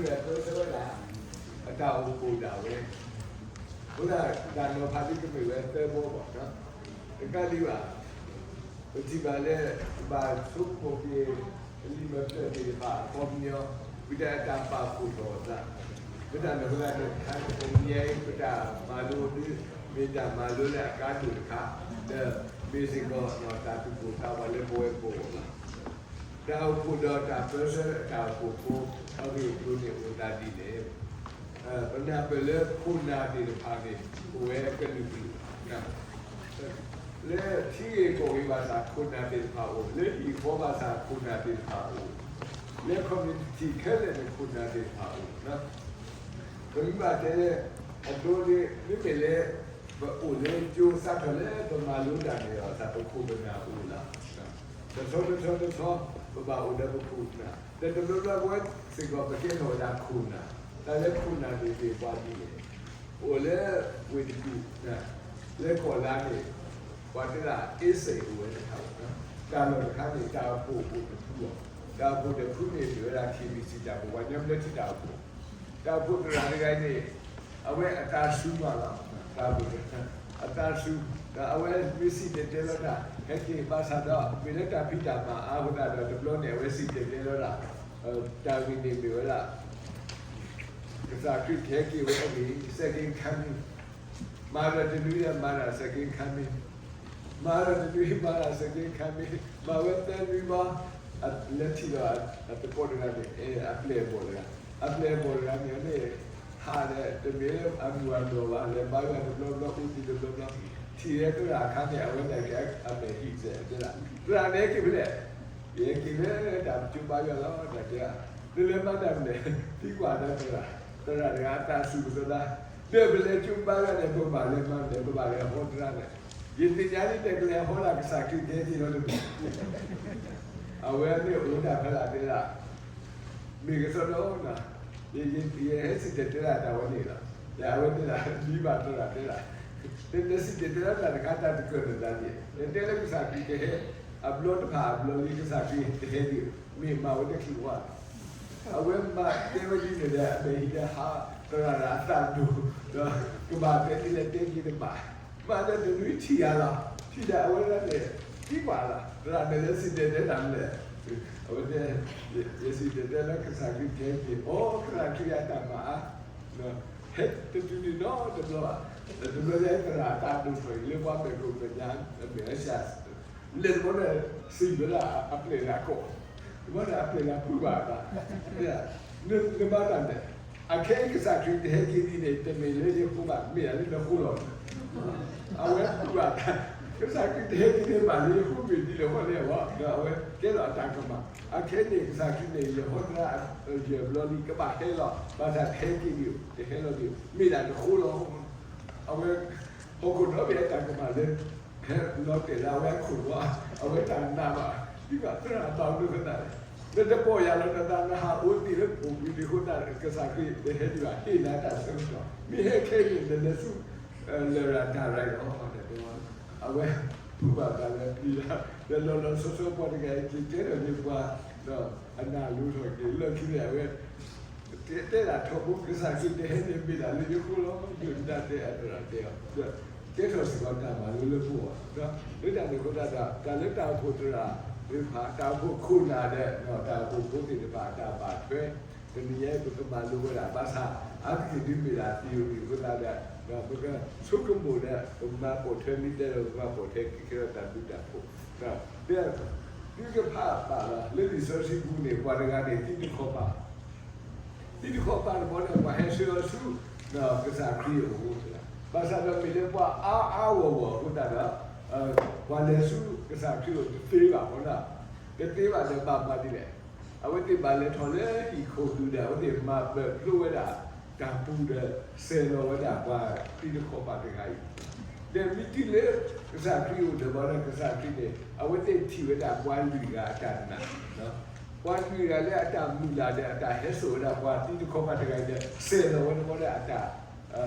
အဝဲသၢဆၢဝဲဒၣ် အတၢ်အိၣ်ဖှိၣ်ဒၣ်ဝဲ, အဃိသတး တၢ်နီၤဖးဒ်ကမ့ၢ်ဝဲသၢဘီဘၣ်, တကးဒံးဘၣ် ပထံၣ်ဘၣ်လၢ ပဘၣ်ဆိကမိၣ်က့ၤ အလံာ်မၤပျၢၢ်သ့ၣ်တဖၣ်အခီပညီ, ဝံၤဒီးအတၢ်ပာ်ဖှိၣ်ထီၣ်အသး, မ့ၢ်တၢ်န့ၣ်အဃိသတးန့ၣ် တခါန့ၣ် ပမ့ၢ် ပတၢ်မၤလိဒ် မ့ၢ်တၢ်မၤလိလၢအကါဒိၣ်တခါ, ဒီးမ့ၢ်စ့ၢ်ကီး တၢ်သူၣ်ပိၢ်သးဝးလၢပဝဲပဂီၢ်လီၤ. တၢ်အိၣ်ဖှိၣ်ဒီးတၢ်ပၢဆှၢအတၢ်အိၣ်ဖှိၣ်ဖိ အဂ့ၢ်အကျိၤန့ၣ်အိၣ်သးဒ်လဲၣ်. ပနၢ်ပၢၢ်လၢခိၣ်နၢ်သ့ၣ်တဖၣ်န့ၣ် အိၣ်ဝဲကလုာ်ကလုာ်, လၢထံဂ့ၢ်ကီၢ်ဂ့ၢ်ဘၣ်ဆၣ် ခိၣ်နၢ်သ့ၣ်တဖၣ်အိၣ်, လၢဟံၣ်ဃီဘၣ်ဆၣ်ခိၣ်နၢ်သ့ၣ်တဖၣ်အိၣ်, လၢ community ခဲလၢာ်န့ၣ် ခိၣ်နၢ်သ့ၣ်တဖၣ်အိၣ်. ပမ့ၢ်ဘၣ်တဲလၢ အဒိန့ၣ် မ့မ့ၢ်လၢ ပအိၣ်လၢကၠိစးထီၣ်လၢပမၤလိတၢ်န့ၣ်ဒီး ပခိၣ်ပနၢ်အိၣ်လီၤ. တဆီတဆီတဆီ ပဘၣ်အိၣ်ဒီးပခိၣ်ပနၢ်, ဒီးတဘျီဘျီပဝဲစ့ၢ်ကီး ပကဲထီၣ်ဝဲဒၣ်ခိၣ်နၢ်, တၢ်လၢခိၣ်နၢ်န့ၣ်မ့ၢ်ပှၤဒ်လဲၣ်. အိၣ်လၢဝ့ၢ်တကူၣ်, လၢကီၢ်လါန့ၣ် ပှၤတဲဒၣ် အ့စ့ၣ်အိၣ်ဝဲတခါ, တၢ်လီၢ်တခါန့ၣ် တၢ်အိၣ်ဖှိၣ်အိၣ်တဖုအီၤ, တၢ်အိၣ်ဖှိၣ်တဖုန့ၣ် မ့ၢ်ဝဲဒၣ် KBC တၢ်အိၣ်ဖှိၣ် ပှၤကညီဘျၢထံတၢ်အိၣ်ဖှိၣ်, တၢ်အိၣ်ဖှိၣ်သရၣ်တဂၤအံၤန့ၣ် အဝဲအတၢ်စူၤမးလီၤ. တၢ်အိၣ်ဖှိၣ်သရၣ် အတၢ်စူၤ, ဒီးအဝဲမ့ၢ်စံၣ်တဲၤတဲလီၤတၢ် ဟဲက့ၤဘၣ်ဆၣ်ဒီး မ့ၢ်လၢတၢ်ဖံးတၢ်မၤအါအဃိသတးဒီး တဘျီန့ၣ် အဝဲစံၣ်တဲၤတဲလီၤတၢ်, တၢ်ဂ့ၢ်န့ၣ်မ့ၢ်ဝဲဒၣ် ကစၢ်ခရံာ်ကဟဲက့ၤဝဲအဂ့ၢ် second coming, မၤဒီးတနွံဒီး မၤတၢ် second coming, မၤဒီးတနွံ မၤတၢ် second coming, မၤဝဲသၢနွံဘၣ်, လဲၤထံၣ်ဒီးအသကိးတဂၤန့ၣ် အပျဲၢ်အဘီၣ်တဂၤ, အပျဲၢ်အဘီၣ်တဂၤန့ၣ် အန့ၣ် ဟးဒီး တမ့ၢ်လၢအမုၢ်အနီၢ်ဘၣ်, လဲၤဘါယွၤတဘျီဘျီ အိၣ်သံတဘျီဘျီ, ထံၣ်ဝဲသရၣ်အခါန့ၣ် အဝဲဒၣ်က့ၤအမဲာ်ဟံၣ်စဲးတဲဒၣ်, သရၣ်န့ၣ်က့ၤဖဲလဲၣ်, ယဟဲက့ၤလၢတၢ်ပကၠိဘါယွၤလီၤ တၢ်တဲ, နလဲၤမၤတၢ်မနုၤလဲၣ်, သံကွၢ်ဒီးသရၣ်, သရၣ်တဂၤအတၢ်စူၤကသီဒၣ်, ဒီးပလဲၤကၠိဘါယွၤန့ၣ် ပဘၣ်လဲၤမၤလဲၣ်, ပဘၣ်လဲၤဟီသရၣ်န့ၣ်, ယသ့ၣ်ညါလံ တကလဲၤဟီလၢကစၢ်ခရံာ်တဲက့ၤလီၤတမံၤ, အဝဲန့ၣ်အိၣ်ဒၣ်ဖဲဒၣ်တဲဒၣ် မ့ၢ်ကစီဒီနၤ, ယဟဲစံၣ်တဲၤတဲဒၣ်တၢ်ဝဲန့ၣ်လီၤ. ဒီးအဝဲတဲဒၣ် ဒ်ဘၣ်သရၣ်တဲဒၣ်, နစံၣ်တဲၤတဲဒၣ်တၢ်တခါ တၢ်တကြၢးနသးန့ၣ်, နတဲလၢကစၢ်ခရံာ်တဟဲ, အဘျီတဖၣ်အဘျီလံ ကစၢ်ခရံာ်တဟဲဒံး, မ့ၢ်မၤဝဲတချုးဝဲ, အဝဲမၤတဲဝဲဒ်န့ၣ်ဒီး အမဲာ်ဟံၣ်ဒီးဟး, သရၣ်ဒီးအသးဒိၣ်, ဒီးကဘၣ်တဲဒ်လဲၣ်တဲက့ၤတဘၣ်, မၤဒီးတနွံထံၣ်ယၤလီၤ, ထံၣ်ဒီးအဝဲဒၣ်န့ၣ်, သံကွၢ်လီၤ, သရၣ်န့ၣ်လၢစံၣ်တဲၤတဲတၢ်မနုၤလဲၣ်, အဝဲတဲ, ယစံၣ်တဲၤတဲလၢကစၢ်ခရံာ်ကဟဲက့ၤ, အိ ကစၢ်ခရံာ်အတၢ်မၤအါ ဟဲတတုၤန့ၣ်နီတဘျီဘၣ်, တဘျီညါအံၤသရၣ်အတၢ်ဒိၣ်ထီၣ်အံၤလၢပှၤမဲာ်ကိၣ်မဲာ်ညါ, မဲာ်အရှါ, လဲၤတဘျီဒီး စံးဝဲဒၣ်အပျဲၢ်လၢအကိး, တဘျီဒီးအပျဲၢ်လၢဖုးဘၣ်အသး, နဘၣ်တၢ်ပျဲၢ်လၢဖုးဘၣ်အသး, အခဲအံၤကစၢ်ခရံာ်တဟဲက့ၤဒ်န့ၣ် တမ့ၢ်လၢယဃိဘၣ် မ့ၢ်ဒၣ်လၢနဃိလီၤ. အဝဲဖုးဘၣ်အသး, ကစၢ်ခရံာ်တဟဲက့ၤန့ၣ်ဘၣ်လၢယဃိမ့ၢ်ဒ်လဲၣ်ဃီလဲၣ်, ဒီးအဝဲကဲထီၣ်အတၢ်ကမၣ်, အခဲအံၤန့ၣ် ကစၢ်ခရံာ်န့ၣ် ယဟီသရၣ်ယဲၢ်ဘျီလံ ကဘၣ်ဟဲလီၤ, ဘၣ်ဆၣ်တဟဲက့ၤဒံး, တဟဲလီၤဒံး, မ့ၢ်ဒၣ်နဃိလီၤ. အဝဲဟီၣ်ခိၣ်ဒီဘ့ၣ်အတၢ်ကမၣ်လၢ ဟဲလီၤတဲာ်လၢအဝဲအခိၣ်ဘီ, အဝဲတၢ်နာ်ဘၣ်, ဒ်သိးသရၣ်ဘၣ်ဒိသနၣ်, နတပီၢ်ယၢ်လီၤနသး နဟးအိၣ်တ့ၢ်လၢပိာ်မုၣ်ဒံးအဃိသတး ကစၢ်ခရံာ်တဟဲဒံးဘၣ် ဟ့ၣ်နၤတၢ်ဆၢကတီၢ်, မ့ၢ်ဟဲခဲအံၤန့ၣ် နလဲၤဆူ လရာ်တၢ်ရဲၣ်လီၤ, အဝဲဖုးဘၣ်သးလၢပျံၤတၢ်, ဒီးလီၤလီၤဆီဆီပှၤတဂၤအံၤ ကကဲထီၣ်န့ၢ်ပှၤ, ဒီးအနၢ်လိၤထီၣ်က့ၤလၢခံန့ၣ် အဝဲ တဲဒၣ်ထီဘိ ကစၢ်ခရံာ်တဟဲန့ၣ်မ့ၢ်ဒၣ်လၢယဃိလီၤ, ဒုၣ်ဒါတဲအသရၣ်တဲအီၤ, ကဲထီၣ်စ့ၢ်ကီးတၢ်မၤလိလၢပဂီၢ်, လၢတၢ်န့ၣ်အဃိသတးဒီး တၢ်လၢတၢ်အိၣ်ဖှိၣ်သရၣ်သ့ၣ်တဖၣ်, တၢ်အိၣ်ဖှိၣ်ခိၣ်နၢ်ဒီး တၢ်အိၣ်ဖှိၣ်ဖိသ့ၣ်တဖၣ်အတၢ်ဘၣ်ထွဲ, တနံၤညါအံၤ ပကမၤလိဝဲဒၣ်ဘၣ်ဆၣ် အါတက့ၢ်ဒ်မ့ၢ်ဒၣ်သံအံၤအဃိသတးဒီး ပကဆိကမိၣ်ဒီး ပမၤပိာ်ထွဲမ့ၢ်တဲဒီး ပမၤပိာ်ထွဲက့ၤခဲလၢာ်တၢ်ဘျုးတၢ်ဖှိၣ်, ဒီးသုကဖးဘၣ်လီၤ လၢလံာ်စီဆှံပူၤန့ၣ် ပှၤတဂၤန့ၣ် သံတခီပၤ သံတခီပၤတဘျီန့ၣ် ပှၤဟဲဆှၢအီၤဆူ ကစၢ်ခရံာ်အအိၣ်, ဘၣ်ဆၣ်ဒီးမ့ၢ်လၢပှၤအါအါဂီၢ်ဂီၢ်အဃိသတးဒီး ပှၤလဲၤဆူကစၢ်ခရံာ်အအိၣ်တသ့ဘၣ်, တသ့ဘၣ်ဒီးဘၣ်မၤဒ်လဲၣ်, အဝဲသ့ၣ်ဘၣ်လဲၤထီၣ်လၢဟံၣ်ခိၣ်ဒူၣ်ဒီး အဝဲသ့ၣ်မၤပၢၤဖျိဝဲဒၣ်တၢ်ပူၤဒီး ဆဲးလီၤဝဲဒၣ်ပှၤသံတခီပၤတဂၤအံၤ ဒီးမ့ၢ်တုၤလၢကစၢ်ခရံာ်အအိၣ်ဒီး ဘၣ်ဒီးကစၢ်ခရံာ်န့ၣ် အဝဲသ့ၣ်ထံၣ်ဝဲဒၣ်ပှၤလွံၢ်ဂၤအတၢ်နာ်, ပှၤလွံၢ်ဂၤလၢအတၢ်မုၢ်လၢ်ဒီး အတၢ်ဟဲစိာ်ဝဲဒၣ်ပှၤသံတခီပၤတဂၤအံၤဒီး ဆဲးလီၤဝဲဒၣ်အတၢ်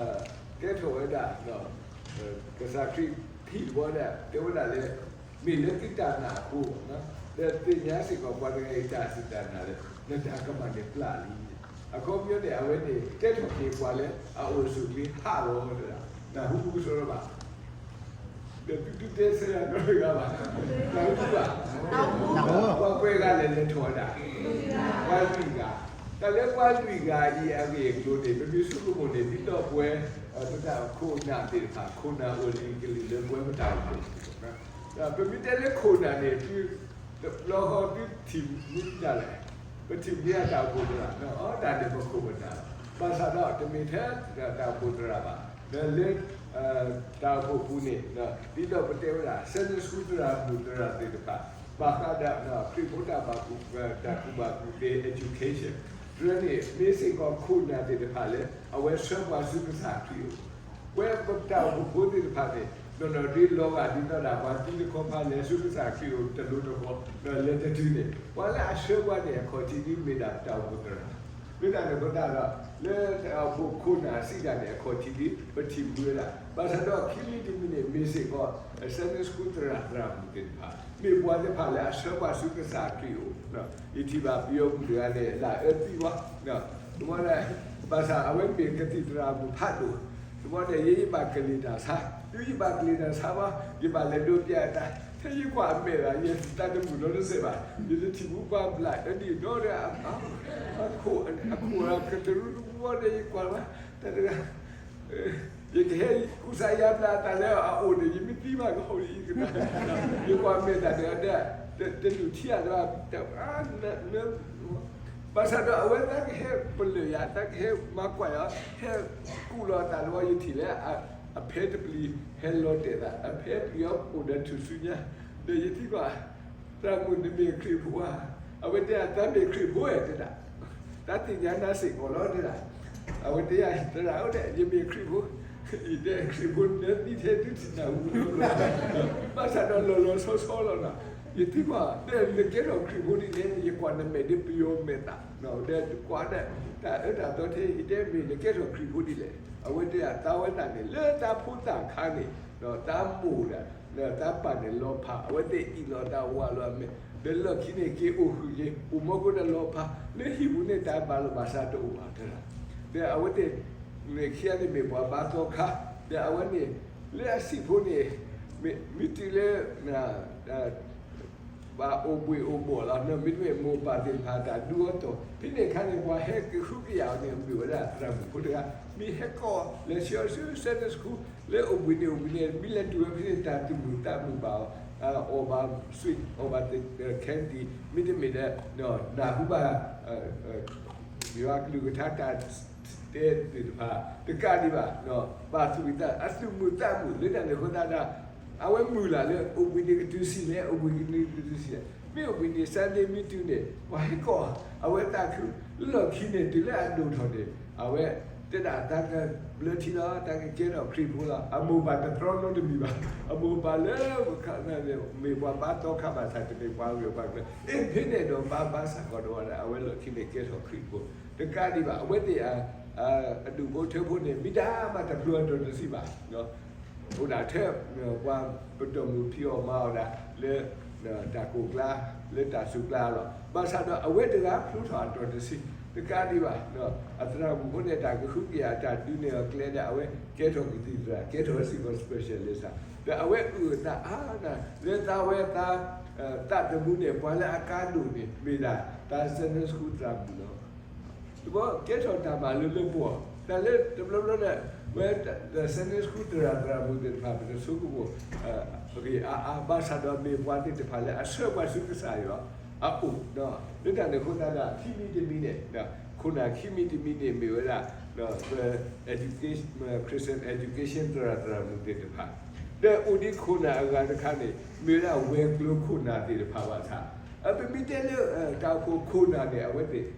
ကဲထီၣ်ဝဲဒၣ် ကစၢ်ခရံာ်ထံၣ်ဘၣ်ဒီး တဲဝဲဒၣ်လၢ မ့ၢ်လၢသုတၢ်နာ်အဃိ, ဒီးသ့ၣ်ညါစ့ၢ်ကီးပှၤတဂၤအံၤတၢ်စူၢ်တၢ်နာ်လၢ နတၢ်ကမၣ်န့ၣ်ပျၢ်လံန့ၣ်, အခီပညီန့ၣ် အဝဲန့ၣ် ကဲထီၣ်က့ၤပှၤလၢအအိၣ်ဆူၣ်ချ့ဟးဂီၤတဒၣ်, နၢ်ဟူကစီဒီဘၣ်, ဒီးသုတတဲဆၢယၤနီတဂၤဘၣ်, နၢ်ဟူဘၣ်, ပှၤကွဲးဂၤလဲၤလဲၤထီၣ်ဝဲဒၣ်, ပှၤလွံၢ်ဂၤ, တၢ်လၢပှၤလွံၢ်ဂၤအံၤအဂ့ၢ်အကျိၤန့ၣ် ပမ့ၢ်ဆိကမိၣ်န့ၣ် ဒ်သိးပဝဲ ပတၢ်ခိၣ်နၢ်သ့ၣ်တဖၣ် ခိၣ်နၢ်အိၣ်လၢအံၤကလံၤလၢပဝဲပတၢ်အိၣ်ဖှိၣ် ပမ့ၢ်တဲလၢခိၣ်နၢ်န့ၣ် သုတဘျီဃီသုထံၣ်မ့ၢ်ဒၣ်လဲာ်, ပထံၣ်မ့ၢ်အတၢ်အိၣ်ဖှိၣ်တဂၤ, အတၢ်န့ၣ်ပခိၣ်ပနၢ်, ဘၣ်ဆၣ်ဒီးတမ့ၢ်ထဲတၢ်အိၣ်ဖှိၣ်သရၣ်ဘၣ်, ဒီးလၢ တၢ်အိၣ်ဖှိၣ်ပူၤန့ၣ် ဒ်သိးပတဲဝဲဒၣ် Sunday School သရၣ်မုၣ်သရၣ်သ့ၣ်တဖၣ် ဘၣ်ဃးဒီး ခရံာ်ဖိတၢ်ဘၣ်ကူၣ် တၢ်ကူၣ်ဘၣ်ကူၣ်သ့ education တရၢန့ၣ် မ့ၢ်စ့ၢ်ကီးခိၣ်နၢ်သ့ၣ်တဖၣ်လၢ အဝဲဆှၢပှၤဆူကစၢ်ခရံာ်အအိၣ် ပဝဲပတၢ်အိၣ်ဖှိၣ်ဖိသ့ၣ်တဖၣ်န့ၣ် နီၢ်နီၢ်ဒ်လီၤဂာ်ဒ်သိးဒၣ်ပှၤသံတခီဖးလဲၤဆူကစၢ်ခရံာ်အအိၣ်တလိၤတဃီၤ ဒီးလဲၤတတုၤန့ၣ် ပှၤလၢအဆှၢပှၤန့ၣ် အခီၣ်ထံးဒ်မ့ၢ်ဒၣ်ပတၢ်အိၣ်ဖှိၣ်သရၣ်, မ့ၢ်တၢ်န့ၣ်အဃိသတးဒီး လၢတၢ်အိၣ်ဖှိၣ်ခိၣ်နၢ်စံးတၢ်န့ၣ် အခီၣ်ထံးဒ်ပထံၣ်မ့ၢ်ဝဲဒၣ်, ဘၣ်ဆၣ်ဒီးခံမံၤတမံၤန့ၣ် မ့ၢ်စ့ၢ်ကီး Sunday School သရၣ်သရၣ်မုၣ်သ့ၣ်တဖၣ် မ့ၢ်ပှၤသ့ၣ်တဖၣ်လၢအဆှၢပှၤဆူကစၢ်ခရံာ်အအိၣ်, ယထံၣ်ဘၣ်ပယီၤမုၣ်တဂၤန့ၣ် လၢအအၢသံဝဲ, တဘျီဒီး ဘၣ်ဆၣ်အဝဲမ့ၢ်ကသံၣ်သရၣ်မုၣ်ဖးဒိၣ်, တဘျီဒီး ယဲယဘၣ်ကလံၤတၢ်ဆါ, တုၤယဘၣ်ကလံၤတၢ်ဆါဘၣ် ယဘၣ်လဲၤဒိးပျဲအတၢ်, ထဲယကွၢ်အမဲာ်ဘၣ် ယသးတမုာ်နီတစဲးဘၣ်, ယတထံၣ်ဘူးပှၤဘျးအၢဒံၣ်ဒီး အခိၣ်အကတရူၢ်တဘျီဒီး ယကွၢ်ဘၣ် တၢ်တဂၤ ယကဟဲကူစါယါဘျါအသးလၢအအိၣ်န့ၣ် ယမ့ၢ်သံဘၣ်ကဟီၣ်အံၤကတၢၢ်, ယကွၢ်မဲာ်တၢ်တဂၤဒီး တဒုးထံၣ်အသးဘၣ်, ဘၣ်ဆၣ်ဒီးအဝဲသးကဟဲပလၢၢ်ယၤ သးကဟဲမၤကွၢ်ယၤ ဟဲကူၣ်လီၤအသးတဘျီ ယထံၣ်လၢ အဖဲတပျံၤဟဲလီၤတဲာ်သး အဖဲပျံၤအီၤအိၣ်ဒီးထူၣ်စုညါ, ဒီးယသံကွၢ် သရၣ်မုၣ်နမ့ၢ်ခရံာ်ဖိဧါ, အဝဲတဲ သးမ့ၢ်ခရံာ်ဖိဧါတဲဒၣ်, တၢ်သ့ၣ်ညါနၤစ့ၢ်ကီးလီၤတဲဒၣ်, အဝဲတဲယၤ သရၣ်ဧၢ ယမ့ၢ်ခရံာ်ဖိ, ယတဲခရံာ်ဖိနၢသံထဲဒုးထံၣ်နၢ်ဟူလီၤ, ဘၣ်ဆၣ်ဒီးလီၤလီၤဆီဆီလီၤနီၤ, ယသံကွၢ် ဒီးနကဲထီၣ်ခရံာ်ဖိဒ်လဲၣ်, ယကွၢ်နမဲာ်ဒီးပယီၤမဲာ်သၣ်, ဒီးကွၢ်ဒီး တၢ်အၢတၢ်သီထဲ ယတဲမ့ၢ်နကဲထီၣ်ခရံာ်ဖိဒ်လဲၣ်, အဝဲတဲဒၣ်သးဝဲဒၣ်န့ၣ် လၢသးဖိသၣ်ခါန့ၣ် ဒီးသးမိၢ်ဒၣ် ဒီးသးပၢ်န့ၣ်လီၤဖး အဝဲသ့ၣ်အ့ၣ်လိာ်သးဝးလိာ်အမဲာ် ဒီးလီၢ်ခံန့ၣ်က့ၤအိၣ်ဃုာ်က့ၤ အိၣ်မူခိၣ်ဒီးလီၤဖး လၢဟံၣ်ပူၤန့ၣ်တၢ်ဘၣ်လိာ်ဘၣ်စးတအိၣ်ဘၣ်တဲဒၣ်, ဒီးအဝဲသ့ၣ် န့ၣ်ခံဂၤန့ၣ်မ့ၢ်ပှၤဘါသီခါ, ဒီးအဝဲန့ၣ် လၢအဆံးဖိန့ၣ် မ့ၢ်တုၤလၢ ဘၣ်အိၣ်ဘှံးအိၣ်ဘှီၣ်လီၤ, မ့တမ့ၢ်မိၢ်ပၢ်သ့ၣ်တဖၣ်တၢ်ဒုးအီၤတီၢ် ဖဲန့ၣ်အခါန့ၣ် ပှၤဟဲကဟုကယာ်အီၤန့ၣ် မ့ၢ်ဝဲဒၣ်သရၣ်မုၣ်ဖိတဂၤ, မ့ၢ်ဟဲကိးလဲၤဆှၢအီၤဆူ Sunday School လၢအိၣ်ဘှံးန့ၣ်အိၣ်ဘှံးန့ၣ် မ့ၢ်လဲၤတုၤဝဲဖဲန့ၣ် တၢ်သူၣ်မုာ်သးမုာ်ဘၣ်အီၤ, အီၣ်ဘၣ် sweet အီၣ်ဘၣ် candy မ့တမ့ၢ်ဒီး နၢ်ဟူဘၣ် ယွၤကလုၢ်ကထါတၢ်တဲသ့ၣ်တဖၣ် တကးဒံးဘၣ် ဘၣ်သူၣ်ဝံၣ်သး အသူၣ်မုာ်သးမုာ်လၢတၢ်န့ၣ်အဃိသတးဒီး အဝဲမုာ်လၢ်လၢ အိၣ်ဘှံးန့ၣ်ကတုၤဆံးလဲၣ် အိၣ်ဘှံးကနံၤကတုၤဆံးလဲၣ် မ့ၢ်အိၣ်ဘှံးန့ၣ် Sunday မ့ၢ်တုၤန့ၣ် ပှၤဟဲကိး အဝဲသးခု လၢလီၢ်ခံန့ၣ် တုၤလၢအဒိၣ်ထီၣ်န့ၣ် အဝဲတဲဒၣ်သးကဘျၢထံလီၤ သးကကဲထီၣ်ခရံာ်ဖိလီၤ အမိၢ်ပၢ်တတြီနီတမံၤဘၣ် အမိၢ်ပၢ်လၢ မ့ၢ်ပှၤဘါသီခါဘၣ်ဆၣ် တမ့ၢ်ပှၤဂၢၢ်ပှၤကျၢၤ အ့ၣ် ဖဲန့ၣ်ဒီးဘါဘါစၢ်ကီးဒီးဝဲဒၣ် အဝဲလီၢ်ခံန့ၣ်ကဲထီၣ်ခရံာ်ဖိ တကးဒံးဘၣ် အဝဲသ့ၣ် အဒူၣ်ဖိထၢဖိန့ၣ် မ့ၢ်တၢ်မၤတဖျိအတီၤတဆံးဘၣ် အိၣ်ဒၣ်ထဲ ပှၤပတီၢ်မုၢ်ဖံးအီၣ်မၤအီၣ်ဒၣ်လၢ တၢ်ကိၢ်ကျါ လၢတၢ်စူၤကျါလီၤ. ဘၣ်ဆၣ်ဒီးအဝဲတဂၤဖျိထီၣ်အတီၤတဆံး တကးဒံးဘၣ် အသရၣ်မုၣ်ဖိန့ၣ် တၢ်ကဟုကယာ်တၢ်ဒုးနဲၣ်အီၤကျဲဒီး အဝဲကဲထီၣ်ကသံၣ်သရၣ် ကဲထီၣ်စ့ၢ်ကီး specialist ဒီးအဝဲအုၣ်အသးအါဒၣ် လၢသးဝဲသး သးသမူန့ၣ် ပှၤလၢအကါဒိၣ်န့ၣ် မ့ၢ်ဒၣ် တၢ် Sunday School သရၣ်မုၣ်လီၤ. တဘျီကဲထီၣ်တၢ်မၤလိလၢပှၤ တၢ်လၢတဘျီဘျီဒီး ဝဲ Sunday School သရၣ်သရၣ်မုၣ်သ့ၣ်တဖၣ် ပတဆိကမိၣ် ပဂ့ၤအါအါ ဘၣ်ဆၣ်ဒီးမ့ၢ်ပှၤသ့ၣ်တဖၣ်လၢအဆှၢပှၤဆူကစၢ်ယွၤအအိၣ် လၢတၢ်န့ၣ်အဃိသတးဒီး ခံမံၤတမံၤန့ၣ် ခိၣ်နၢ်ခံမံၤတမံၤန့ၣ် မ့ၢ်ဝဲဒၣ် ပ education Christian education သရၣ်သရၣ်မုၣ်သ့ၣ်တဖၣ် ဒီးအိၣ်ဒံးခိၣ်နၢ်အဂၤတခါန့ၣ် မ့ၢ်ဝဲဒၣ်ဝဲၤကျိၤခိၣ်နၢ်သ့ၣ်တဖၣ်ဘၣ်ဆၣ် ပမ့ၢ်တဲလၢ တၢ်အိၣ်ဖှိၣ်ခိၣ်နၢ်န့ၣ် အဝဲသ့ၣ်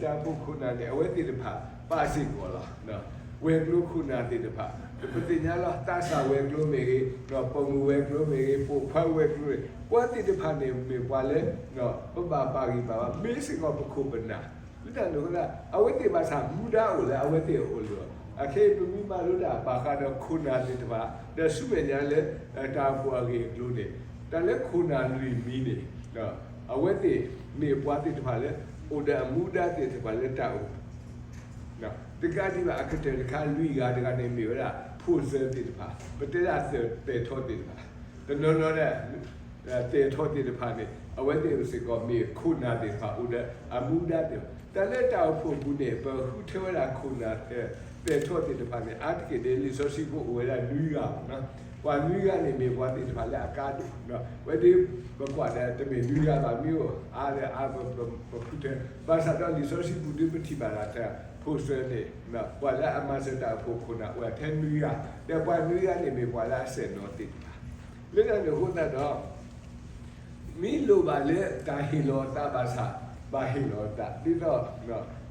တၢ်အိၣ်ဖှိၣ်ခိၣ်နၢ်န့ၣ် အဝဲသ့ၣ်တဖၣ် ပာ်စ့ၢ်ကီးလီၤ. ဝဲၤကျိၤခိၣ်နၢ်သ့ၣ်တဖၣ် ပသ့ၣ်ညါလီၤ သးစၢ်ဝဲၤကျိၤမ့ၢ်ဂ့ၤ ပိာ်မုၣ်ဝဲၤကျိၤမ့ၢ်ဂ့ၤ ပိာ်ခွါဝဲၤကျိၤန့ၣ် ပှၤသ့ၣ်တဖၣ်န့ၣ် မ့ၢ်ပှၤလၢ ပဘၣ်ပာ်ဂံၢ်ပာ်ဘါ မ့ၢ်စ့ၢ်ကီးပခိၣ်ပနၢ် လၢတၢ်န့ၣ်အဃိသတး အဝဲသ့ၣ်ဘၣ်ဆၣ်မူဒါအိၣ်လၢအဝဲသ့ၣ်အအိၣ်လီၤ. အခဲအံၤပမ့ၢ်မၤလိတၢ်ဘၣ်ဃးဒီး ခိၣ်နၢ်သ့ၣ်တဖၣ် ဒီးဆူမဲာ်ညါလၢ တၢ်အိၣ်ဖှိၣ်အဂ့ၢ်အကျိၤန့ၣ် တၢ်လၢခိၣ်နၢ်လွံၢ်မံၤန့ၣ် အဝဲသ့ၣ်မ့ၢ်ပှၤသ့ၣ်တဖၣ်လၢ အိၣ်ဒီးအမူဒါသ့ၣ်တဖၣ်လၢတၢ်အိၣ် တကးဒံးဘၣ် အကတၢၢ်တခါ လွံၢ်ဂၤတဂၤန့ၣ် မ့ၢ်ဝဲဒၣ် ဖိၣ်စၢၤသ့ၣ်တဖၣ်, ပတဲဒၣ်သဲးထီၣ်သ့ၣ်တဖၣ်, တနီၤနီၤဒီး သဲးထီၣ်သ့ၣ်တဖၣ်န့ၣ် အဝဲသ့ၣ်စ့ၢ်ကီးမ့ၢ်ခိၣ်နၢ်သ့ၣ်တဖၣ် အိၣ်ဒီးအမူဒါသ့ၣ်တဖၣ်, တၢ်လၢတၢ်အိၣ်ဖှိၣ်ပူၤန့ၣ် ပဃုထၢဝဲဒၣ်ခိၣ်နၢ် သဲးထီၣ်သ့ၣ်တဖၣ်န့ၣ် အါတက့ၢ်ဒီး လံာ်စီဆှံဖိအိၣ်ဝဲဒၣ်နွံဂၤမ့ၢ်နီၤ, ပှၤနွံဂၤန့ၣ်မ့ၢ်ပှၤသ့ၣ်တဖၣ်လၢအကါဒိၣ်, ဝဲဒၣ် ပကွၢ်ဒီးတမ့ၢ်နွံဂၤဘၣ် မ့ၢ်အိၣ်အါဒီးအါ ပဃုထၢ, ဘၣ်ဆၣ်ဒီးလံာ်စီဆှံပူၤဒုး ပထံၣ်ဘၣ်ဒၣ်တၢ် ဖိၣ်စၢၤန့ၣ် ပှၤလၢအမၤစၢၤတၢ်အိၣ်ဖှိၣ်ခိၣ်နၢ်အိၣ်ထဲနွံဂၤ, ဒီးပှၤနွံဂၤန့ၣ်မ့ၢ်ပှၤလၢအစဲၣ်နီၤသ့ၣ်တဖၣ်, လၢတၢ်န့ၣ်အဃိသတးဒီး မ့ၢ်လိၣ်ဘၣ်လၢတၢ်ဟ့ၣ်လီၤအသးဘၣ်ဆၣ် ဘၣ်ဟ့ၣ်လီၤအသး ဒ်သိး စီ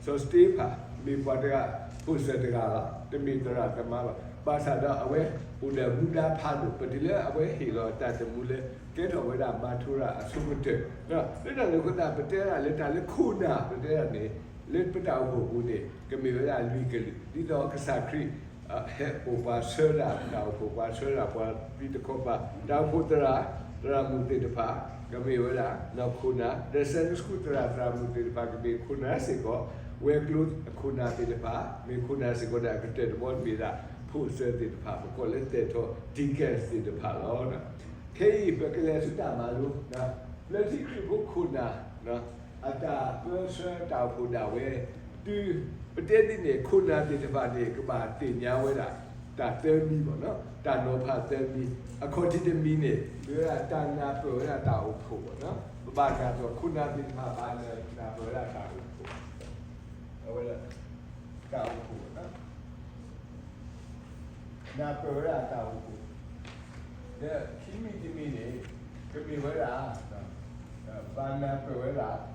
ၤစတ့ဖၣ် မ့ၢ်ပှၤတဂၤ ဖိၣ်စၢၤတဂၤလီၤ, တမ့ၢ်သရၣ်သမါဘၣ်, ဘၣ်ဆၣ်ဒီးအဝဲအိၣ်ဒီးမူဒါဖးဒိၣ် ပတုၤလၢအဝဲဟ့ၣ်လီၤအသးသမူလၢ ကဲထီၣ်ဝဲဒၣ်မၤထူရၤအဆိကတၢၢ်, လၢတၢ်န့ၣ်အဃိသတး ပတဲဒၣ်လၢတၢ်လၢခိၣ်နၢ် ပတဲဒၣ်န့ၣ် လၢပတၢ်အိၣ်ဖှိၣ်ပူၤန့ၣ် ကမ့ၢ်ဝဲဒၣ်လွံၢ်ကလုာ် ဒ်သိးကစၢ်ခရံာ် ဟဲအိၣ်ပှၤဆှၢဒၣ်တၢ်အိၣ်ဖှိၣ် ပှၤဆှၢဒၣ်ပှၤသံတခီပၤ တၢ်အိၣ်ဖှိၣ်သရၣ် သရၣ်မုၣ်သ့ၣ်တဖၣ် ကမ့ၢ်ဝဲဒၣ် ခိၣ်နၢ် ဒီး Sunday School သရၣ် သရၣ်မုၣ်သ့ၣ်တဖၣ် ကမ့ၢ်ခိၣ်နၢ်စ့ၢ်ကီး, ဝဲၤကျိၤခိၣ်နၢ်သ့ၣ်တဖၣ် မ့ၢ်ခိၣ်နၢ်စ့ၢ်ကီးဒီး အကတၢၢ်တဘီတမ့ၢ်ဒၣ် ဖိၣ်စၢၤသ့ၣ်တဖၣ် ပကိးလၢသဲးထီၣ် deacons သ့ၣ်တဖၣ်လီၤ. ခဲအံၤ ပကလဲၤဆူတၢ်မၤလိ လၢထံခရံာ်ဖိခိၣ်နၢ် အတၢ်ပၢဆှၢတၢ်အိၣ်ဖှိၣ်ဒၣ်ဝဲ တုၤပတဲဒ်န့ၣ် ခိၣ်နၢ်သ့ၣ်တဖၣ်န့ၣ် ကဘၣ်သ့ၣ်ညါဝဲဒၣ် တၢ်သၢမံၤဘၣ်နီၤ, တၢ်နီၤဖးသၢမံၤ, အခီၣ်ထံးတမံၤန့ၣ် မ့ၢ်ဝဲဒၣ်တၢ်နၢ်ပၢၢ်ဝဲဒၣ်တၢ်အိၣ်ဖှိၣ်ဘၣ်နီၤ, ပဘၣ်နၢ်ပၢၢ် ခိၣ်နၢ်သ့ၣ်တဖၣ်ဘၣ်နၢ်ပၢၢ်ဝဲဒၣ်တၢ်အိၣ်ဖှိၣ်, အဝဲဒၣ် တၢ်အိၣ်ဖှိၣ်ဘၣ်နီၤ နၢ်ပၢၢ်ဝဲဒၣ်တၢ်အိၣ်ဖှိၣ်, ဒီးခံမံၤတမံၤန့ၣ် ကမ့ၢ်ဝဲဒၣ် ဘၣ်နၢ်ပၢၢ်ဝဲဒၣ်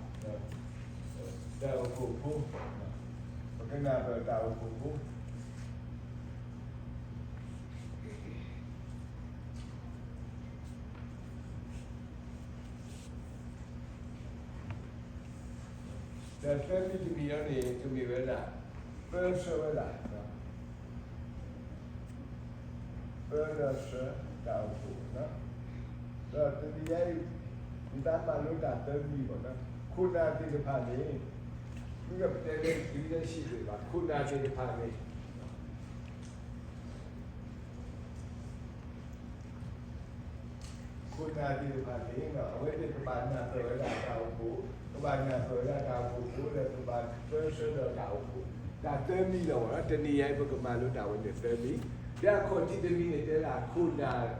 တၢ်အိၣ်ဖှိၣ်ဖိ, ပကနၢ်ပၢၢ်တၢ်အိၣ်ဖှိၣ်ဖိ ဒီးသၢမံၤတမံၤအံၤန့ၣ် ကမ့ၢ်ဝဲဒၣ် ပၢဆှၢဝဲဒၣ် ပၢနၢ်ပၢၢ်တၢ်အိၣ်ဖှိၣ်, ဒီးတနံၤညါအံၤ ယသးမၤလိတၢ်သၢမံၤဘၣ်နီၤ, ခိၣ်နၢ်သ့ၣ်တဖၣ်န့ၣ် မ့ၢ်ပတဲလၢ leadership သ့ၣ်တဖၣ် ခိၣ်နၢ်သ့ၣ်တဖၣ်န့ၣ် ခိၣ်နၢ်သ့ၣ်တဖၣ်န့ၣ် အဝဲသ့ၣ် ကဘၣ်နၢ်ပၢၢ်ဝဲဒၣ်တၢ်အိၣ်ဖှိၣ်, ကဘၣ်နၢ်ပၢၢ်ဝဲဒၣ်တၢ်အိၣ်ဖှိၣ်ဖိ ဒီးကဘၣ်ပၢဆှၢဒီးတၢ်အိၣ်ဖှိၣ်, တၢ်သၢမံၤလီၤဘၣ်နီၤ, တနံၤညါအံၤ ပကမၤလိတၢ်ဝဲန့ၣ်သၢမံၤ, ဒီးအခီၣ်ထံးတမံၤန့ၣ် တဲဒၣ်ခိၣ်နၢ်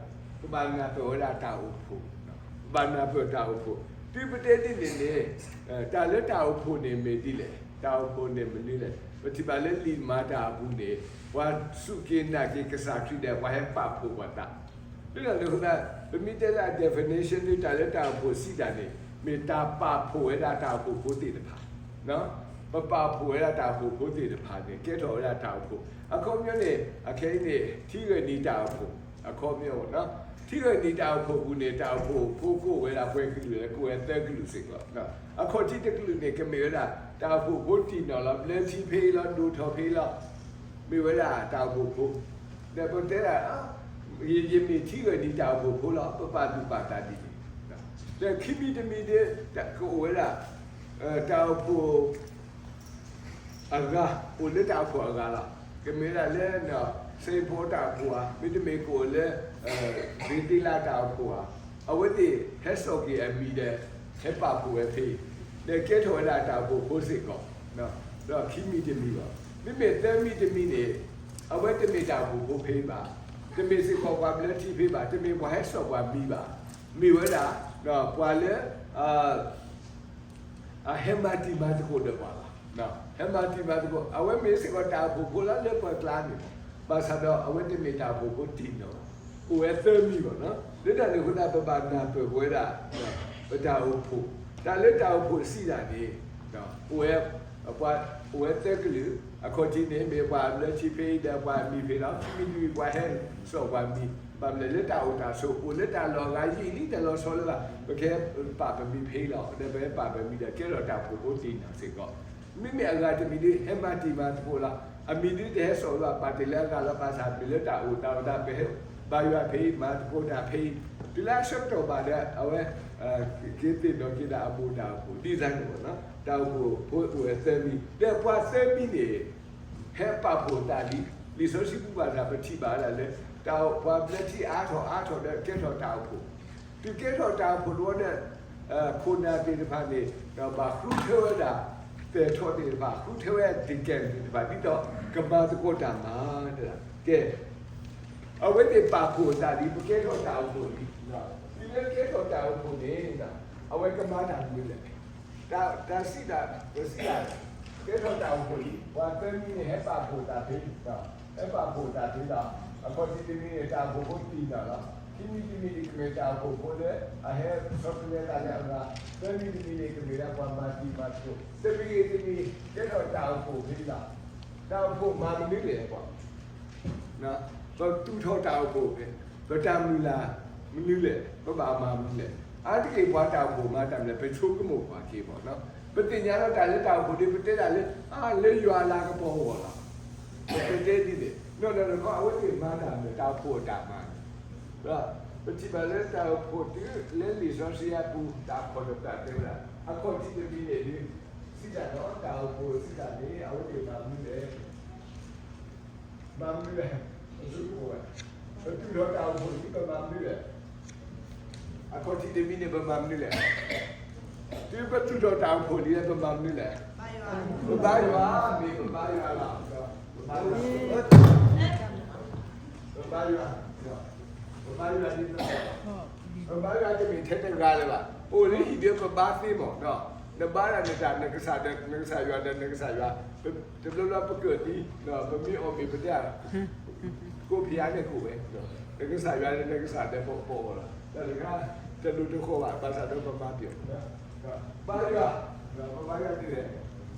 ကဘၣ်နၢ်ပၢၢ်ဝဲဒၣ်တၢ်အိၣ်ဖှိၣ်, ကဘၣ်နၢ်ပၢၢ်တၢ်အိၣ်ဖှိၣ်, တုၤပတဲဒ်န့ၣ်န့ၣ် တၢ်လၢတၢ်အိၣ်ဖှိၣ်န့ၣ်မ့ၢ်ဒ်လဲၣ်, တၢ်အိၣ်ဖှိၣ်န့ၣ်မနုၤလဲၣ်, ပထံၣ်ဘၣ်လၢလံာ်မၤတၢ်အပူၤန့ၣ် ပှၤစူၢ်က့ၤနာ်က့ၤကစၢ်ခရံာ်ဒီး ပှၤဟဲပာ်ဖှိၣ်ပှၤသး, ဒ်န့ၣ်အဃိသတး ပမ့ၢ်တဲလၢအ definition ဒ်တၢ်လၢတၢ်အိၣ်ဖှိၣ်စံးတၢ်န့ၣ် မ့ၢ်တၢ်ပာ်ဖှိၣ်ဝဲဒၣ်တၢ်အိၣ်ဖှိၣ်ဖိသ့ၣ်တဖၣ်, ပပာ်ဖှိၣ်ဝဲဒၣ်တၢ်အိၣ်ဖှိၣ်ဖိသ့ၣ်တဖၣ်န့ၣ် ကဲထီၣ်ဝဲဒၣ်တၢ်အိၣ်ဖှိၣ်, အခီပညီန့ၣ် အခဲအံၤန့ၣ် ထံဂၢၢ်နံၤတၢ်အိၣ်ဖှိၣ် အခီပညီနီၤ, ထံဂၢၢ်နံၤတၢ်အိၣ်ဖှိၣ်ပူၤန့ၣ် တၢ်အိၣ်ဖှိၣ်ဖိကအိၣ်ဝဲဒၣ်ပှဲၤကလုာ်လဲၣ်, ကအိၣ်ဝဲသၢကလုာ်စ့ၢ်ကီး, အခီၣ်ထံးတကလုာ်န့ၣ် ကမ့ၢ်ဝဲဒၣ် တၢ်အိၣ်ဖှိၣ်ဖိတံၢ်နီၢ်လီၤ, ဘျၢထံဖဲအံၤလီၤ, ဒိၣ်ထီၣ်ဖဲအံၤလီၤ, မ့ၢ်ဝဲဒၣ်တၢ်အိၣ်ဖှိၣ်ဖိ, ဒီးပတဲဒၣ် ယမ့ၢ်ထံဂၢၢ်နံၤတၢ်အိၣ်ဖှိၣ်ဖိလီၤ, ပပာ်သူၣ်ပာ်သးဒ်န့ၣ်, ဒီးခံမံၤတမံၤဒီး ကအိၣ်ဝဲဒၣ် တၢ်အိၣ်ဖှိၣ် အဂၤ အိၣ်လၢတၢ်အိၣ်ဖှိၣ်အဂၤလီၤ. ကမ့ၢ်ဝဲဒၣ်လၢ Saint Paul တၢ်အိၣ်ဖှိၣ်ဧါ, မ့တမ့ၢ်ကအိၣ်လၢ ဘ့းသ့လးတၢ်အိၣ်ဖှိၣ်ဧါ, အဝဲသ့ၣ်ဟဲစိာ်က့ၤအမံၤဒီး ဟဲပာ်ဖှိၣ်ဝဲဖဲအံၤ, ဒီးကဲထီၣ်ဝဲဒၣ်တၢ်အိၣ်ဖှိၣ်ဖိစ့ၢ်ကီး, ဒီးခံမံၤတမံၤလီၤ. မ့မ့ၢ်သၢမံၤတမံၤန့ၣ် အဝဲတမ့ၢ်တၢ်အိၣ်ဖှိၣ်ဖိဖဲအံၤဘၣ်, တမ့ၢ်စ့ၢ်ကီးပှၤဘျၢထံဖဲဘၣ်, တမ့ၢ်ပှၤဟဲစိာ်ပှၤမံၤဘၣ်, မ့ၢ်ဝဲဒၣ် ပှၤလၢ အဟဲမၤတံၤမၤသကိးဒီးပှၤလီၤ. ဟဲမၤတံၤမၤသကိး, အဝဲမ့ၢ်စ့ၢ်ကီးတၢ်အိၣ်ဖှိၣ်ဖိလီၤလၢပှၤကျါန့ၣ်, ဘၣ်ဆၣ်ဒီးအဝဲတမ့ၢ်တၢ်အိၣ်ဖှိၣ်ဖိတံၢ်နီၢ်ဘၣ်, အိၣ်ဝဲသၢမံၤဘၣ်နီၤ. လၢတၢ်န့ၣ်အဃိသတး ပဘၣ်နၢ်ပၢၢ်ပဝဲဒၣ် ပတၢ်အိၣ်ဖှိၣ်, တၢ်လၢတၢ်အိၣ်ဖှိၣ်စံးတၢ်န့ၣ် အိၣ်ဝဲ ပှၤ အိၣ်ဝဲသၢကလုာ်, အခီၣ်ထံးန့ၣ် မ့ၢ်ပှၤဘျၢထံဖဲအံၤဒီးပှၤမံၤဖဲလီၤ. ခံမံၤတမံၤပှၤဟဲစိာ်ပှၤမံၤ, ဘၣ်မနုၤလဲၣ် လၢတၢ်အိၣ်တၢ်ဆိးအိၣ်လၢတၢ်လီၢ်အဂၤယံာ်လံ တၢ်လီၤဆီလၢၤဘၣ်, ပကဟဲပာ်ပမံၤဖဲအံၤလီၤ. ဒီးပဟဲပာ်ပမံၤဒီး ကဲထီၣ်တၢ်အိၣ်ဖှိၣ်ဖိတံၢ်နီၢ်စ့ၢ်ကီး. မ့မ့ၢ်အဂၤတမံၤဒ် ဟဲမၤတံၤမၤသကိးလီၤ. အမံၤဒ်တဟဲစိာ်လၢၤဘၣ်, ပာ်တ့ၢ်လၢအဂၤလီၤ. ဘၣ်ဆၣ်မ့ၢ်လၢတၢ်အိၣ်သးဝဲဒၣ် ပဟဲဘါယွၤဖဲအံၤ မၤသကိးတၢ်ဖဲအံၤ, တုၤလၢအဆၢကတီၢ်ဘၣ်ဒီး အဝဲ က့ၤသ့ၣ်နီၣ်က့ၤဒၣ်အဘူးတၢ်အိၣ်ဖှိၣ် ဒ်န့ၣ်န့ၣ်, တၢ်အိၣ်ဖှိၣ်ဖိအိၣ်ဝဲသၢမံၤ, ဒီးပှၤသၢမံၤန့ၣ် ဟဲပာ်ဖှိၣ်အသးဒ် လံာ်စီဆှံပူၤဘၣ်တၢ်ပထံၣ်ဘၣ်ဒၣ်လၢ တၢ်ပှၤဘျၢထံအါထီၣ်အါထီၣ်ဒီးကဲထီၣ်တၢ်အိၣ်ဖှိၣ်, တုၤကဲထီၣ်တၢ်အိၣ်ဖှိၣ်တဝီဒီး ခိၣ်နၢ်သ့ၣ်တဖၣ်န့ၣ် ဘၣ်ဃုထၢဝဲဒၣ် ပဲာ်ထီၣ်သ့ၣ်တဖၣ် ဃုထၢဝဲဒၣ် deacon သ့ၣ်တဖၣ် ဒ်သိးကမၤသကိးတၢ်မၤ ကဲ အဝဲသ့ၣ်ပာ်ဖှိၣ်အသးဒ် ပကဲထီၣ်တၢ်အိၣ်ဖှိၣ်လံ, တုၤလၢကဲထီၣ်တၢ်အိၣ်ဖှိၣ်န့ၣ် အဝဲကမၤတၢ်မနုၤလဲၣ်, တၢ်စံးဒၣ် ပစံးဒၣ် ကဲထီၣ်တၢ်အိၣ်ဖှိၣ်လံ ပှၤသၢမံၤန့ၣ် ဟဲပာ်ဖှိၣ်တၢ်ဖဲ ဟဲပာ်ဖှိၣ်တၢ်ဖဲလီၤ. အခီၣ်ထံးတမံၤန့ၣ် တၢ်အိၣ်ဖှိၣ်ဖိတံၢ်နီၢ်လီၤ. ခံမံၤတမံၤန့ၣ် ကမ့ၢ်တၢ်အိၣ်ဖှိၣ်ဖိလၢ အဟဲဆီတလဲသးလၢအဂၤ, သၢမံၤတမံၤန့ၣ် ကမ့ၢ်ဒၣ်ပှၤမၤတံၤမၤသကိး, တမံၤဂ့ၤတမံၤ ကဲထီၣ်တၢ်အိၣ်ဖှိၣ်ဖဲလီၤ. တၢ်အိၣ်ဖှိၣ်မၤမနုၤလဲၣ်ပှၤ ပသူၣ်ထီၣ်တၢ်အိၣ်ဖှိၣ်ဖဲ ပတၢ်မုၢ်လၢ်မနုၤလဲၣ်, ပဘၣ်မၤမနုၤလဲၣ်. အါတက့ၢ်ပှၤတၢ်အိၣ်ဖှိၣ်မၤတၢ်မနုၤလဲၣ် ပဆိကမိၣ်ကွၢ်က့ၤဘၣ်နီၤ. ပသ့ၣ်ညါလီၤတၢ်လၢတၢ်အိၣ်ဖှိၣ်ဒီး ပတဲဒၣ်လၢ အါ လၢယွၤအလၤကပီၤအဂီၢ်လီၤ. ပတဲဒ်န့ၣ် နီၢ်နီၢ်တခီ အဝဲသ့ၣ်မၤတၢ်မနုၤလဲၣ် တၢ်အိၣ်ဖှိၣ်အတၢ်မၤန့ၣ် ဒီး ပထံၣ်ဘၣ်လၢတၢ်အိၣ်ဖှိၣ်တုၤလၢလံာ်စီဆှံအပူၤ တၢ်ခီၣ်တၢ်တဲဝဲဒၣ် အခီၣ်ထံးတမံၤန့ၣ်ဒ် စံးတၢ်ဒီးတၢ်အိၣ်ဖှိၣ်စံးတၢ်န့ၣ် အဝဲသ့ၣ်မၤမနုၤလဲၣ် မၤမနုၤလဲၣ်, ပသူၣ်ထီၣ်တၢ်အိၣ်ဖှိၣ် ပမၤမနုၤလဲၣ်, အခီၣ်ထံးတမံၤန့ၣ် ပမၤမနုၤလဲၣ်, တုၤပသူၣ်ထီၣ်တၢ်အိၣ်ဖှိၣ်လံ ပမၤမနုၤလဲၣ်, ပဘါယွၤ, မ့ၢ်ပဘါယွၤလီၤ, ပဘါယွၤ, ပဘါယွၤ, ပဘါယွၤဒ်သိး ပဘါယွၤတမ့ၢ်ထဲတဂၤလၢၤဘၣ်, ပအိၣ်လၢဟံၣ်ဒီးပဘါသ့မး, နဘါဒၣ်နတၢ်နကစၢ်ဒီးနကစၢ်ယွၤဒီးနကစၢ်ယွၤ, တဘျီဘျီပကၢၣ်သံ, ပမ့ၢ်အီၣ်မ့ၢ်ပတဲ, ကိးဖံးအါန့ၣ်ကိးဝဲ, နကစၢ်ယွၤဒီးနကစၢ်ဒီးပအီၣ်လီၤ, တၢ်တခါ တလိၣ်တဃီၤဘၣ် ဘၣ်ဆၣ်ဒီးပမၤပျီၢ်, ဘါယွၤ, ပဘါယွၤဒ်လဲၣ်,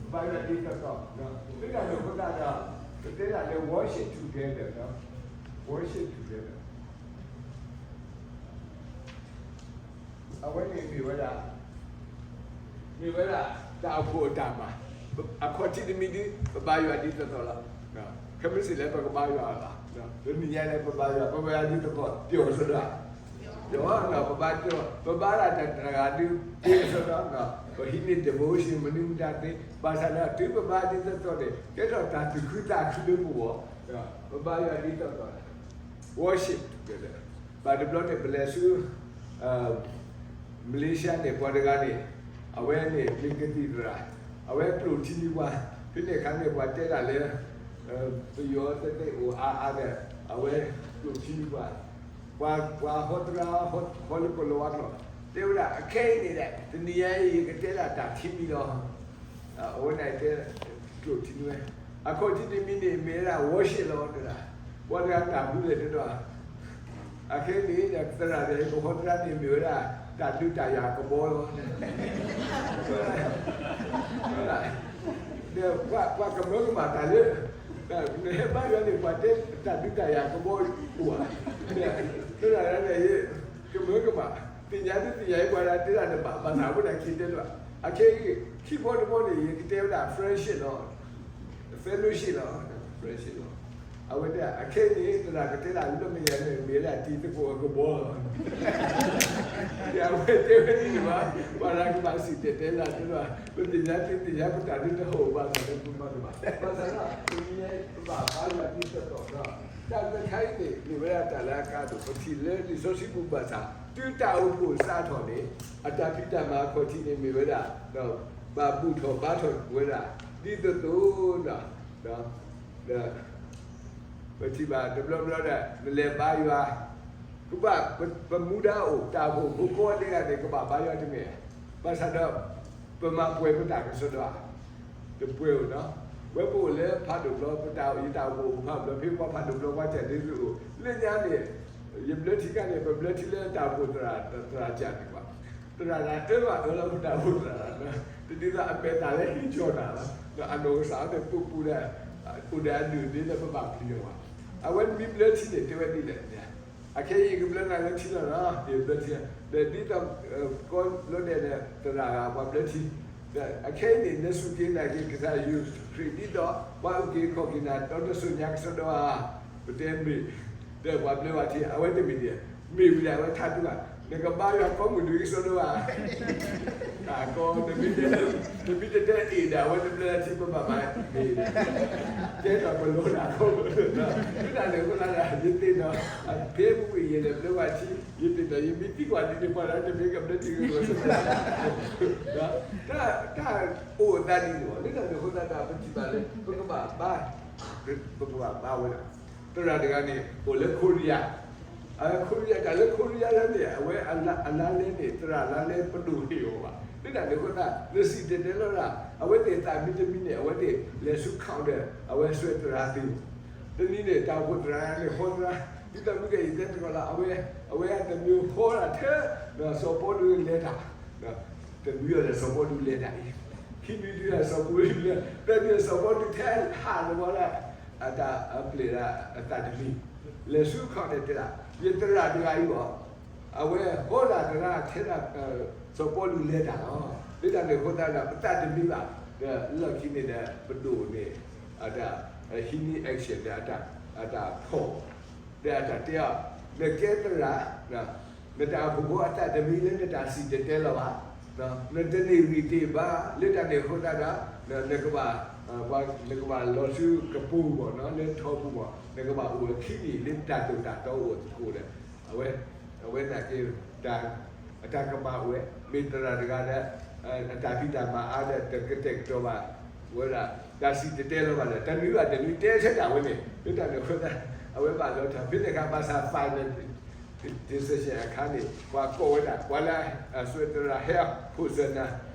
ပဘါယွၤဒ်သိးသိး, မ့ၢ်တၢ်န့ၣ်အဃိသတးဒီး ပတဲဒၣ်လၢ worship together, worship together အဝဲန့ၣ်မ့ၢ်ဝဲဒၣ်, မ့ၢ်ဝဲဒၣ် တၢ်အိၣ်ဖှိၣ်အတၢ်မၤ, အခီၣ်ထံးတမံၤဒ် ပဘါယွၤဒ်သိးသိးလီၤ, ခဲမုၢ်ဆ့ၣ်လၢပကဘါယွၤလီၤ, တနံၤညါလၢပဘါယွၤ ပဝဲဒၣ်ဒ်သိးသိး ပျီၢ်ကစီဒီ, ပျီၢ် ပဘါ, ပဘါဒၣ်တဂၤဒ် ပျီၢ်ကစီဒီ, ပဟံးန့ၢ် devotion မနုၤမတၤသ့, ဘၣ်ဆၣ်ဒီးတုၤပဘါဒ်သိးသိးန့ၣ် ကဲထီၣ်တၢ်သူၣ်ခုသးခုလၢပဂီၢ်, ပဘါယွၤဒ်သိးသိး worship together, ဘၣ်တဘျီန့ၣ် ပလဲၤဆူ Malaysia န့ၣ် ပှၤတဂၤန့ၣ် အဝဲန့ၣ်မ့ၢ်ကသံၣ်သရၣ်, အဝဲကျိၣ်ထံနွံပှၤ, ဖဲန့ၣ်အခါန့ၣ် ပှၤတဲဒၣ်လၢ ပယီၤသ့ၣ်သ့ၣ်အိၣ်အါအါဒီး အဝဲကျိၣ်ထံနွံပှၤ, ပှၤဟီသရၣ် ဟီလၢကလီၤဝါကျိာ်, တဲဝဲဒၣ် အခဲအံၤန့ၣ်ဒီး တနံၤညါအံၤ ယကတဲဒၣ်တၢ်ခံမံၤလီၤ. အဝဲန့ၣ်တဲ ကျိၣ်ထံနွံ, အခီၣ်ထံးတမံၤန့ၣ် မ့ၢ်ဝဲဒၣ် worship လီၤတဲဒၣ်, ပှၤတဂၤတၢ်ဘျုးလဲၣ်တဲဒၣ်, အခဲအံၤန့ၣ် သရၣ်ဒီး ပဟီသရၣ်န့ၣ် မ့ၢ်ဝဲဒၣ် တၢ်ဒုးတၢ်ယၤကဘီလီၤ. ဒီးပှၤကမၢကမၣ်တၢ်လၢ နဟဲဘါယွၤန့ၣ် ပှၤတဲတၢ်ဒုးတၢ်ယၤကဘီအိၣ်ဧါ, သရၣ်န့ၣ် ကမၢကမၣ်, သ့ၣ်ညါဒုးသ့ၣ်ညါအံၤ ပှၤဒၣ်တဲဒၣ်နဘၣ် ဘၣ်ဆၣ်အဝဲဒၣ်က့ၤတဲဒၣ်, အခဲအံၤ ခံဘီတဘီန့ၣ် ယကတဲဝဲဒၣ် friendship လီၤ, fellowship လီၤ, friendship လီၤ. အဝဲဒၣ် အခဲအံၤန့ၣ် သရၣ်ကတဲဒၣ်လၢမယၤန့ၣ် မ့ၢ်လၢအတံၤသကိးအကဘီလီၤ. အဝဲတဲဝဲဒ်န့ၣ်ဘၣ်, ပှၤဒၣ်ကဘၣ်စံၣ်တဲၤတဲလၢတဲဒၣ်, ပသ့ၣ်ညါသ့ၣ်ညါပတၢ်ဒုးတဟီၣ်ဘၣ်ဆၣ်လၢပမၤတဘၣ်, ဘၣ်ဆၣ်ဒီး ပမ့ၢ်ပဘၣ်ဘါယွၤဒ်သိးသိးဒီး တၢ်တခါအံၤန့ၣ် မ့ၢ်ဝဲဒၣ်တၢ်လၢအကါဒိၣ် ပထံၣ်လၢလံာ်စီဆှံပူၤဘၣ်ဆၣ် တုၤတၢ်အိၣ်ဖှိၣ်စးထီၣ်န့ၣ် အတၢ်ဖံးတၢ်မၤအခီၣ်ထံးန့ၣ်မ့ၢ်ဝဲဒၣ် ဘၣ်ဘူၣ်ထီၣ်ဘါထီၣ်ဝဲဒၣ် ဒ်သိးသိးဒီး ဒီး ပထံၣ်ဘၣ်တဘျီဘျီဒီး နလဲၤဘါယွၤ, ကဘၣ် ပမူဒါအိၣ် တၢ်အိၣ်ဖှိၣ်ဖိကိးဂၤဒဲးန့ၣ် ကဘၣ်ဘါယွၤတမ့ၢ်ဧါ, ဘၣ်ဆၣ်ဒီး ပမၤပှဲၤပတၢ်ကစီဒီဧါ, တပှဲၤဧိၤနီၤ, ဝဲပအိၣ်လၢဖးဒိၣ်ဘျီ ပတၢ်အိၣ်ယတၢ်အိၣ်ဖှိၣ်အိၣ်ဖးဒိၣ်ဘျီ ဖဲပှၤဖးဒိၣ်ဘျီ ပှၤစၢ်ဒ်သိးအိၣ် လၢညါန့ၣ် ယဘျၢထံခါန့ၣ် ပဘျၢထံလၢတၢ်အိၣ်ဖှိၣ်သရၣ် သရၣ်စၢ်န့ၣ်ဘၣ်, သရၣ်တၢ်အၢဘၣ်အၢလီၤ ပတၢ်အိၣ်ဖှိၣ်သရၣ်, တဒ်သိးအမဲာ်သၣ်လၢဟံးကၠီၣ်တၢ်လီၤ, အနီၢ်ကစၢ်အံၤန့ၣ် ပူၤပူၤဒီး အိၣ်ဒီးအဒုၣ်အဒါဒီး ပဘၣ်ပျံၤအီၤဘၣ်, အဝဲမ့ၢ်ဘျၢထံန့ၣ် တဲဝဲဒ်လဲၣ်န့ၣ်, အခဲအံၤယကဘျၢနၤလၢထံလီၤနီၤ ယဘျၢထံ, ဒီးဒ်သိး ကီလီၤဒဲးဒီး သရၣ်ဂၤပှၤဘျၢထံ, ဒီးအခဲအံၤန့ၣ် နစူၢ်က့ၤနာ်က့ၤကစၢ်ယ့ၣ်ၡူးခရံာ်ဒ်သိး ပှၤအုၣ်က့ၤခီၣ်က့ၤနၤ ဒီးနစိၤညါကစီဒီဧါ, ပတဲမ့ၢ်, ဒီးပှၤဘျၢဝဲထံ အဝဲတမ့ၢ်ဒ် မ့ၢ်ဝံၤဒီးအဝဲထါတူၢ်ဘၣ်, နကဘါယွၤကိးမုၢ်နွံကစီဒီဧါ, တၢ်ကီ နမ့ၢ်တတဲအ့ၣ်ဒီး အဝဲတဘျၢထံပဘၣ်မၤအ့ၣ်ဒီး ကဲထီၣ်ပလိၤတၢ်ဖိ, မ့ၢ်တၢ်န့ၣ်အဃိသတးဒီး ယသ့ၣ်နီၣ်, ဖဲပူၤကွံာ်ယလဲၤဘျၢဝဲဆံ, ယသ့ၣ်နီၣ် ယမ့ၢ်သံကွၢ်ဒ်န့ၣ် ပှၤလၢတမ့ၢ်ကဘျၢထံဂ့ၢ်ဂီၤစ့ၢ်ကီး, တၢ်အိၣ်အသးဒ်န့ၣ်လီၤ. မ့ၢ်တၢ်န့ၣ်အဃိသတးဒီး ပထံၣ်ဘၣ်လၢ ပကဘၣ်ဘါ, ပကဘၣ်ဘါဝဲဒၣ် သရၣ်တဂၤန့ၣ် အိၣ်လၢခိရံယါ, အခိရံယါ တၢ်လၢခိရံယါလၢန့ၣ် အဝဲအလါလဲန့ၣ် သရၣ်လါလဲပဒိၣ်ဟ့ၣ်အီၤဘၣ်. မ့ၢ်တၢ်န့ၣ်အဃိသတး နစံၣ်တဲၤတဲလီၤတၢ် အဝဲသ့ၣ်သးမံတမံန့ၣ် အဝဲသ့ၣ်လဲၤဆူ ခီၣ်ဒီး အဝဲစွဲသရၣ်သ့ၣ်, တနံၤန့ၣ် တၢ်အိၣ်ဖှိၣ်သရၣ်န့ၣ် ဟီသရၣ်, ဒ်သိးမ့ၢ်ကယတဲသကိးလၢ အဝဲ, အဝဲတမံၤဟီဒၣ်ထဲ စီၤပီလူးလဲၤတၢ် တနွံအံၤဒီး စီၤပီလူးလဲၤတၢ်အံၤ, ခံနွံတုၤဒီး စီၤပီလူးလဲၤ, သၢနွံ စီၤပီလူးထဲဟးလီၤဝဲဒၣ် အတၢ်အပျဲၢ်ဒၣ်အသးတမံၤ, လဲၤဆူခီၣ်န့ၣ်တဲဒၣ်, ယသရၣ်တဂၤအံၤဘၣ်, အဝဲဟီဒၣ်သရၣ်ထဲဒၣ် စီၤပီလူးလဲၤတၢ်လီၤ. မ့ၢ်တၢ်န့ၣ်အဃိသတးဒီး ပသးတမံၤဘၣ်, ဒီးလီၢ်ခံန့ၣ်ဒီး ပဒိၣ်န့ၣ် အတၢ်ဟံးန့ၢ် action ဒီး အတၢ်ဖီၣ် ဒီးအတၢ်တဲအီၤ, နကဲသရၣ်, နတၢ်အိၣ်ဖှိၣ်ဖိအသးတမံၤလၢနတၢ်စံၣ်တဲၤတဲလီၤဘၣ်, နတန့ၢ်ဂံၢ်တ့ၢ်ဘၣ်, လၢတၢ်န့ၣ်အဃိသတးဒီး နကဘၣ်, နကဘၣ်လီၤဆူကပိာ်မီၢ်နီၤ လၢထီပူၤမီၢ်, နကဘၣ်အိၣ်လၢခံနံၣ်လၢတၢ်သိၣ်တၢ်သီအိၣ်သကိးဒီး အဝဲ, အဝဲနာ်က့ တၢ်, အတၢ်ကမၣ်အိၣ်ဝဲ, မ့ၢ်သရၣ်တဂၤဒီး အတၢ်ဖံးတၢ်မၤအါဒီး တကတဲာ်ကတီၤဘၣ်ဝဲဒၣ် တၢ်စံၣ်တဲၤတဲလီၤဘၣ်ဒီး တနွံဘၣ်တနွံတဲထဲဒၣ်ဝဲန့ၣ် မ့ၢ်တၢ်န့ၣ်အဃိသတး အဝဲဘၣ်လီၤထီၣ် ဖဲန့ၣ်အခါ ဘၣ်ဆၣ် final decision အခါန့ၣ် ပှၤကိးဝဲဒၣ် ပှၤလၢအစွဲသရၣ်ဟဲအီၤ Hosanna,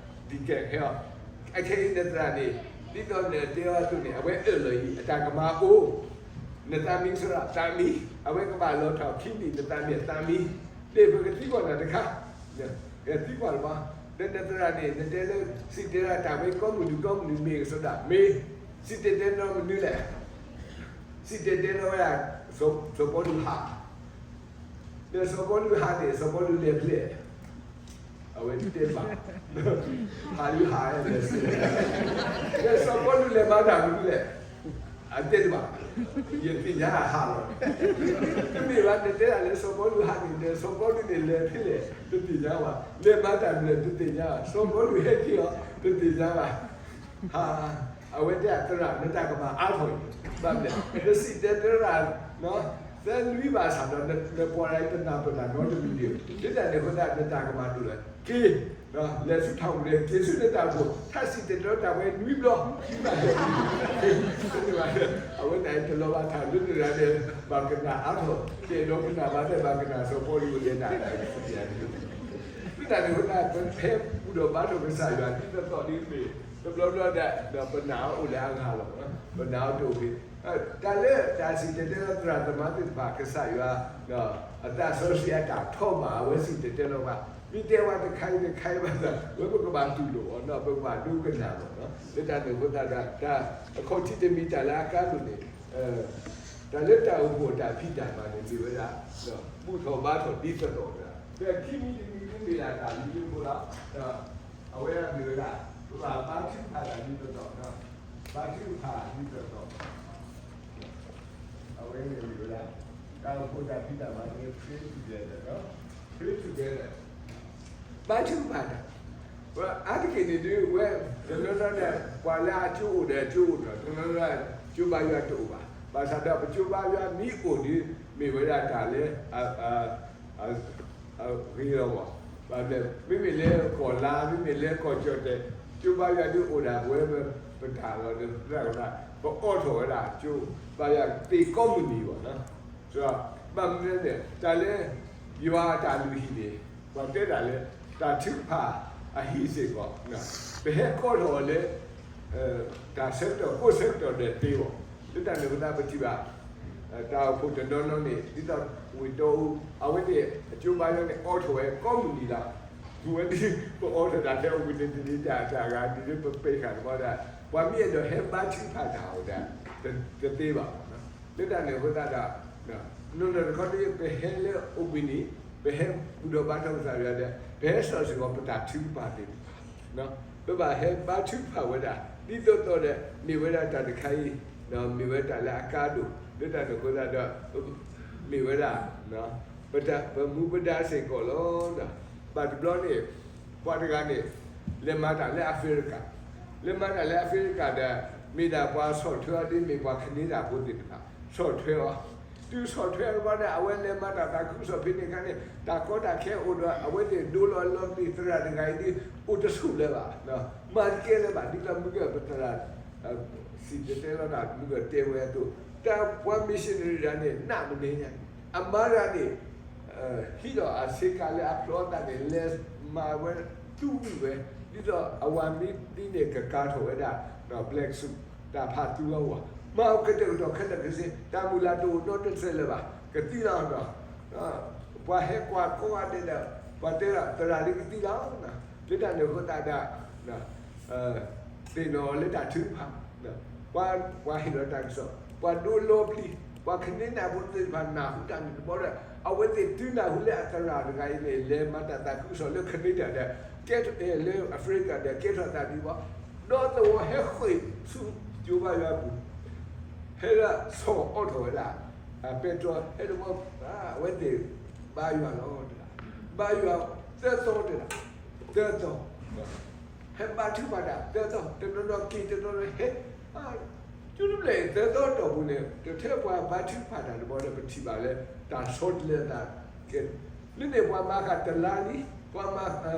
deacon ဟဲအီၤ, အခဲအံၤနသရၣ်န့ၣ် ဒ်သိးနတဲအီၤအသိးန့ၣ် အဝဲအၢၣ်လီၤအံၤ အတၢ်ကမၣ်အိၣ် နသးမံသရၣ်သးမံ, အဝဲကဘၣ်လီၤထီၣ်ခံနံၣ် နသးမံအသးမံ, န့ၣ်ပကသံကွၢ်နၤတခါ, ကသံကွၢ်လၢၤဘၣ်, ဒီးနသရၣ်န့ၣ် နတဲလၢ စံၣ်တဲၤတဲလီၤတၢ်ဝဲကိးမုၢ်နံၤကိးမုၢ်နံၤမ့ၢ်ကစီဒၣ် မ့ၢ်, စံၣ်တဲၤတဲလီၤမနုၤလဲၣ်, စံၣ်တဲၤတဲလီၤဝဲဒၣ် စီၤပီလူးဟး ဒီးစီၤပီလူးဟးန့ၣ် စီၤပီလူးလဲၤဖဲလဲၣ်, အဝဲတဲဘၣ်, ဟးဒုးဟးလဲၤစ့ၢ်, ဒီးစီၤပီလူးလဲၤမၤတၢ်မနုၤလဲၣ်, အတဲတဘၣ်, ယသ့ၣ်ညါဟးလီၤ, တမ့ၢ်ဘၣ် နတဲဒၣ်လၢစီၤပီလူးဟးန့ၣ် ဒီးစီၤပီလူးန့ၣ်လဲၤဖဲလဲၣ် တသ့ၣ်ညါဘၣ်, လဲၤမၤတၢ်မနုၤလဲၣ် တသ့ၣ်ညါဘၣ်, စီၤပီလူးဟဲက့ၤအီၤ တသ့ၣ်ညါဘၣ် ဟး, အဝဲတဲအသရၣ် နတၢ်ကမၣ်အါထီၣ်အံၤ, ဘၣ်မနုၤလဲၣ် နစံၣ်တဲၤတဲလီၤတၢ် သၢနွံဘၣ်ဆၣ်ဒီး နပှၤတဂၤတနၢ်ပၢၢ်တၢ်နီတမံၤဒံး, မ့ၢ်တၢ်န့ၣ်အဃိသတး နတၢ်ကမၣ်ဒိၣ်လၢၤ, က့ၤ, လဲၤဆူထီၣ်ပူၤန့ၣ် က့ၤဆူနတၢ်အိၣ်ဖှိၣ် ထါစံၣ်တဲၤတဲလီၤတၢ်ဝဲနွံဘျီ, မ့ၢ်ဘၣ်, အဝဲန့ၣ်တလီၤဘၣ်ထးလၢနတဂၤန့ၣ် ဘၣ်ကနၣ်အါထီၣ်, ကဲဒီးကနၣ်ဘၣ်တဲဘၣ်ကနၣ်စီၤပီလူးလဲၤတၢ် မ့ၢ်တၢ်န့ၣ်အဃိသတး ပဟဲဘူၣ်ထီၣ်ဘါထီၣ်ကစၢ်ယွၤဒ်သိးသိးဒ်မ့ၢ် တဘျီဘျီဒီး ဒီးပနာ်အီၤအိၣ်လၢအဂၤလီၤ, ပနာ်အီၤတအိၣ်ဘၣ်, တၢ်လၢတၢ်စံၣ်တဲၤတဲလီၤသရၣ်သမါသ့ၣ်တဖၣ် ကစၢ်ယွၤ အသးစီဆှံအတၢ်ထီၣ်မၤ အဝဲစံၣ်တဲၤတဲလီၤဘၣ်, မ့ၢ်တဲဝဲတခါအံၤတခါအံၤဘၣ်ဆၣ် ဝဲပကဘၣ်တူၢ်လိာ်အီၤ ပကဘၣ်ဒိကနၣ်အီၤ, လၢတၢ်န့ၣ်အဃိသတးဒီး တၢ်အခီၣ်ထံးတမံၤတၢ်လၢအကါဒိၣ်န့ၣ် တၢ်လၢတၢ်အိၣ်ဖှိၣ်တၢ်ဖံးတၢ်မၤန့ၣ် မ့ၢ်ဝဲဒၣ် ဘူၣ်ထီၣ်ဘါထီၣ်ဒ်သိးသိးဝဲဒၣ် ဒီးခံမံၤတမံၤမ့ၢ်ဒၣ်တၢ်လံၤလၢဖိလီၤ, ဒီးအဝဲဒၣ်မ့ၢ်ဝဲဒၣ် ပဘၣ်ဘါထုကဖၣ်တၢ်ဒ်သိးသိး, ဘါထုကဖၣ်ဒ်သိးသိး, အဝဲန့ၣ်မ့ၢ်ဝဲဒၣ် တၢ်အိၣ်ဖှိၣ်တၢ်ဖံးတၢ်မၤန့ၣ် pray together, pray together, ဘါထုကဖၣ်တၢ် အါတက့ၢ်န့ၣ်ဒုး ဝဲတနီၤနီၤန့ၣ် ပှၤလၢအကၠိအိၣ်ဒီးကၠိအိၣ်ဒီး တနီၤနီၤ ကၠိဘါယွၤတအိၣ်ဘၣ်. ဘၣ်ဆၣ်ဒီးပကၠိဘါယွၤမ့ၢ်အိၣ်ဒီး မ့ၢ်ဝဲဒၣ်တၢ်လၢ အဂ့ၤလီၤမး. ဘၣ်မနုၤလဲၣ် မ့မ့ၢ်လၢကီၢ်လါ မ့မ့ၢ်လၢကီၢ်ကၠီၣ်တဲာ် ကၠိဘါယွၤဒုးအိၣ်ဒၣ်ပဝဲ ပတၢ်လီၤဒီး ပအိးထီၣ်ဝဲဒၣ်ကၠိဘါယွၤသ့ကိးမုၢ်နံၤဘၣ်. ဘၣ်မနုၤလဲၣ် တၢ်လၢယွၤအတၢ်လုၢ်ဟံၣ်န့ၣ် ပှၤတဲဒၣ်လၢ တၢ်ထုကဖၣ်အဟံၣ်စ့ၢ်ကီး ပဟဲကိးထီၣ်အီၤလၢ တၢ်ဆၢကတီၢ်ကိးဆၢကတီၢ်ဒီးသ့ဘၣ်. လၢတၢ်န့ၣ်အဃိသတးပထံၣ်ဘၣ် တၢ်အိၣ်ဖှိၣ်တနီၤနီၤန့ၣ် ဒ်သိးဝ့ၢ်တီအူ အဝဲသ့ၣ်အကၠိဘါယွၤန့ၣ် အိးထီၣ်ဝဲကိးမုၢ်နံၤလီၤ. ဝဲဒၣ် ပအိးထီၣ်တၢ်ထဲအဝ့ၢ်န့ၣ်တနံၤတၢ်တဂၤဒ်လၢပပဲာ်ဃာ်တဘျီဒၣ် ပှၤမ့ၢ်အဲၣ်ဒိးဟဲဘါထုကဖၣ်တၢ်အီၤဒၣ် တသ့ဘၣ်. လၢတၢ်န့ၣ်အဃိသတးဒီး နီၢ်နီၢ်တခီဒ် ပဟဲလၢအဝ့ၢ်န့ၣ် ပဟဲဘူၣ်ထီၣ်ဘါထီၣ်ကစၢ်ယွၤဒီး ပဟဲစီၣ်စ့ၢ်ကီးပတၢ်ထုကဖၣ်သ့ၣ်တဖၣ် ပဘၣ်ဟဲဘါထုကဖၣ်ဝဲဒၣ် ဒ်သိးသိးဒီး မ့ၢ်ဝဲဒၣ်တၢ်တခါအံၤ မ့ၢ်ဝဲတၢ်လၢအကါဒိၣ် လၢတၢ်န့ၣ်အဃိသတးဒီး မ့ၢ်ဝဲဒၣ် ပတၢ် ပမူပဒါစ့ၢ်ကီးလီၤ. ဘၣ်တဘျီန့ၣ် ပှၤတဂၤန့ၣ် လဲၤမၤတၢ်လၢအဖရံကၤ လဲၤမၤတၢ်လၢအဖရံကၤဒီး မ့ၢ်ဒၣ်ပှၤဆီၣ်ထွဲအီၤဒ်မ့ၢ်ပှၤကန့ၢ်တၢ်ဖိသ့ၣ်တဖၣ် ဆီၣ်ထွဲအီၤ, တုၤဆီၣ်ထွဲအီၤတဘျီဒီး အဝဲလဲၤမၤတၢ်သးခုကစီၣ်ဖဲန့ၣ်အခါန့ၣ် တၢ်ကီတၢ်ခဲအိၣ်ဒီး အဝဲသ့ၣ်ဒိလီၤအလီၤတ့ၢ်သရၣ်တဂၤအံၤဒ် အိၣ်တဆူၣ်လၢၤဘၣ်, မၤတကဲလၢၤဘၣ် ဒ်သိးမုၢ်ကပသရၣ် စံၣ်တဲၤတဲလီၤတၢ်မုၢ်ကတဲဝဲအသိး, တၢ်ပှၤ missionary တဂၤန့ၣ် နးမနုၤညါန့ၣ် အမါတဂၤန့ၣ် ဟံးဒီးအဆ့ကၤလၢအဖျိအသးန့ၣ် လဲၤမၤဝဲ သူဝံၣ်ဝဲ, ဒ်သိးအဝၤမ့ၢ်သံန့ၣ် ကကၤထီၣ်ဝဲဒၣ် black soap တၢ်ဖးသူဝဲဝၤ, မၤအီၤကတဲာ်ကတီၤခဲလၢာ်ခဲဆ့, တၢ်မုၢ်လၢ်တအိၣ်နီတစဲးလၢၤဘၣ်, ကသံလီၤဒီး ပှၤဟဲကွၢ်ကိးဂၤဒဲးဒီး ပှၤတဲဒီး သရၣ်ဒ်ကသံလီၤ, လၢတၢ်န့ၣ်အဃိသတးဒီး သ့ၣ်နီၣ်လၢတၢ်ထုကဖၣ်, ပှၤဟ့ၣ်လီၤတၢ်ကစီၣ်, ပှၤဒိလီၤပျံၤ, ပှၤကန့ၢ်နၢ်ဟူသ့ၣ်တဖၣ်နၢ်ဟူတၢ်န့ၣ်တဘျီဒီး အဝဲသ့ၣ်တုၤနၢ်ဟူလၢအသရၣ်တဂၤအံၤန့ၣ် လဲၤမၤတၢ်သးခုကစီၣ်လၢ Canada ဒီး ကဲထီၣ်လၢ Africa ဒီး ကဲထီၣ်သးဒ်အံၤဘၣ်, ဒီးသဝီဟဲဃ့ၢ်ဆူကၠိဘါယွၤအပူၤ, ဟဲလၢဆီၣ်အီၣ်ထီၣ်ဝဲဒၣ် ပဲတြီ ဟဲတဘျီ, အဝဲသ့ၣ်ဘါယွၤလီၤ, ဘါယွၤ သၢသီတဲဒၣ်, သၢသီ ဟဲဘါထုကဖၣ်တၢ်သၢသီ, တနီၤနီၤက့ၤ တနီၤနီၤဟဲ, ကၠိတဖျၢၣ်အံၤ သၢသီတီၢ်ပူၤန့ၣ် တထဲပှၤဘါထုကဖၣ်တၢ်တဘျီဒီး ပထံၣ်ဘၣ်လၢတၢ်ဆီတလဲအသးကဲ, လၢန့ၣ်ပှၤမၤဃာ်တလါလံ, ပှၤမၤ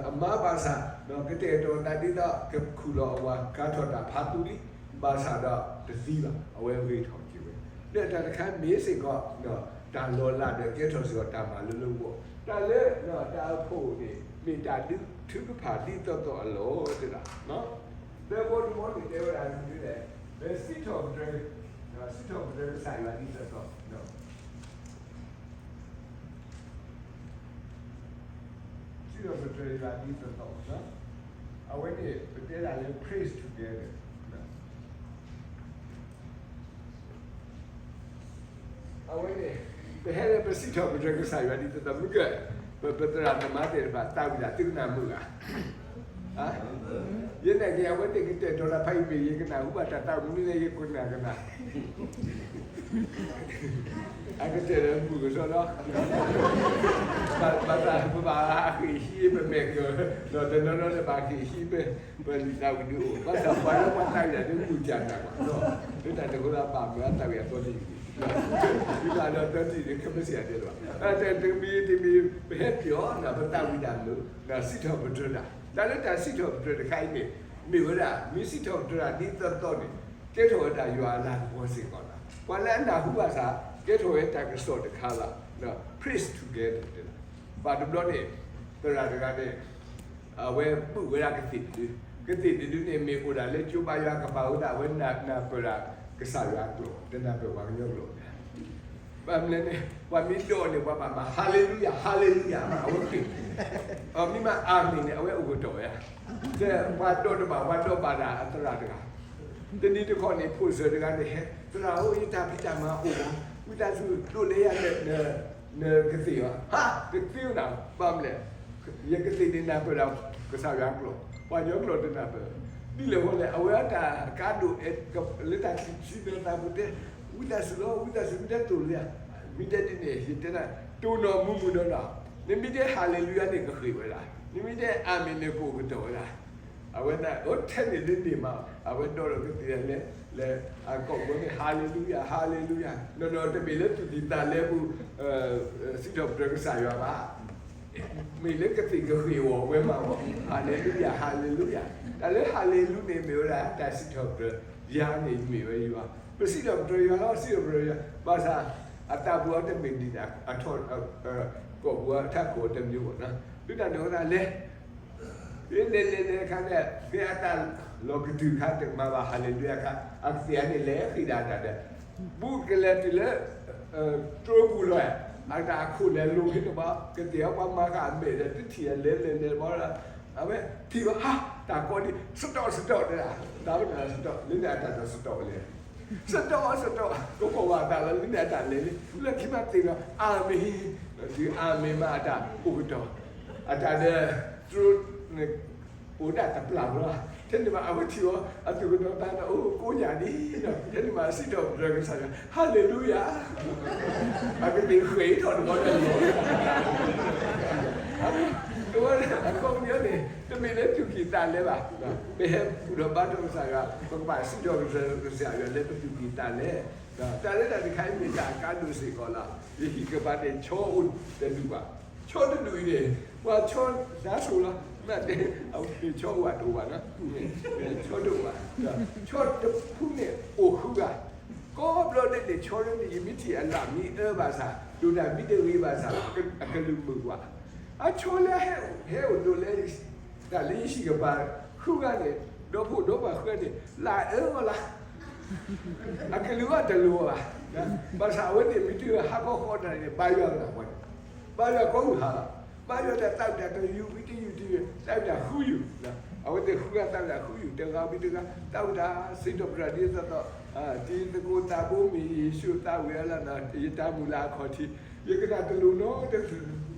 အမါဘၣ်ဆၣ် ကတဲာ်ကတီၤသးဒ်သိး ကခူၣ်လီၤအဝၤကၤထီၣ်တၢ်ဖးသူလံ, ဘၣ်ဆၣ်ဒီးတသံဘၣ်, အဝဲဂ့ၤထီၣ်က့ၤဝဲ, ဒီးတၢ်တခါမ့ၢ်စ့ၢ်ကီး တၢ်လီၤလးဒီးကဲထီၣ်စ့ၢ်ကီးတၢ်မၤလိလၢဂီၢ်, တၢ်လၢတၢ်အခိၣ်န့ၣ် မ့ၢ်တၢ်ဒုးထုကဖၣ်ဒ်သိးသိးအလီၢ်တဲဒၣ်, သၢဘီတဘီန့ၣ်တဲဝဲဒၣ်ဒ်လဲၣ်, ပစံးထီၣ်ပတြၢၤ, စံးထီၣ်ပတြၢၤကစၢ်ယွၤဒ်သိးသိး စံးထီၣ်ပတြၢၤယွၤဒ်သိးသိး, အဝဲန့ၣ် ပတဲဒၣ်လၢ praise together, အဝဲန့ၣ် ပဟဲလၢပစံးထီၣ်ပတြၢၤကစၢ်ယွၤဒ်သိးသိး မုၢ်ကၢၢ်, ပပသရၣ်သမါသ့ၣ်တဖၣ် သးဝံၣ်ဒၣ်သုကနၣ်မုာ်ဧါ, ယဲန့ၣ်က့ၤ အဝဲသ့ၣ်ကတဲာ်ကတီၤတၢ်ဖးအံၤမ့ၢ် ယကနၣ်ဟူဘၣ်တၢ်သးဝံၣ်မ့ၢ်လၢယကနၣ်ကနၣ် အကတဲာ်လၢမုာ်ကစီဒီ, ဘၣ်ဆၣ်ပဘၣ်ဃ့ၢ်ဟံးပမဲာ်ကၢၤ, ဒီးတနီၤနီၤန့ၣ်ဘၣ်ဃ့ၢ်ဟံး ပလံာ်သးဝံၣ်ဒုးအိၣ်, ဘၣ်ဆၣ်ပှၤလၢပှၤသးဝံၣ်ဒၣ်န့ၣ်မုာ်ကနၣ်ဘၣ်, လၢတၢ်န့ၣ်အဃိသတးဘၣ်မုာ်အသးဝံၣ်အသီတယုၢ်, မ့ၢ်ဘၣ်ဒီးသီတယုၢ်န့ၣ် ခဲမုၢ်ဆ့ၣ်အတဲလၢၤဘၣ်, တမံၤတမံၤ ပဟဲပၠီၤ ပသးဝံၣ်ဒၣ်မုာ် စံးထီၣ်ပတြၢၤတၢ်, တၢ်လၢတၢ်စံးထီၣ်ပတြၢၤတခါအံၤန့ၣ် မ့ၢ်ဝဲဒၣ် မ့ၢ်စံးထီၣ်ပတြၢၤတၢ်ဒ်သိးသိးန့ၣ် ကဲထီၣ်ဝဲဒၣ်ယွၤအလၤကပီၤစ့ၢ်ကီးလီၤ. ပှၤလၢအနၢ်ဟူဘၣ်ဆၣ် ကဲထီၣ်ဝဲတၢ်ကစီၣ်တခါလီၤ. Praise together တဲဒၣ်, ဘၣ်တဘျီန့ၣ် သရၣ်တဂၤန့ၣ် အဝဲဘူၣ်ဝဲဒၣ်ကသ့ၣ်တဒု, ကသ့ၣ်တဒုန့ၣ် မ့ၢ်အိၣ်ဒၣ်လၢကၠိဘါယွၤကပၤအဃိသတး အဝဲနၢ်ပၢၢ်ဒၣ်ကစၢ်ယွၤအကျိာ်, တနၢ်ပၢၢ်ပှၤကညီကျိာ်ဘၣ်. ဘၣ်မနုၤလဲၣ်န့ၣ် ပှၤမ့ၢ်ဒိးန့ၣ် ပှၤဘၣ်မၤ Hallelujah, Hallelujah မး အဝဲဃ့ၢ်, မ့ၢ်မၤ Amen န့ၣ် အဝဲအိၣ်ကတီၢ်ဝဲဧါ. ဒီးပှၤဒိးတဘၣ် ပှၤဒိးဘၣ်ဒၣ်အသရၣ်တဂၤ, တနံၤတခီန့ၣ် ဖိၣ်စၢၤတဂၤန့ၣ်ဟဲ, သရၣ်ဧၢ ယတၢ်ဖံးတၢ်မၤအိၣ်မး, ဝံသးစူၤဒိးလဲယၤ နကသ့ၣ်ဧါ. ဟါ, တသ့ဧါနၤ, ဘၣ်မနုၤလဲၣ်, ယကသ့ၣ်န့ၣ်နၢ်ပၢၢ်ဒၣ်ကစၢ်ယွၤအကျိာ်, ပှၤကညီကျိာ်တနၢ်ပၢၢ်, ဒ်လဲၣ်ဂီၢ်လဲၣ် အဝဲအတၢ်ကါဒိၣ် လၢတၢ်ခံးဆံနသးပူၤတဲ, ဝံသးစူၤလီၤ, ဝံသးစူၤ မ့ၢ်တဲတိၢ်လံဧါ, မ့ၢ်တဲဒ်န့ၣ် ယတဲနၤ, တိၢ်နီၣ်မုာ်မုာ်နီၢ်နီၢ်, နမ့ၢ်တဲ Hallelujah န့ၣ် ကဃ့ၢ်ဝဲဒၣ်, နမ့ၢ်တဲ Amen န့ၣ် ကအိၣ်ကတီၢ်ဝဲဒၣ်. အဝဲဒၣ် အိၣ်ထဲန့ၣ်လၢန့ၣ်မး, အဝဲဒိးလီၤကသ့ၣ်လဲၣ်, လဲၤအကိာ်ဘီန့ၣ် Hallelujah, Hallelujah, နီၢ်နီၢ်တမ့ၢ်လၢ သူၣ်ကံၢ်သးလဲပူၤ စံးထီၣ်ပတြၢၤကစၢ်ယွၤဘၣ်, မ့ၢ်လၢကသ့ၣ်ကဃ့ၢ်အီၤဝဲမး, Hallelujah, Hallelujah, တၢ်လၢ Hallelujah န့ၣ် မ့ၢ်ဝဲဒၣ်တၢ်စံးထီၣ်ပတြၢၤ, ယၤန့ၣ်မ့ၢ်ဝဲယွၤ, ပစံးထီၣ်ပတြၢၤယွၤလီၤ, စံးထီၣ်ပတြၢၤယွၤ, ဘၣ်ဆၣ် အသးပူၤအီၤတမ့ၢ်ဒ်န့ၣ်, အထီၣ် ကိာ်ပူၤအထးခိၣ်တမံၤဘၣ်နီၤ, လၢတၢ်န့ၣ်အဃိသတးလဲၣ် လဲၤလဲၤလဲၤလဲၤအခါန့ၣ် ဖဲအတၢ်လီၤကတုၤအခါ တမၤဘၣ် Hallelujah အခါ အကသ့ၣ်အါန့ၣ် လဲၤဃ့ၢ်ဒၣ်တၢ်ဒီး ဘူးကလဲၤတုၤလၢ တြီပူၤလီၤ, အတၢ်အခိၣ်လဲၤလိၤဖဲန့ၣ်ဘၣ်, ကသ့ၣ်အါပှၤမၤဃာ်အမဲာ်ဒီး တထံၣ်အလဲၤလဲၤလဲၤဘၣ်ဒီး အဝဲထံၣ်ဘၣ်ဟါ တၢ်ကီဒ် စတီၣ်စတီၣ်တဲဒၣ်, တၢ်ဝဲန့ၣ် စတီၣ် လၢန့ၣ်အတၢ်ဒီးစတီၣ်လဲၤ စတီၣ်စတီၣ် ကကိးဘၣ်အသးလီၤ လၢန့ၣ်အတၢ်လဲၤလံ လၢခံမးသ့ၣ်နီၣ် အၤမ့ၣ်, တုၤအၤမ့ၣ်မးအတၢ်အိၣ်ကတီၢ်, အတၢ်ဒီး တြီန့ၣ် အိၣ်ဒၣ်တပျၢ်ဘျီ, ထဲန့ၣ်မး အဝဲထံၣ်အီၤ အသူၣ်ကနီၤသးနီၤ အိၣ်ကိးညၣ်ဒ်နီၤ, ထဲန့ၣ်မး စံးထီၣ်ပတြၢၤကစၢ်ယွၤ Hallelujah, အကသ့ၣ်ဃ့ၢ်ထီၣ်တဘျီဒီးလီၤ, ဝဲအခီပညီန့ၣ် တမ့ၢ်လၢသူၣ်ကံၢ်သးလဲဘၣ်. ပဟဲဘူၣ်ထီၣ်ဘါထီၣ်ကစၢ်ယွၤ, ပကဘၣ်စံးထီၣ်ပတြၢၤကစၢ်ယွၤလၢပသူၣ်ကံၢ်သးလဲ. တၢ်လၢတၢ်တခါအံၤမ့ၢ်တၢ်အကါဒိၣ်စ့ၢ်ကီးလီၤ. ယဟံၣ်ကပၤန့ၣ် ဆီအိၣ်တဒူၣ်ဘၣ်. ဆီတဒူၣ်အံၤန့ၣ် ပှၤဆီနါစိၤလီၤ. မ့ၢ်တဲ အဝဲဆီအိၣ်ဘၣ်တအိၣ်ဘၣ်နီၤ, ဆီတအိၣ်ဘၣ်. ဆီတဖုန့ၣ်အိၣ်ဃုဂၤ, ကိးဘျီဒဲးန့ၣ် ဆီဒဲးန့ၣ် ယမ့ၢ်ထံၣ်အလၢ်မ့ၢ်အၢဘၣ်ဆၣ် ဒိၣ်တၢ်မ့ၢ်တဂ့ၤဘၣ်ဆၣ် အကလုၢ်မုာ်ကွၢ်. အဆီလၢဟဲအိၣ်ဒိၣ်လၢ တၢ်လၢယဟံၣ်ကပၤဃုဂၤန့ၣ်, ဒီဖိဒီပှၤဃုဂၤန့ၣ် လၢအအၢအီၤလီၤ. အကလုၢ်အီၤတလိၤဘၣ်. ဘၣ်ဆၣ်အဝဲသ့ၣ်မ့ၢ်တုၤဟးခီဃီတၢ်န့ၣ် ဘါယွၤကနၣ်ပှၤန့ၣ်, ဘါယွၤကိးမုၢ်ဟါလီၤ. ဘါယွၤတၢ်သးဝံၣ်တၢ်တယုၢ်ဝံၤတယုၢ်တယုၢ် သးဝံၣ်တၢ်ဃုယုၢ်, အဝဲသ့ၣ်ဃုဂၤသးဝံၣ်တၢ်ဃုယုၢ် တဂၤဝံၤတဂၤ သးဝံၣ်တၢ်စံးထီၣ်ပတြၢၤဒ်သိးသိး, တံၤသကိးသးဘိမ့ၢ်ယ့ၣ်ၡူးသးဝံၣ်အလီၢ်နီၤ ယတၢ်မုၢ်လၢ်အခီၣ်ထံး ယကနၣ်တလိၤနီတဖု,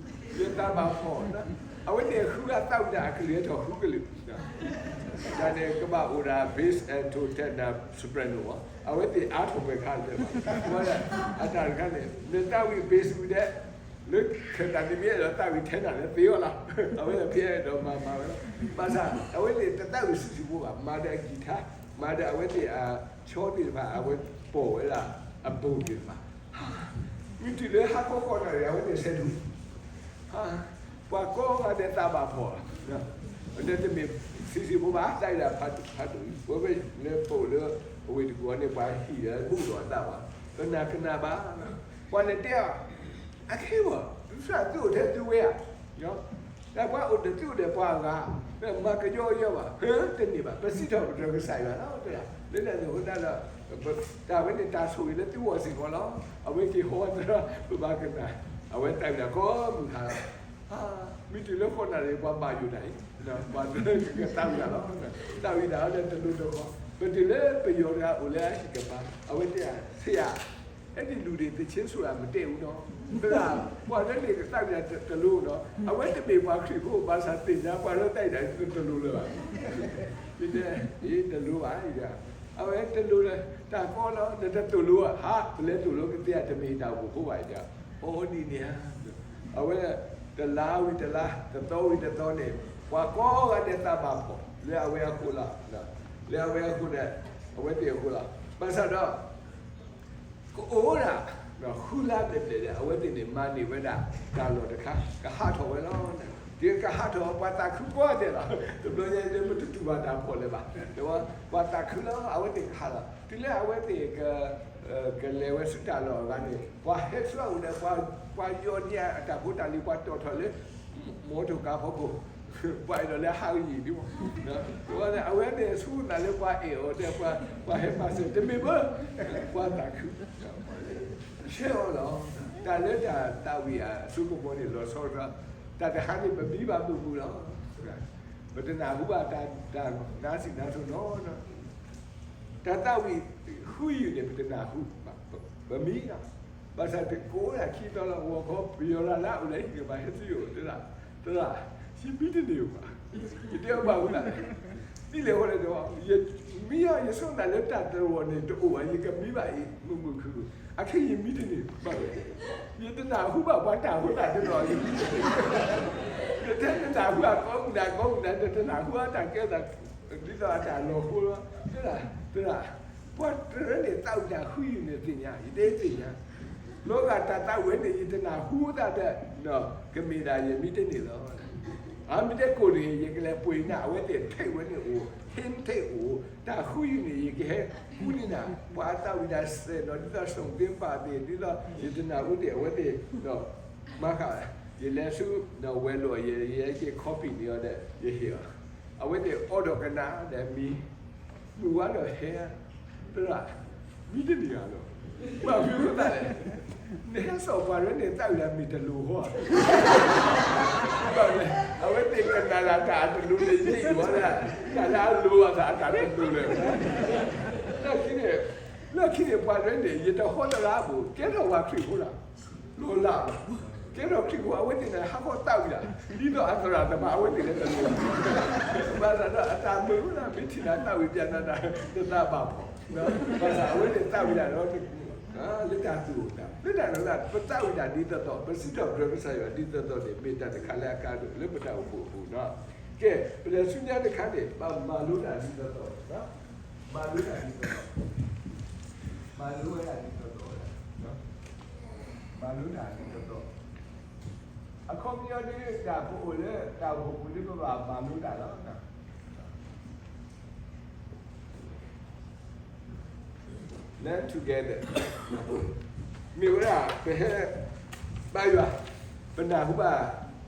ယသးဘၣ်ဖှီၣ်, အဝဲသ့ၣ်ဃုဂၤသးဝံၣ်တၢ်အကလုၢ်ဟဲထီၣ်ဃုကလုာ်, တၢ်န့ၣ်ကဘၣ်အိၣ်ဒၣ် bass alto tenor soprano အဝဲသ့ၣ်အါထီၣ်ပှဲၤခါလၢာ်ဘၣ်, အတၢ်တခါန့ၣ် နသးဝံၣ် bass ဝံၤဒီး လၢခဲတၢ်န့ၣ်မ့ၢ်အဲၣ်ဒိးသးဝံၣ်ထဲနၤလၢသ့အီၤလီၤ, အဝဲသ့ၣ်ဖဲအဲၣ်ဒိးမၤမၤဝဲလီၤ, ဘၣ်ဆၣ် အဝဲသ့ၣ်တသးဝံၣ်ဆံးဆံးဖိဘၣ်, မၤဒီး guitar, မၤဒီးအဝဲသ့ၣ်အဆီသ့ၣ်တဖၣ် အဝဲပိာ်ဝဲဒၣ်အဘိၣ်သ့ၣ်တဖၣ်, မ့ၢ်တုၤလၢဟါခီဃီနၣ်ရံၣ် အဝဲသ့ၣ်ဆဲးဒိၣ် ပှၤကိးဂၤဒဲးသးဘၣ်ဖှီၣ်, ဒီးတမ့ၢ်ဆံးဆံးဖိဘၣ်, သးဝံၣ်ဒၣ်ဖးဒိၣ်ဖးဒိၣ်, ဝဲဖဲလၢပအိၣ်လၢအဝ့ၢ်တကူၣ်အံၤန့ၣ် ပှၤဟံၣ်လၢဘူၣ်ဒီးအသးဘၣ်, ပနၢ်ကနၣ်ဘၣ်, ပှၤန့ၣ်တဲအီၤ, အခဲအံၤ သုသးသုအိၣ်ထဲသုဝဲဧါ, တၢ်ပှၤအိၣ်ဒီးသုအိၣ်ဒီးပှၤအဂၤ, မၤကယီကယီဘၣ်, ဟၢတန့ၢ်ဘၣ်, ပစံးထီၣ်ပတြၢၤကစၢ်ယွၤလီၤ, လၢတၢ်န့ၣ်အဃိသတးဒီး တၢ်ဝဲန့ၣ်တၢ်ဆိၣ်ဂ့ၤလၢသုဂီၢ်စ့ၢ်ကီးလီၤ, အဝဲက့ၤဟီသရၣ် ပဘၣ်ကနၣ်, အဝဲသးဝံၣ်ဒၣ်ကိးမုၢ်ဟါလီၤ မ့ၢ်တုၤလၢဃိးနၣ်ရံၣ် ပှၤဘၣ်ယိၣ်တၢ်အံၤ, ပှၤကသးဝံၣ်တၢ်လီၤ, သးဝံၣ်ဒၣ်အီၤဒီးတလိၤတဃီ, ပတုၤလၢပယီၤတဂၤအိၣ်လၢအဟံၣ်ကပၤ, အဝဲတဲယၤ, ဆရာ, အဲၣ်ဒိးလူၤဒံးသီချင်းဆိုတာ မတည့်ဘူးနော်, သရၣ်, ပှၤလၢန့ၣ်ကသးဝံၣ်တၢ်တလိၤနီၤ, အဝဲတမ့ၢ်ပှၤခရံာ်ဖိ ဘၣ်ဆၣ်သ့ၣ်ညါပှၤလၢသးဝံၣ်တၢ်တလိၤလၢၤဘၣ်, ယတဲ, အ့ တလိၤဘၣ်, အဝဲတလိၤလၢ တၢ်ကီလီၤ နတသိၣ်လိဧါ, ဟါ, ပလဲၤသိၣ်လိကသ့ဧါ, တမ့ၢ်တၢ်အိၣ်ဖှိၣ်ဖိဘၣ်, ယတဲ, အိဒ်န့ၣ်ဧါ, အဝဲ တလါဝံၤတလါ, တသီဝံၤတသီန့ၣ်, ပှၤကိးဂၤဒဲးသးဘၣ်ဖှီၣ် လၢအဝဲအဃိလီၤ, လၢအဝဲအဃိန့ၣ်, အဝဲသ့ၣ်အဃိလီၤ, ဘၣ်ဆၣ်ဒီး ကအိၣ်ဒၣ် ဃုလါဘျဲၣ်ဘျဲၣ်ဒီး အဝဲသ့ၣ်န့ၣ် မၤန့ၢ်ဝဲဒၣ်တၢ်လီၢ်တခါ, ကဟးထီၣ်ဝဲလီၤ, ဒီးကဟးထီၣ် ပှၤသးခုကိးဂၤဒဲးလီၤ, တဘျီညါန့ၣ် ပတတူၢ်ဘၣ်တၢ်ဖှီၣ်လၢၤဘၣ်, ပှၤသးခုလီၤ အဝဲသ့ၣ်ကဟးလီၤ, တုၤလၢအဝဲသ့ၣ် ကလဲၤဝဲဆူတၢ်လီၢ်အဂၤန့ၣ် ပှၤဟဲဆူအအိၣ်ဒီး ပှၤယီၤဒံးအတၢ်ဖိတၢ်လံၤ ပှၤတီၣ်ထီၣ်လၢ မော်တော်ကားဖီခိၣ်, ပှၤအဲၣ်ဒိးလၢဟးဂံၢ်ဒံးမး, အဝဲန့ၣ်ဆူနၤလၢပှၤအဲၣ်အီၤဒီး ပှၤဟဲမၤစၢၤ တမ့ၢ်ဘၣ်, ပှၤသးခု, ဆှၢအီၤလီၤ, တၢ်လၢတၢ်သးဝံၣ်အစိကမီၤန့ၣ် လီၤဆီဒၣ်, တၢ်တဟါန့ၣ် ပမံဘၣ်မုာ်မုာ်လီၤ, ပတနၢ်ဟူဘၣ်တၢ်နါစံးနါစိၤနီၤ, တၢ်သးဝံၣ်ဃုယုၢ်န့ၣ် ပတနၢ်ဟူ, ပမံလီၤ, ဘၣ်ဆၣ်တကိးဒၣ်ခံသီလီၤ ဂီၤခီ ပယီၤလၢ်လၢအအိၣ်လၢဟံၣ်ကပၤ ဟဲဆူယအိၣ် သရၣ်, ယမံတန့ၢ်ဘၣ်, ယတဲအီၤဘၣ်မနုၤလဲၣ်, ဒ်လဲၣ်ဃီလဲၣ်ဒီး မံအီၤ ယဆိကမိၣ်လၢတၢ်တရံးန့ၣ်တအိၣ်ဘၣ် ယကမံဘၣ်အံၤ မုာ်မုာ်ခုၣ်ခုၣ်, အခဲအံၤယမံတန့ၢ်ဘၣ်, ယတနၢ်ဟူဘၣ်ပှၤတၢ်ဖိတၢ်တရီ ယမံတန့ၢ်, ယတဲနနၢ်ဟူအကိးမုၢ်နၤကိးမုၢ်နၤ နတနၢ်ဟူအတၢ်ကဲသး ဒ်သိးအတၢ်လီၤဃိလီၤ, သရၣ်, သရၣ်, ပှၤတရၢန့ၣ်သးဝံၣ်တၢ်ဃုယုၢ်န့ၣ်သ့ၣ်ညါ, ယတသ့ၣ်ညါ, လီၤဂာ်တၢ်သးဝံၣ်န့ၣ် ယတနၢ်ဟူသးဒီး ကမ့ၢ်ဒၣ်ယမံတန့ၢ်လီၤ, အမ့ၢ်တဲကိၣ်န့ၣ် ယကလဲၤပှ့ၤနၤ အဝဲသ့ၣ် tape ဝဲန့ၣ်အိၣ် hymn tape အိၣ်, တၢ်ဃုယုၢ်န့ၣ် ယကဟဲဃုန့ၢ်နၤ ပှၤသးဝံၣ်တၢ်စဲးနီၤ ဒ်သိး စိၣ်သ့ပာ်သ့ၣ် ဒ်သိး ယတနၢ်ဟူသ့ၣ် အဝဲသ့ၣ် မၤဃာ်, ယလဲၤဆူ ဝဲၤလိာ် ယဟဲက့ၤ copy န့ၢ်အီၤဒီး ယဟ့ၣ်အီၤ, အဝဲသ့ၣ်အိးထီၣ်ကနၣ်ဒီးမံ, မုၢ်ဝါဒီးဟဲ, သရၣ်, မံတန့ၢ်ဧါလီၤ, ဘၣ်မနုၤအဃိသတးလဲၣ်, နဟဲစိာ်ပှၤရဲန့ၣ် သးဝံၣ်တၢ်မ့ၢ်တလိၤဃီ, အဝဲသ့ၣ်ကနၣ်လၢတၢ်အတလိၤန့ၣ် ယဟ့ၣ်အီၤလၢ တၢ်လၢအလိၤအသးအတၢ်တလိၤလၢၤ, လၢခံန့ၣ် လၢခံန့ၣ် ပှၤရဲန့ၣ် ယတဟီတရါဘၣ် ကဲထီၣ်ပှၤခရံာ်ဖိလီၤ လီၤလးဘၣ်, ကဲထီၣ်ခရံာ်ဖိ အဝဲသ့ၣ်န့ၣ် ဟးခီသးဝံၣ်ဒၣ် ဒ်သိးအသရၣ်သမါ အဝဲသ့ၣ်လၢတလိၤ, ဘၣ်ဆၣ်ဒီးအတၢ်မုာ်လၢ မ့ၢ်ထံၣ်နၤသးဝံၣ်ပျဲနၤ နသးဘၣ်ဖှီၣ်, ဘၣ်ဆၣ်အဝဲသ့ၣ်သးဝံၣ်ဒၣ်ဒီးတက့ၢ် လၢတၢ်သူၣ်အိၣ်သး လၢတၢ်လၢ ပသးဝံၣ်တၢ်ဒ်သိးသိး ပစံးထီၣ်ပတြၢၤကစၢ်ယွၤဒ်သိးသိးန့ၣ် မ့ၢ်တၢ်တခါလၢအကါဒိၣ်လၢပတၢ်အိၣ်ဖှိၣ်အပူၤနီၤ. ကဲ ပလဲၤဆူညါတခါန့ၣ် ဘၣ်မၤလိတၢ်ဒ်သိးသိး, မၤလိတၢ်ဒ်သိးသိး, မၤလိဝဲဒၣ်ဒ်သိးသိး, မၤလိတၢ်ဒ်သိးသိး, အခီပညီဒ်တၢ်ပအိၣ်လၢတၢ်အိၣ်ဖှိၣ်ပူၤဒ်ပဘၣ်မၤလိတၢ်လီၤ. Learn together မ့ၢ်ဝဲဒၣ် ပဟဲဘါယွၤ, ပနၢ်ဟူဘၣ်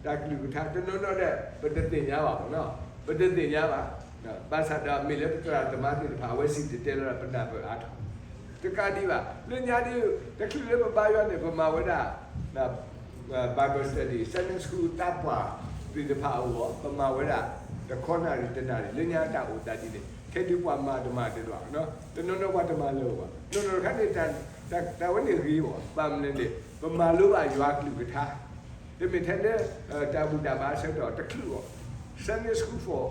တၢ်ကလုၢ်ကထါ တနီၤနီၤဒီး ပတသ့ၣ်ညါဘၣ်မ့ၢ်နီၤ, ပတသ့ၣ်ညါဘၣ်. ဘၣ်ဆၣ်ဒီးမ့ၢ်လၢပသရၣ်သမါသ့ၣ်တဖၣ် အဝဲစံၣ်တဲၤတဲလီၤဒီး ပနၢ်ပၢၢ်အါထီၣ်, တကးဒံးဘၣ် လၢညါဒ် တချုးလၢပဘါယွၤန့ၣ် ပမၤဝဲဒၣ် Bible study, Sunday school သးပှၢ်သ့ၣ်တဖၣ်အဂီၢ် ပမၤဝဲဒၣ် တခီနၣ်ရံၣ်တနၣ်ရံၣ် လၢညါတၢ်အိၣ်သးဒ်န့ၣ် ခဲဒုးပှၤမၤတမၤတဒွး, တနီၤနီၤပှၤတမၤလၢၤဘၣ်, နီၢ်နီၢ်တခါန့ၣ် တၢ်ဝဲန့ၣ်ဂ့ၤဘၣ်, ဘၣ်မနုၤလဲၣ်န့ၣ် ပမၤလိဘၣ်ယွၤကလုၢ်ကထါ, တမ့ၢ်ထဲလၢ တၢ်ဘူၣ်တၢ်ဘါအဆၢကတီၢ်တချုးဘၣ်, Sunday school for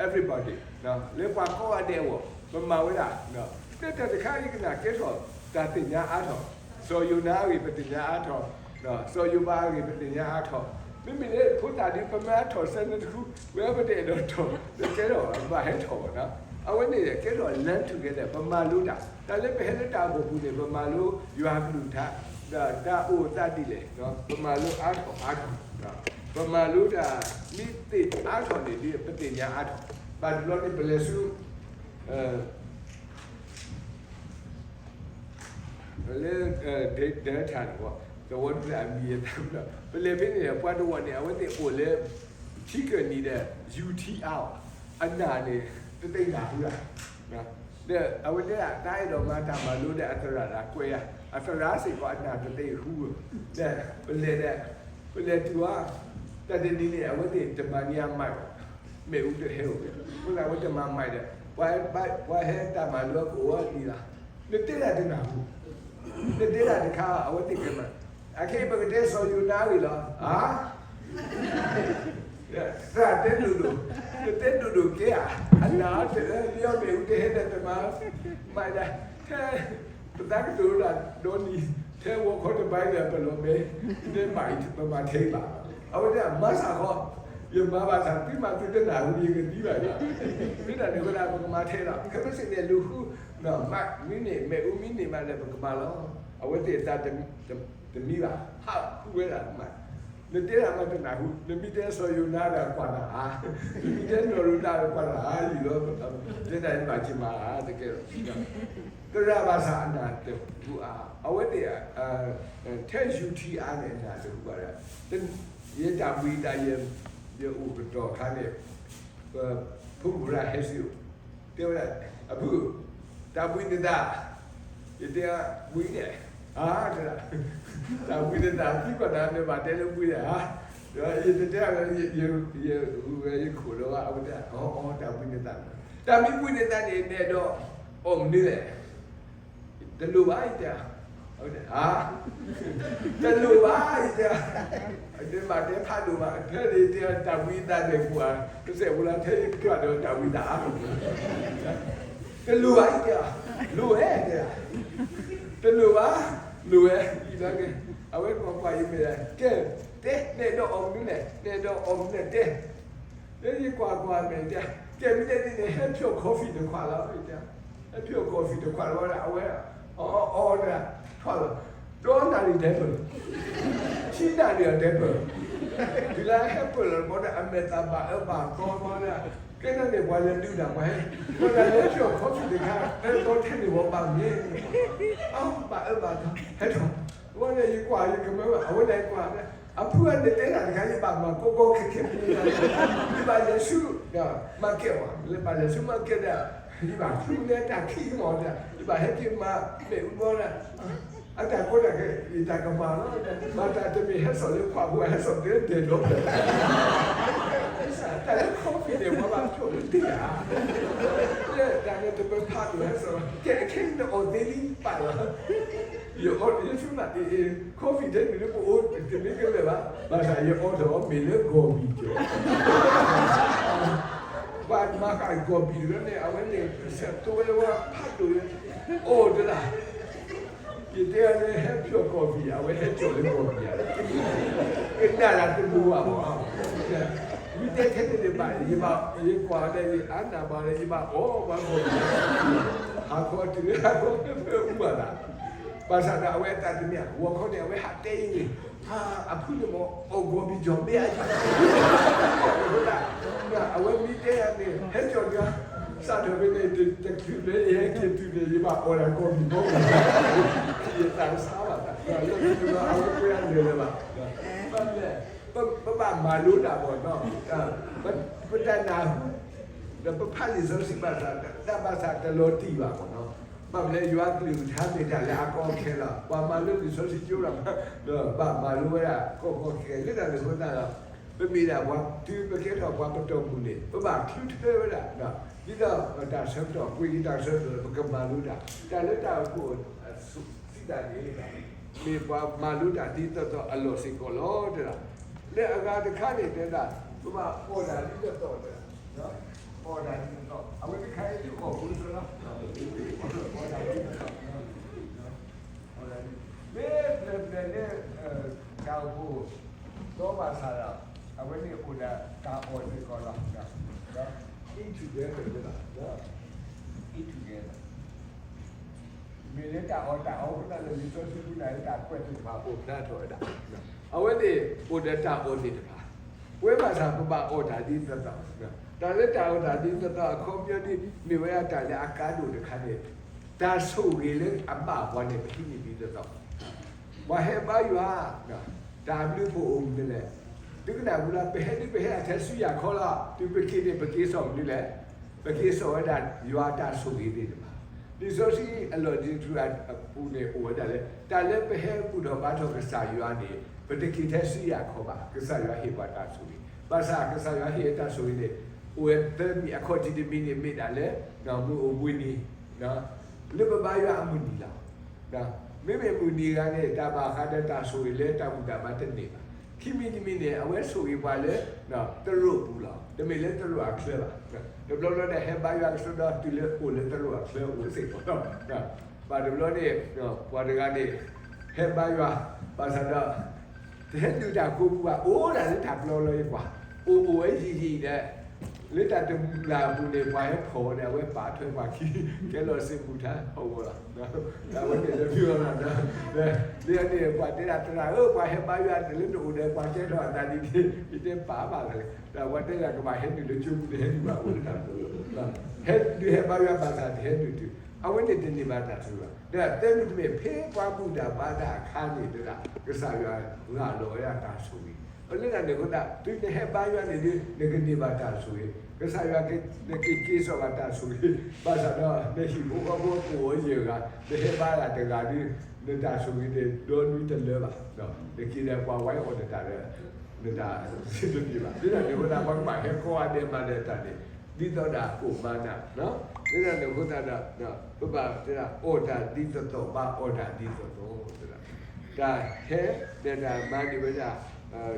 everybody လၢပှၤကိးဂၤဒဲးအဂီၢ် ပမၤဝဲဒၣ်, လၢတၢ်တခါအံၤကနၣ်ကဲထီၣ်တၢ်သ့ၣ်ညါအါထီၣ်, စီၤယိၤနါအဂ့ၢ်ပသ့ၣ်ညါအါထီၣ်, စီၤယိၤဘးအဂ့ၢ်ပသ့ၣ်ညါအါထီၣ်, မ့မ့ၢ်လၢဖိသၣ်ဒ်ပမ့ၢ်အါထီၣ် Sunday school ဝဲပတအဲၣ်ဒိးထီၣ် တကဲထီၣ်ဘၣ် ပဘၣ်ဟဲထီၣ်ဘၣ်နီၤ, အဝဲန့ၣ်ကဲထီၣ် learn together ပမၤလိတၢ်, တၢ်လၢပဟဲလၢတၢ်အိၣ်ဖှိၣ်ပူၤန့ၣ် ပမၤလိယွၤကလုၢ်ကထါ, ဒီးတၢ်အိၣ်သးဒ်လဲၣ်, ပမၤလိအါထီၣ်အါထီၣ်, ပမၤလိတၢ်မ့ၢ်သ့ၣ်အါထီၣ်န့ၣ် ဒ်ပသ့ၣ်ညါအါထီၣ်, ဘၣ်တဘျီန့ၣ် ပလဲၤဆူ လၢ Delta န့ၣ် သဝီတဖျၢၣ်အမံၤအသး, ပလဲၤဖဲန့ၣ် ပှၤတဝီန့ၣ် အဝဲသ့ၣ်အိၣ်လၢ ထံကၢၢ်နံၤဒီး ယူၤထံအါအီၤ, အနၢ်န့ၣ် တသ့ၣ်ညါဃုဧါ, ဒီးအဝဲတဲဒၣ် တၢ်အဲၣ်ဒိးမၤတၢ်မၤလိဒီးအသရၣ်ဒီးကွဲးဧါ, အသရၣ်စ့ၢ်ကီးအနၢ်တသ့ၣ်ညါဃုဧါ, ဒီးပလဲၤဒီး ပလဲၤတုၤအီၤ တၢ်တနံၤန့ၣ် အဝဲသ့ၣ်တမၤန့ၢ်အ mic ဘၣ်, မ့ၣ်အူတဟဲအိၣ်ဘၣ်, အဃိသတးအဝဲတမၤ mic ဒီး ပှၤဟဲတၢ်မၤလိကအိၣ်အီၤလံလီၤ, နတဲဒၣ်တနၢ်ဟူ, နတဲဒၣ်တခါ အဝဲသ့ၣ်ကမၤ, အခဲအံၤပကတဲစီၤယိၤနါအဂ့ၢ်လီၤ, ဧါ သရၣ်တဲဒိၣ်ဒိၣ်, နတဲဒိၣ်ဒိၣ်ကဲဧါ, အနၢ်အီၤတလၢလံအီၤ မ့ၣ်အူတဟဲဒီးတမၤ mic ဒၣ်, ထဲ ပသးကတိၤဒၣ်ဒီနံၤ, ထဲဝီခီတဘါဒီးပလီၤမဲာ်, တဲ mic ပမၤထဲဘၣ်, အဝဲတဲ မၤစၢ်ဃီ, ယမၤဘၣ်ဆၣ် သုမၤသုတနၢ်ဟူ ယကသံဘၣ်ယွၤ, မ့ၢ်တၢ်န့ၣ်ဝဲဒၣ် ပကမၤထဲလီၤ, ခဲမုၢ်ဆ့ၣ်န့ၣ် လူၤဃု mic မံန့ၢ် မ့ၣ်အူမံန့ၢ်မးဒီး ပကမၤလီၤ, အဝဲသ့ၣ်အသးတမံဘၣ်, ဟးဃုဝဲဒၣ် mic နတဲဒၣ်မးတနၢ်ဟူ, နမ့ၢ်တဲစီၤယိၤနါဒီးကွၢ်တၢ်ဧါ, နမ့ၢ်တဲနီၢ်ရူၤတၢ်ဒီးကွၢ်တၢ်ဧါ, ယံာ်လီၤ, တဲဒၣ်ယဘၣ်က့ၤမၤဧါ, တကဲလီၤ, သရၣ်ဘၣ်ဆၣ်အနၢ်တဟူအါ, အဝဲသ့ၣ် ထဲယူၤထံအါန့ၣ် အနၢ်တဟူဘၣ်ဒီး, ယတၢ်ဘှံးသး ယအိၣ်ကတီၢ်ခါန့ၣ်, ပဖိမုၣ်ရၣ်ဟဲဆူ တဲဝဲဒၣ်, အဖု, တၢ်ဘှံးနသး, ယတဲ, ဘှံးန့ၣ်, ဧါ, တၢ်ဘှံးနသး သံကွၢ်နၤ နဘၣ်တဲလၢဘှံးန့ၣ်ဧါ, ဒီးယတတဲအီၤ, ယဂုာ်ဝဲယခိၣ်လီၤဘၣ်, အဝဲတဲ, အီ, တၢ်ဘှံးနသး, တၢ်မ့ၢ်ဘှံးနသးန့ၣ် နအဲၣ်ဒိးအီၣ်မနုၤလဲၣ် တလိၣ်ဘၣ် ယတဲ, ဧါ, တလိၣ်ဘၣ် ယတဲ, နဘၣ်တဲဖးဒိၣ်ဘၣ်, ဖဲန့ၣ်တဲတၢ်ဘှံးနသးန့ၣ်ပှၤ, ကစဲးဝဲလၢထဲယကြၢးဒီးတၢ်ဘှံးနသးအါ, တလိၣ်ဘၣ် ယတဲ, လိၣ်ဝဲတဲ, တလိၣ်ဘၣ်, လိၣ်ဝဲ, အံၤလီၤက့ၤ, အဝဲကွၢ်ကွၢ်ယမဲာ်, ကဲ, တဲ, နအဲၣ်ဒိးအီၣ်မနုၤလဲၣ်, နအဲၣ်ဒိးအီၣ်မနုၤလဲၣ်တဲ လၢယကွၢ်ကွၢ်မဲာ်တဲ, ကဲမ့ၢ်တဲဒ်န့ၣ် ဟဲဖျိ coffee တခွးလီၤ, တဲ, ဟဲဖျိ coffee တခွးလီၤဝဲဒၣ်, အဝဲ, အီ, အီဒၣ်, ထွးလီၤ, ဒီနၣ်ရံၣ်တဲပၢၢ်, ဆံနၣ်ရံၣ်အတဲပၢၢ်, တုၤလၢဟဲပၢၢ်လီၤဘီဒီး အမဲာ်သးဘၣ်အၢဘၣ်သီဘီဒီး, ကဲန့ၣ်ပှၤလဲၤဒုးတၢ်ပှၤဟဲ, ပှၤလဲၤဖျိ coffee တခါ, ဟဲသီထဲန့ၣ်ဝဲဘၣ်မ့ၢ်, အီ, ဘၣ်အၢဘၣ်သီ, ဟဲထီၣ်, ဝဲန့ၣ်ယကွၢ်ယကမၢဘၣ်, အဝဲလဲၤကွၢ်, အဖုအန့ၣ်တဲတၢ်တခါ ယဘၣ်မၤကီကီခဲခဲမ့ၢ်, ယဘၣ်လဲၤဆူ, မၤကဲးဝဲ, လၢဘၣ်လဲၤဆူမၤကဲးဒီး, ယဘၣ်ဆူလဲၤတၢ်ခံမီၤဒီး, ယဘၣ်ဟဲက့ၤမၤမ့ၣ်အူဘီဒီး, အတၢ်ကီတၢ်ခဲ ယတၢ်ကမၣ်လီၤ, မၤတၢ်တမ့ၢ်ဟဲစိာ်လၢကွၢ်ဖိ ဟဲစိာ်က့ၤဒဲးဒီး, တၢ်လၢ coffee န့ၣ် ပှၤဘၣ်ဖျိလၢတ့ၢ်ဧါ, တၢ်န့ၣ်တမ့ၢ်ဖးဒိၣ်ဟဲစိာ်, ကဲခဲအံၤနအီၣ်သ့လံပာ်လီၤ ယအီ, ယဆူနၢ်အ့ၣ်အ့ၣ် coffee ထဲန့ၣ်လၢပအိၣ်တမ့ၢ်ကလဲာ်ဘၣ်, ဘၣ်ဆၣ်ယအီထီၣ်မ့ၢ်လၢဂီၤဘံၣ်ကၠီ, ပှၤမၤဃာ်ဂီၤဘံၣ်တဘျီန့ၣ် အဝဲန့ၣ် ဆဲးသိဝဲလၢဝဲဖးဒိၣ်, အိၣ်တလၢ်, ယတဲအီၤလၢဟဲပျီၢ်ကီၢ်ပံၤ အဝဲဟဲပျီၢ်လၢကီၢ်ပံၤဧါ, ကနၣ်တၢ်တမုာ်ဘၣ်မး, မ့ၢ်တဲထဲန့ၣ်န့ၣ်ဘၣ် ယဘၣ် ယကွၢ်ဒီး ယအါနၢ်ဘၣ်ဒီး ယဘၣ်အီၣ်ပှၤကီၢ်ပံၤ, ဟးခီတုၤလၢဟးခီဖဲဖဲအူဘၣ်သး, ဘၣ်ဆၣ်ဒီးအဝဲအတၢ်တမ့ၢ် ဂီၤခီန့ၣ် အဝဲဟးတဲအံၤန့ၣ် အဖုန့ၣ်မ့ၢ် အီၣ်ကီၢ်ပံၤကီၢ်မ့ၢ်အါ, အဝဲမ့ၢ်တဲယၤန့ၣ် ဟဲကီၢ်န့ၣ် စးထီၣ်ဖဲန့ၣ် တချုးလၢယဟဲက့ၤတုၤန့ၣ် ယဘၣ်အီၣ်တၢ်ကီၢ်ပံၤကီၢ်ပံၤ, ယသးစၢ်ဘၣ်သး, လၢအဝဲကွဲအနၢၤလၢၤဘၣ်, ပဘၣ်မၤလိတၢ်ဘၣ်နီၤ, ပတၢ်နၢ်ဟူ ဒီးပဖးလံာ်စီဆှံဘၣ်ဆၣ် တၢ်ဘၣ်ဆၣ်တလီၤတံၢ်ဘၣ်မးနီၤ, ဘၣ်မနုၤလဲၣ် ယွၤကလုၢ်ကထါမ့ၢ်တၢ်လၢအကီအခဲလီၤ, ပှၤမၤလိလံာ်စီဆှံကၠိဒီး ဘၣ်မၤလိဝဲဒၣ်ကီကီခဲခဲ လၢတၢ်န့ၣ်အဃိသတးဒီး ပမ့ၢ်ဒၣ်ပှၤတုၤပကဲထီၣ်ပှၤပတီၢ်မုၢ်န့ၣ် ပဘၣ်ချုးထွဲဝဲဒၣ် ဒ်သိးတၢ်ဆၢကတီၢ်ကွံာ် တၢ်ဆၢကတီၢ် ပကမၤလိတၢ် တၢ်လၢတၢ်အိၣ်ဖှိၣ်အစံးတၢ်န့ၣ် မ့ၢ်ပှၤမၤလိတၢ်ဒ်သိးသိးအလီၢ်စ့ၢ်ကီးလီၤ တဲဒၣ်, လၢအဂၤတခါန့ၣ်တဲဒၣ် ပဘၣ်အီၣ်တၢ်ဒ်သိးသိးတဲဒၣ်, အီၣ်တၢ်ဒ်သိးသိး အဝဲတခါအံၤဒ်အီၣ်ဖိသၢလီၤ, အီၣ်တၢ်ဒ်သိးသိး မ့ၢ်ပျဲၢ်ပျဲၢ်လၢ တၢ်အိၣ်ဖှိၣ် ဒီးဘၣ်ဆၣ်ဒီး အဝဲန့ၣ်အိၣ်ဒီးတၢ်အီၣ်စ့ၢ်ကီးလီၤ, eat together လီၤ, eat together မ့ၢ်လၢတၢ်အီၣ်တၢ်အီအဃိသတးဒီး လံာ်စီဆှံပူၤန့ၣ် တၢ်ကွဲးသ့ၣ်တဖၣ်အိၣ်ဖျါထီၣ်ဝဲဒၣ်, အဝဲန့ၣ်အိၣ်ဒီးတၢ်အီၣ်သ့ၣ်တဖၣ်, ပဝဲဘၣ်ဆၣ်ပဘၣ်အီၣ်တၢ်ဒ်သိးသိး, တၢ်လၢတၢ်အီၣ်တၢ်ဒ်သိးသိးအခီပညီဒ် မ့ၢ်ဝဲဒၣ်တၢ်လၢအကါဒိၣ်တခါန့ၣ် တၢ်ဆိၣ်ဂ့ၤလၢအဘၣ်ပှၤန့ၣ် ပဟံးန့ၢ်ဒ်သိးသိး ပှၤဟဲဘါယွၤ တၢ်အဘျုးအဖှိၣ်အိၣ်မနုၤလဲၣ်, သုကနၣ်ပူၤလၢ ပဟဲဒုးပဟဲအထဲဆူယၢ်ခီလီၤ, တုၤပက့ၤန့ၣ် ပက့ၤစိာ်မနုၤလဲၣ်, ပက့ၤစိာ်ဝဲဒၣ်ယွၤတၢ်ဆိၣ်ဂ့ၤသ့ၣ်တဖၣ်, လံာ်စီဆှံအလီၢ်တံၢ်တဖၣ်အပူၤန့ၣ်အိၣ်ဝဲဒၣ်လၢ တၢ်လၢပဟဲဘူၣ်ထီၣ်ဘါထီၣ်ကစၢ်ယွၤန့ၣ် ပတက့ၤထဲဆူယၢ်ခီဘၣ်, ကစၢ်ယွၤဟ့ၣ်ပှၤတၢ်ဆိၣ်ဂ့ၤ, ဘၣ်ဆၣ်ကစၢ်ယွၤဟ့ၣ်အတၢ်ဆိၣ်ဂ့ၤန့ၣ် အိၣ်ဝဲသၢမံၤအခီၣ်ထံးတမံၤန့ၣ် မ့ၢ်ဒၣ်လၢ မုၢ်အိၣ်ဘှံးနံၤ လၢပဘါယွၤအမုၢ်နံၤလီၤ. မ့မ့ၢ်မုၢ်နံၤဂၤန့ၣ် တၢ်ဘၣ်ဃးဒီးတၢ်ဆိၣ်ဂ့ၤလၢတၢ်ဘူၣ်တၢ်ဘါတန့ၢ်ဘၣ်. ခံမံၤတမံၤန့ၣ် အဝဲဆိၣ်ဂ့ၤပှၤလၢ သရိာ်ပူၤလီၤ. တမ့ၢ်လၢသရိာ်အချၢဘၣ်. တဘျီဘျီဒီးဟဲဘါယွၤကစီဒီ တုၤလၢအိၣ်လၢသရိာ်အချၢအိၣ်စ့ၢ်ကီးလီၤ. ဘၣ်တဘျီန့ၣ် ပှၤတဂၤန့ၣ် ဟဲဘါယွၤ ဘၣ်ဆၣ်ဒီး တဟဲနုာ်တၢ်ကိးပူၤဘၣ်, အိၣ်ဒၣ်လၢတၢ်ပျီလီၤယကွၢ်, အိၣ်အိၣ်ဝဲယံာ်ယံာ်ဒီး လၢတၢ်တမုၢ်လၢ်အပူၤန့ၣ် ပှၤဟဲဖီၣ်ဝဲဒီး အဝဲပာ်ထွဲပှၤခံ ကဲလီၤစ့မူၤထါဟီၣ်ကဝီၤလီၤ. ဒီးအဝဲန့ၣ်တမ့ၢ်အီၤလီၤ. ဒီးလၢန့ၣ် ပှၤတဲဒၣ်သရၣ်ဧၢ, ပှၤဟဲဘါယွၤတလၢနအိၣ်ဒီး ပှၤကဲထီၣ်အသးဒ်န့ၣ် ယတဲပာ်ဘၣ်လီၤ. ဒီးပှၤတဲဒၣ်ကဘၣ်ဟဲနုာ်လၢကၠိပူၤ တဟဲနုာ်ဘၣ်အိၣ်လၢတၢ်ပျီလီၤ. ဟဲဒုးဟဲဘါယွၤဘၣ်ဆၣ်တဟဲနုာ်တုၤ အဝဲန့ၣ်တန့ၢ်ဘၣ်တၢ်ဆိၣ်ဂ့ၤဘၣ်. ဒီးသၢမံၤတမ့ၢ် ဖဲပှၤဘူၣ်တၢ်ဘါတၢ်အခါန့ၣ်တဒၣ် ကစၢ်ယွၤရၤလီၤဝဲဒၣ်တၢ်ဆိၣ်ဂ့ၤ လၢတၢ်န့ၣ်အဃိသတး တုၤနဟဲဘါယွၤန့ၣ်ဒီး နကန့ၢ်ဘၣ်တၢ်ဆိၣ်ဂ့ၤ, ကစၢ်ယွၤ နက့ၤက့ၤစိာ်ဘၣ်တၢ်ဆိၣ်ဂ့ၤ, ဘၣ်ဆၣ်ဒီး နဟံၣ်ဖိဃီဖိကအိၣ်ယဲၢ်ဂၤ နဟဲဘါယွၤတဂၤဒီး နတၢ်ဆိၣ်ဂ့ၤန့ၣ် ဒီနွံတလၢဘၣ်, နက့ၤဒီးပှၤဝဲအီၣ်နတၢ်ဒီး နတၢ်စ့တမံၤဘၣ်. လၢတၢ်န့ၣ်အဃိသတး ပှၤကဘၣ်ဟဲကိးဂၤဒဲးမၤဒီးတၢ်န့ၣ် ဒ်သိးဒၣ်ကိၣ်မၤနၢ်, လၢတၢ်န့ၣ်အဃိသတးဒီး ပဘၣ်တဲဒၣ်အီၣ်တၢ်ဒ်သိးသိး ဘၣ်အီၣ်တၢ်ဒ်သိးသိး, တၢ်ဟဲဒီးတၢ်မၤန့ၢ်ဝဲဒၣ်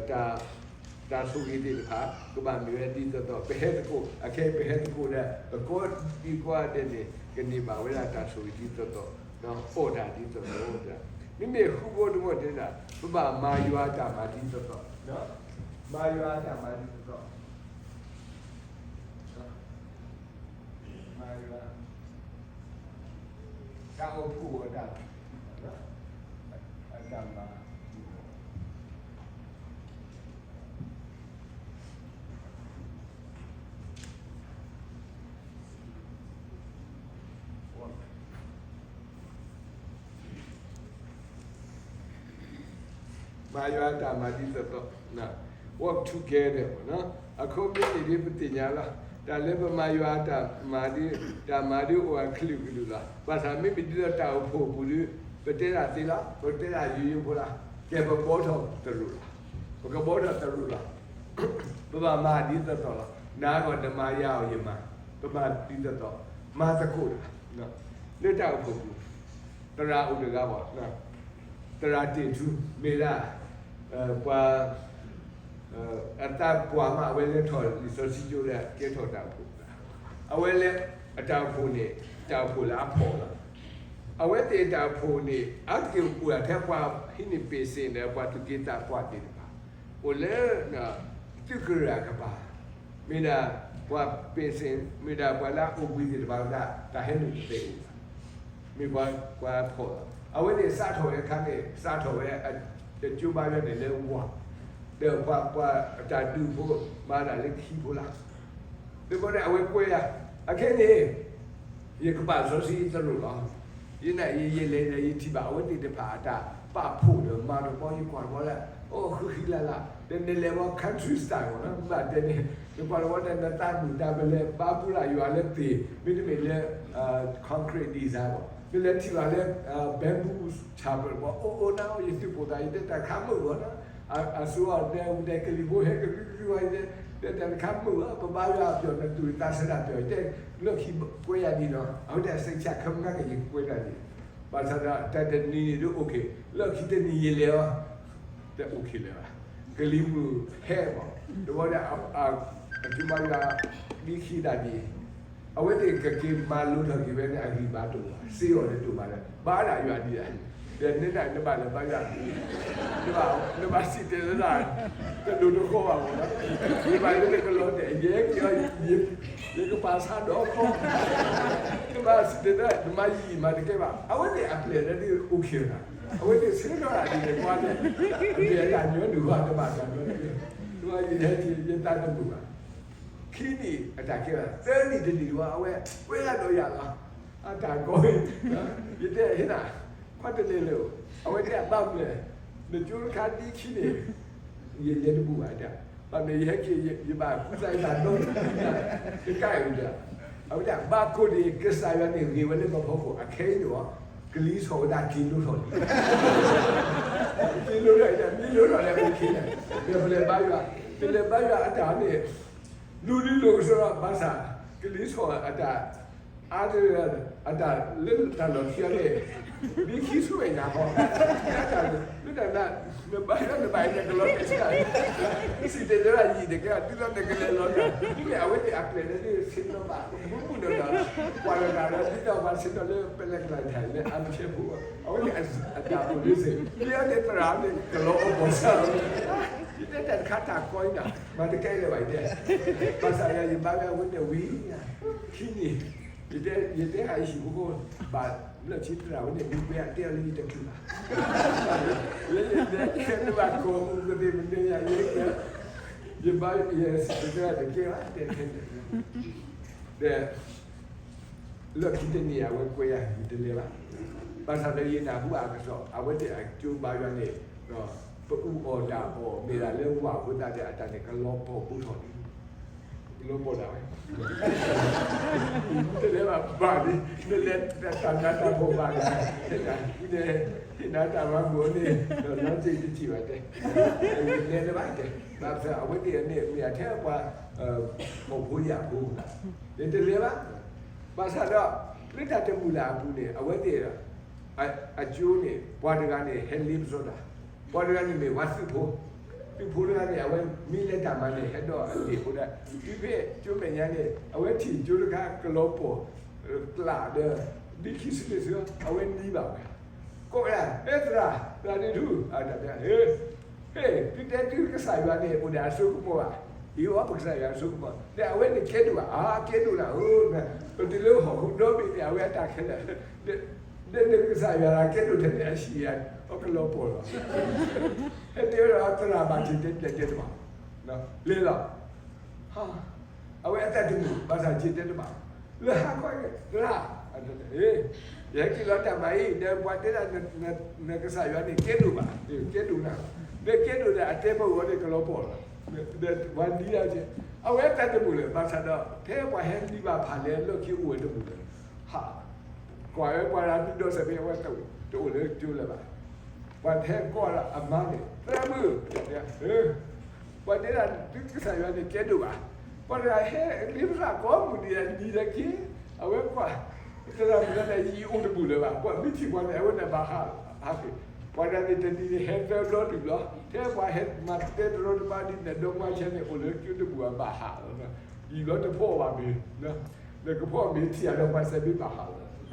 တၢ်ဆိၣ်ဂ့ၤသ့ၣ်တဖၣ် ကဘၣ်မ့ၢ်ဝဲဒ်သိးသိး ပဟဲသကိး အခဲအံၤပဟဲသကိးဒီး ပကိးဒံကိးဂၤဒဲးန့ၣ် ကန့ၢ်ဘၣ်ဝဲဒၣ်တၢ်ဆိၣ်ဂ့ၤဒ်သိးသိး, အီၣ်တၢ်ဒ်သိးသိး, မ့မ့ၢ်ဃူဖိတဘီၣ်တဲဒၣ် ပဘၣ်မၤယွၤတၢ်မၤဒ်သိးသိး, မၤယွၤတၢ်မၤဒ်သိးသိး မၤယွၤ တၢ်အိၣ်ဖှိၣ်အတၢ် အတၢ်မၤ မၤယွၤတၢ်မၤဒ်သိးသိး, work together အခီပညီန့ၣ်ဒ်ပသ့ၣ်ညါလီၤ. တၢ်လၢပမၤယွၤတၢ်မၤဒ် တၢ်မၤဒ်အိၣ်အကလုာ်ကလုာ်လီၤ. ဘၣ်ဆၣ်မ့မ့ၢ်ဒ်သိးတၢ်အိၣ်ဖှိၣ်အပူၤဒီး ပတဲဒၣ်သ့လီၤ, ပတဲဒၣ်ယိယိဖိလီၤ, ကဲပဘီထီၣ်သရိာ်လီၤ, ပကဘီထီၣ်သရိာ်လီၤ. ပဘၣ်မၤဒ်သိးသိးလီၤ. နၤအဂီၢ်နမၤယၤအီၤယမၤ, ပမၤဒ်သိးသိး, မၤသကိးတၢ်, လၢတၢ်အိၣ်ဖှိၣ်ပူၤ သရၣ်အိၣ်တဂၤဘၣ်, သရၣ်တ့ၢ်ထူ မ့ၢ်ဒၣ် ပှၤ အသးပှၢ်မး အဝဲလဲၤထီၣ်လံာ်စီဆှံကၠိဒီး ကဲထီၣ်တၢ်အိၣ်ဖှိၣ်, အဝဲလဲၤ အတၢ်အိၣ်ဖှိၣ်န့ၣ် တၢ်အိၣ်ဖှိၣ်လၢအဖှီၣ်လီၤ. အဝဲသ့ၣ်တၢ်အိၣ်ဖှိၣ်န့ၣ် အါတက့ၢ်အိၣ်ထဲပှၤဟံးန့ၢ် ပ့ၣ်စ့ၣ် ဒီးပှၤသူၣ်က့သးပှၢ်သ့ၣ်တဖၣ်, အိၣ်လၢ သုးကရၢၢ်အကပၤ, မ့ၢ်ဒၣ်ပှၤ ပ့ၣ်စ့ၣ် မ့ၢ်ဒၣ်ပှၤလၢအအိၣ်ဘှံးသ့ၣ်တဖၣ်ဝဲဒၣ် တၢ်ဟဲနုာ်တသ့အိၣ်ဘၣ်, မ့ၢ်ပှၤ ပှၤဖီၣ်လီၤ. အဝဲသ့ၣ်စးထီၣ်ဝဲအခါန့ၣ် စးထီၣ်ဝဲ တကၠိဘါယွၤန့ၣ်လၢဝၤ, ဒီးပှၤ ပှၤအတၢ်ဒုးဖိ မၤတၢ်လၢခံဖိလၢ် ဒီးဘၣ်ဒီးအဝဲကွဲယၤ, အခဲန့ၣ် ယကပာ်စီဆှံသရိာ်လီၤ. ယနာ်ယယလဲၤဒီးယထံၣ်ဘၣ်အဝဲသ့ၣ်တဖၣ်အတၢ်ပာ်ဖှိၣ်ဒီးမၤတဘီ ယကွၢ်တဘီလၢ အိၣ်ဃံဃံလၤလၤ ဒီးနလဲၤဝဲ country style မ့ၢ်နီၤ မ့ၢ်ဘၣ်တဲန့ၣ် နကွၢ်တဘီဒီးနသးမုာ်တၢ် ပလဲၤဘါပူၤလၢ်ယွၤလၢသ့ၣ် မ့တမ့ၢ်လၢ concrete design ဘၣ် နလဲၤထံၣ်ဘၣ်လၢ bamboo chapel ဘၣ် အိၣ်အိၣ်နၤ ယသုးပိာ်သး ယတဲတၢ်တခါမုာ်ဘၣ်နီၤ အစိအီၤတဲဝဲတဲကလံၤဖိဟဲကရုကရုဝဲ ယတဲ တဲတၢ်တခါမုာ်ဘၣ် ပဘါယွၤအပျီၢ် နသူၣ်သးဆၢတၢ်ပျီၢ် ယတဲ လီၢ်ခံကွဲယၤဒ်နီၤ အဝဲတဲ စိတ်ချ ခမကယကွဲတၢ်ဒ် ဘၣ်ဆၣ်ဒီး တၢ်တနံၤန့ၣ်ဒ် okay လီၢ်ခံတနံၤယလဲၤအီၤ တ okay လၢၤဘၣ် ကလံၤမုၢ်ဟဲမး တဘီဒီး အကၠိဘါယွၤ ဒ်ခံတၢ်ဒ် အဝဲသ့ၣ်ကက့ၤမၤလိထီၣ်က့ၤဝဲန့ၣ် အဂံၢ်ဘါတအိၣ်ဘၣ် စ့အီၤလၢတအိၣ်ဘၣ်လၢ ဘါဒၣ်ယွၤဒ်လဲၣ် ဒီးနနဘၣ်လၢဘါယွၤ နဘၣ်စံၣ်တဲၤလၢ တဒိၣ်တဃီဘၣ်မး နဘၣ်လၢနကလီၤတဲာ် ယဲက့ၤအီၤ ယကပာ်ဆါဒီးခီ နဘၣ်စံၣ်တဲၤလၢ နမၤယံာ်မၤတကဲဘၣ် အဝဲသ့ၣ်အပျဲၢ်လၢဒ် okay နၤ အဝဲသ့ၣ်ဆၢထၢၣ်ဒ်လဲၣ်ကွၢ်လဲၣ် အပျဲၢ်အတၢ်ညီနုၢ်ဃီ တဘၣ်တၢ်ညီနုၢ် နဘၣ်ယဟဲက့ၤ ယသးတမုာ်ဘၣ် ခံနံၣ်အတၢ်ကဲဘၣ် သၢနံၣ်တနံၣ်တဝီ အဝဲကွဲးလၢဒီးယၤလီၤ အတၢ်ကီ ယတဲဟ့ၣ်နၤ ကွၢ်တလဲၤလၢၤ အဝဲတဲဘၣ်မနုၤလဲၣ် နကၠိတခါဒ်ခံန့ၣ် ယလဲၤတဘူၣ်ဘၣ်တၢ် ဘၣ်မနုၤယဟဲက့ၤ ယဘၣ်ကူစါယသးဒီ တကးအံၤဒီး အဝဲဒၣ်ဘၣ်ကိၣ်န့ၣ် ကစၢ်ယွၤန့ၣ်ဂ့ၤဝဲလၢပဖီခိၣ် အခဲအံၤန့ၣ် ကလံၤထီၣ်ဝဲဒၣ်က့ၤလိထီၣ်လံ က့ၤလိထီၣ်ဒီး မ့ၢ်လိထီၣ်လၢအခဲန့ၣ် ဒီးပလဲၤဘါယွၤ ပလဲၤဘါယွၤအတၢ်န့ၣ် လူၤလံလိာ်ကစၢ်ဒီးဘၣ်ဆၣ် ကလံၤထီၣ်အတၢ် အါတဂၤ အတၢ်လၢတၢ်လီၢ်ခံအီၤန့ၣ် မ့ၢ်ခံဆူၣ်ဝဲညါဃီ အတၢ်လၢတၢ်နး နဘါယွၤနဘၣ်အံၤ နကလီၤတဲာ်ဆံးတၢ် စံၣ်တဲၤတဲဘၣ်ယံာ်တကဲ ဒ်သိးနကလဲၤလီၤတၢ် မ့ၢ်အဝဲသ့ၣ်အပျဲၢ်လၢဒ်ဆ့ၣ်နီၤဘၣ် မူမူနီၢ်နီၢ် ပှၤတဂၤဒီး ဒ်သိးပှၤဆ့ၣ်နီၤလၢ ပလဲကလၤတၢ်လၢ အါမဆဲးဖိ အဝဲသ့ၣ်အတၢ်အိၣ်လၢစ့ၢ် မ့ၢ်အဝဲသ့ၣ်သရၣ်န့ၣ် ကလီၤအီၣ်ပီၢ်ဆၢ ယတဲတၢ်တခါတၢ်ကီအံၤနၤ မၤတကဲလၢၤဘၣ်ယတဲ ဘၣ်ဆၣ်ယၤယဘါဝဲအဝဲန့ၣ်ဝံၤ ခံနံၣ် ယတဲ ယတဲဟးယဟံၣ်ဖိဃီ ဘၣ်လၢၢ်ဆံသရၣ်ဝဲန့ၣ် မ့ၢ်ပှဲၤအတဲအီၤလၢယတချုးဘၣ် လၢယတဲခဲနဘၣ်ကီၢ်အူကသ့ၣ်မနုၤယၤယဲကဲ ယဘါယဲစံၣ်တဲၤတဲတကဲဘၣ် တဲခဲန့ၣ် ဒီး လၢခံတနံၣ်အဝဲကွဲးယၤ ယတလဲၤဘၣ်. ဘၣ်ဆၣ်ဒီးယနၢ်ဟူအကစီၣ် အဝဲသ့ၣ်အကၠိဘါယွၤန့ၣ် ပအူအီၣ်တၢ်အီၣ် မ့ၢ်ဒၣ်လၢဝၤအဃိသတးဒီး အတၢ်န့ၣ်ကလီၤပှီၢ်ဘူးထီၣ်လံ. ကလီၤပှီၢ်ဒၣ်ဝဲ တလဲၤဘၣ်ဘၣ်လံ နလဲၤတၢ်နးတၢ်ဖှီၣ်ဘၣ်လံ ဟ့ၣ်နၤတၢ်မၤဘူၣ်အီၤန့ၣ် ဒီးလီၤစ့ၢ်တစံၣ်ဘၣ်တဲ လဲၤတဘၣ်တဲ ဘၣ်ဆၣ်အဝဲသ့ၣ်န့ၣ် မ့ၢ်အထဲပှၤ ဖှီၣ်ဖိယာ်ဖိ ယတလဲၤဘၣ် ဘၣ်ဆၣ်ဒီး လၢတၢ်တမုာ်လၢ်အပူၤန့ၣ် အဝဲသ့ၣ် အကၠိန့ၣ် ပှၤတဂၤန့ၣ် ဟဲလ့ပစီတၢ်, ပှၤတဂၤန့ၣ်မ့ၢ်ပှၤသုးဖိ, သုးဖိတဂၤန့ၣ် အဝဲမ့ၢ်လဲၤတၢ်မၤန့ၣ် ဟဲဒီးအလ့ၣ်ဖိဒၣ်, တုၤဖဲကၠိမဲာ်ညါန့ၣ် အဝဲထံၣ်ကၠိတခါကလီၤပှီၢ် ကျးဒီး ဒ်ခံဆံန့ၣ်ဆူ အဝဲနံၤဘၣ်ဝဲ, ကိးဝဲဒၣ် ဟဲသရၣ် သရၣ်ဒ့ထူ အတၢ်တဲ ဟ့ၣ် သုတဲသုကစၢ်ယွၤန့ၣ် အိၣ်ဒီးအစိကမီၤဘၣ်, အံၤဝဲပကစၢ်ယွၤအစိကမီၤ, ဒီးအဝဲန့ၣ်ကဲဒိၣ်ဘၣ်, အါကဲဒိၣ်နၤဧၢ, ပတုၤလၢဟီၣ်ခိၣ်ဒီဘ့ၣ်န့ၣ် အဝဲအတၢ်ခဲလၢာ်, ဒီးနကစၢ်ယွၤကဲဒိၣ်ထဲန့ၣ်အဟံၣ်အကလီၤပှီၢ်လီၤ, ဟဲတဲဝဲဒၣ်သရၣ်ဘၣ်ထံၣ်တဲတဲတဲတဘၣ်, လဲၤလီၤ အဝဲအတၢ်တမုာ် ဘၣ်ဆၣ်က့ၤတဲတဘၣ်, လၢဟါခီက့ၤ သရၣ်, ယဟဲက့ၤလီၤတၢ်မၤအံၤ ဒီးပှၤတဲဒၣ် နကစၢ်ယွၤန့ၣ်ကဲဒိၣ်ဘၣ်, ကဲဒိၣ်နၤ, ဒီးကဲဒိၣ်ဒီးအတဲပဂီၢ်န့ၣ်ကလီၤပှီၢ်လီၤ, ဒီးပှၤနံၤဒၣ်က့ၤ, အဝဲအတၢ်တမုာ်လၢၤ ဘၣ်ဆၣ်ဒီး ဖဲပှၤဟဲနံၤဘၣ်ဖးလဲၢ်လီၢ်ခံအိၣ်ဝဲတမုာ်လၢၤ, ဟး, ကွၢ်ဝဲပှၤတၢ်ဒုးဒီးစဲးဖဲအဝဲတအိၣ်လၢကၠိလၢၤဘၣ်, ပှၤတဟဲကိးဒီးအမါန့ၣ် သရၣ်မုၣ် ပှၤတဲဒၣ် သုကစၢ်ယွၤန့ၣ်ကဲဒိၣ်ဘၣ်, ပှၤတဂၤဟဲလ့ပသရၣ်ကိးမုၢ်နံၤနံၤလၢက့ၤ, အဝဲကွၢ် သရၣ်မုၣ်တဂၤန့ၣ် ယံာ်အိၣ်တဘူၣ်လၢၤဘၣ်, ကွၢ်မ့ၢ်ထံၣ်ပှၤန့ၣ် အဝဲန့ၣ်ဘၣ်ဟးဟးက့ၤ, ပှၤတဂၤန့ၣ်တနံၤန့ၣ်ဟဲသၢဘျီလွံၢ်ဘျီ, ထဲပှၤဟဲမၤတဲတရီတပါဒ်န့ၣ် ဒီပှၤဆဲန့ၣ် အိၣ်လၢကၠိတဘူၣ်အဘၣ်ဟးလီၤ, ယံာ်ဘျီတဖီၣ်ဘၣ်မ့ၢ် နကဖီၣ်မ့ၢ်ထံၣ်အဒီးပှၤစဲးမ့ၢ်ဘၣ်ဟးလီၤ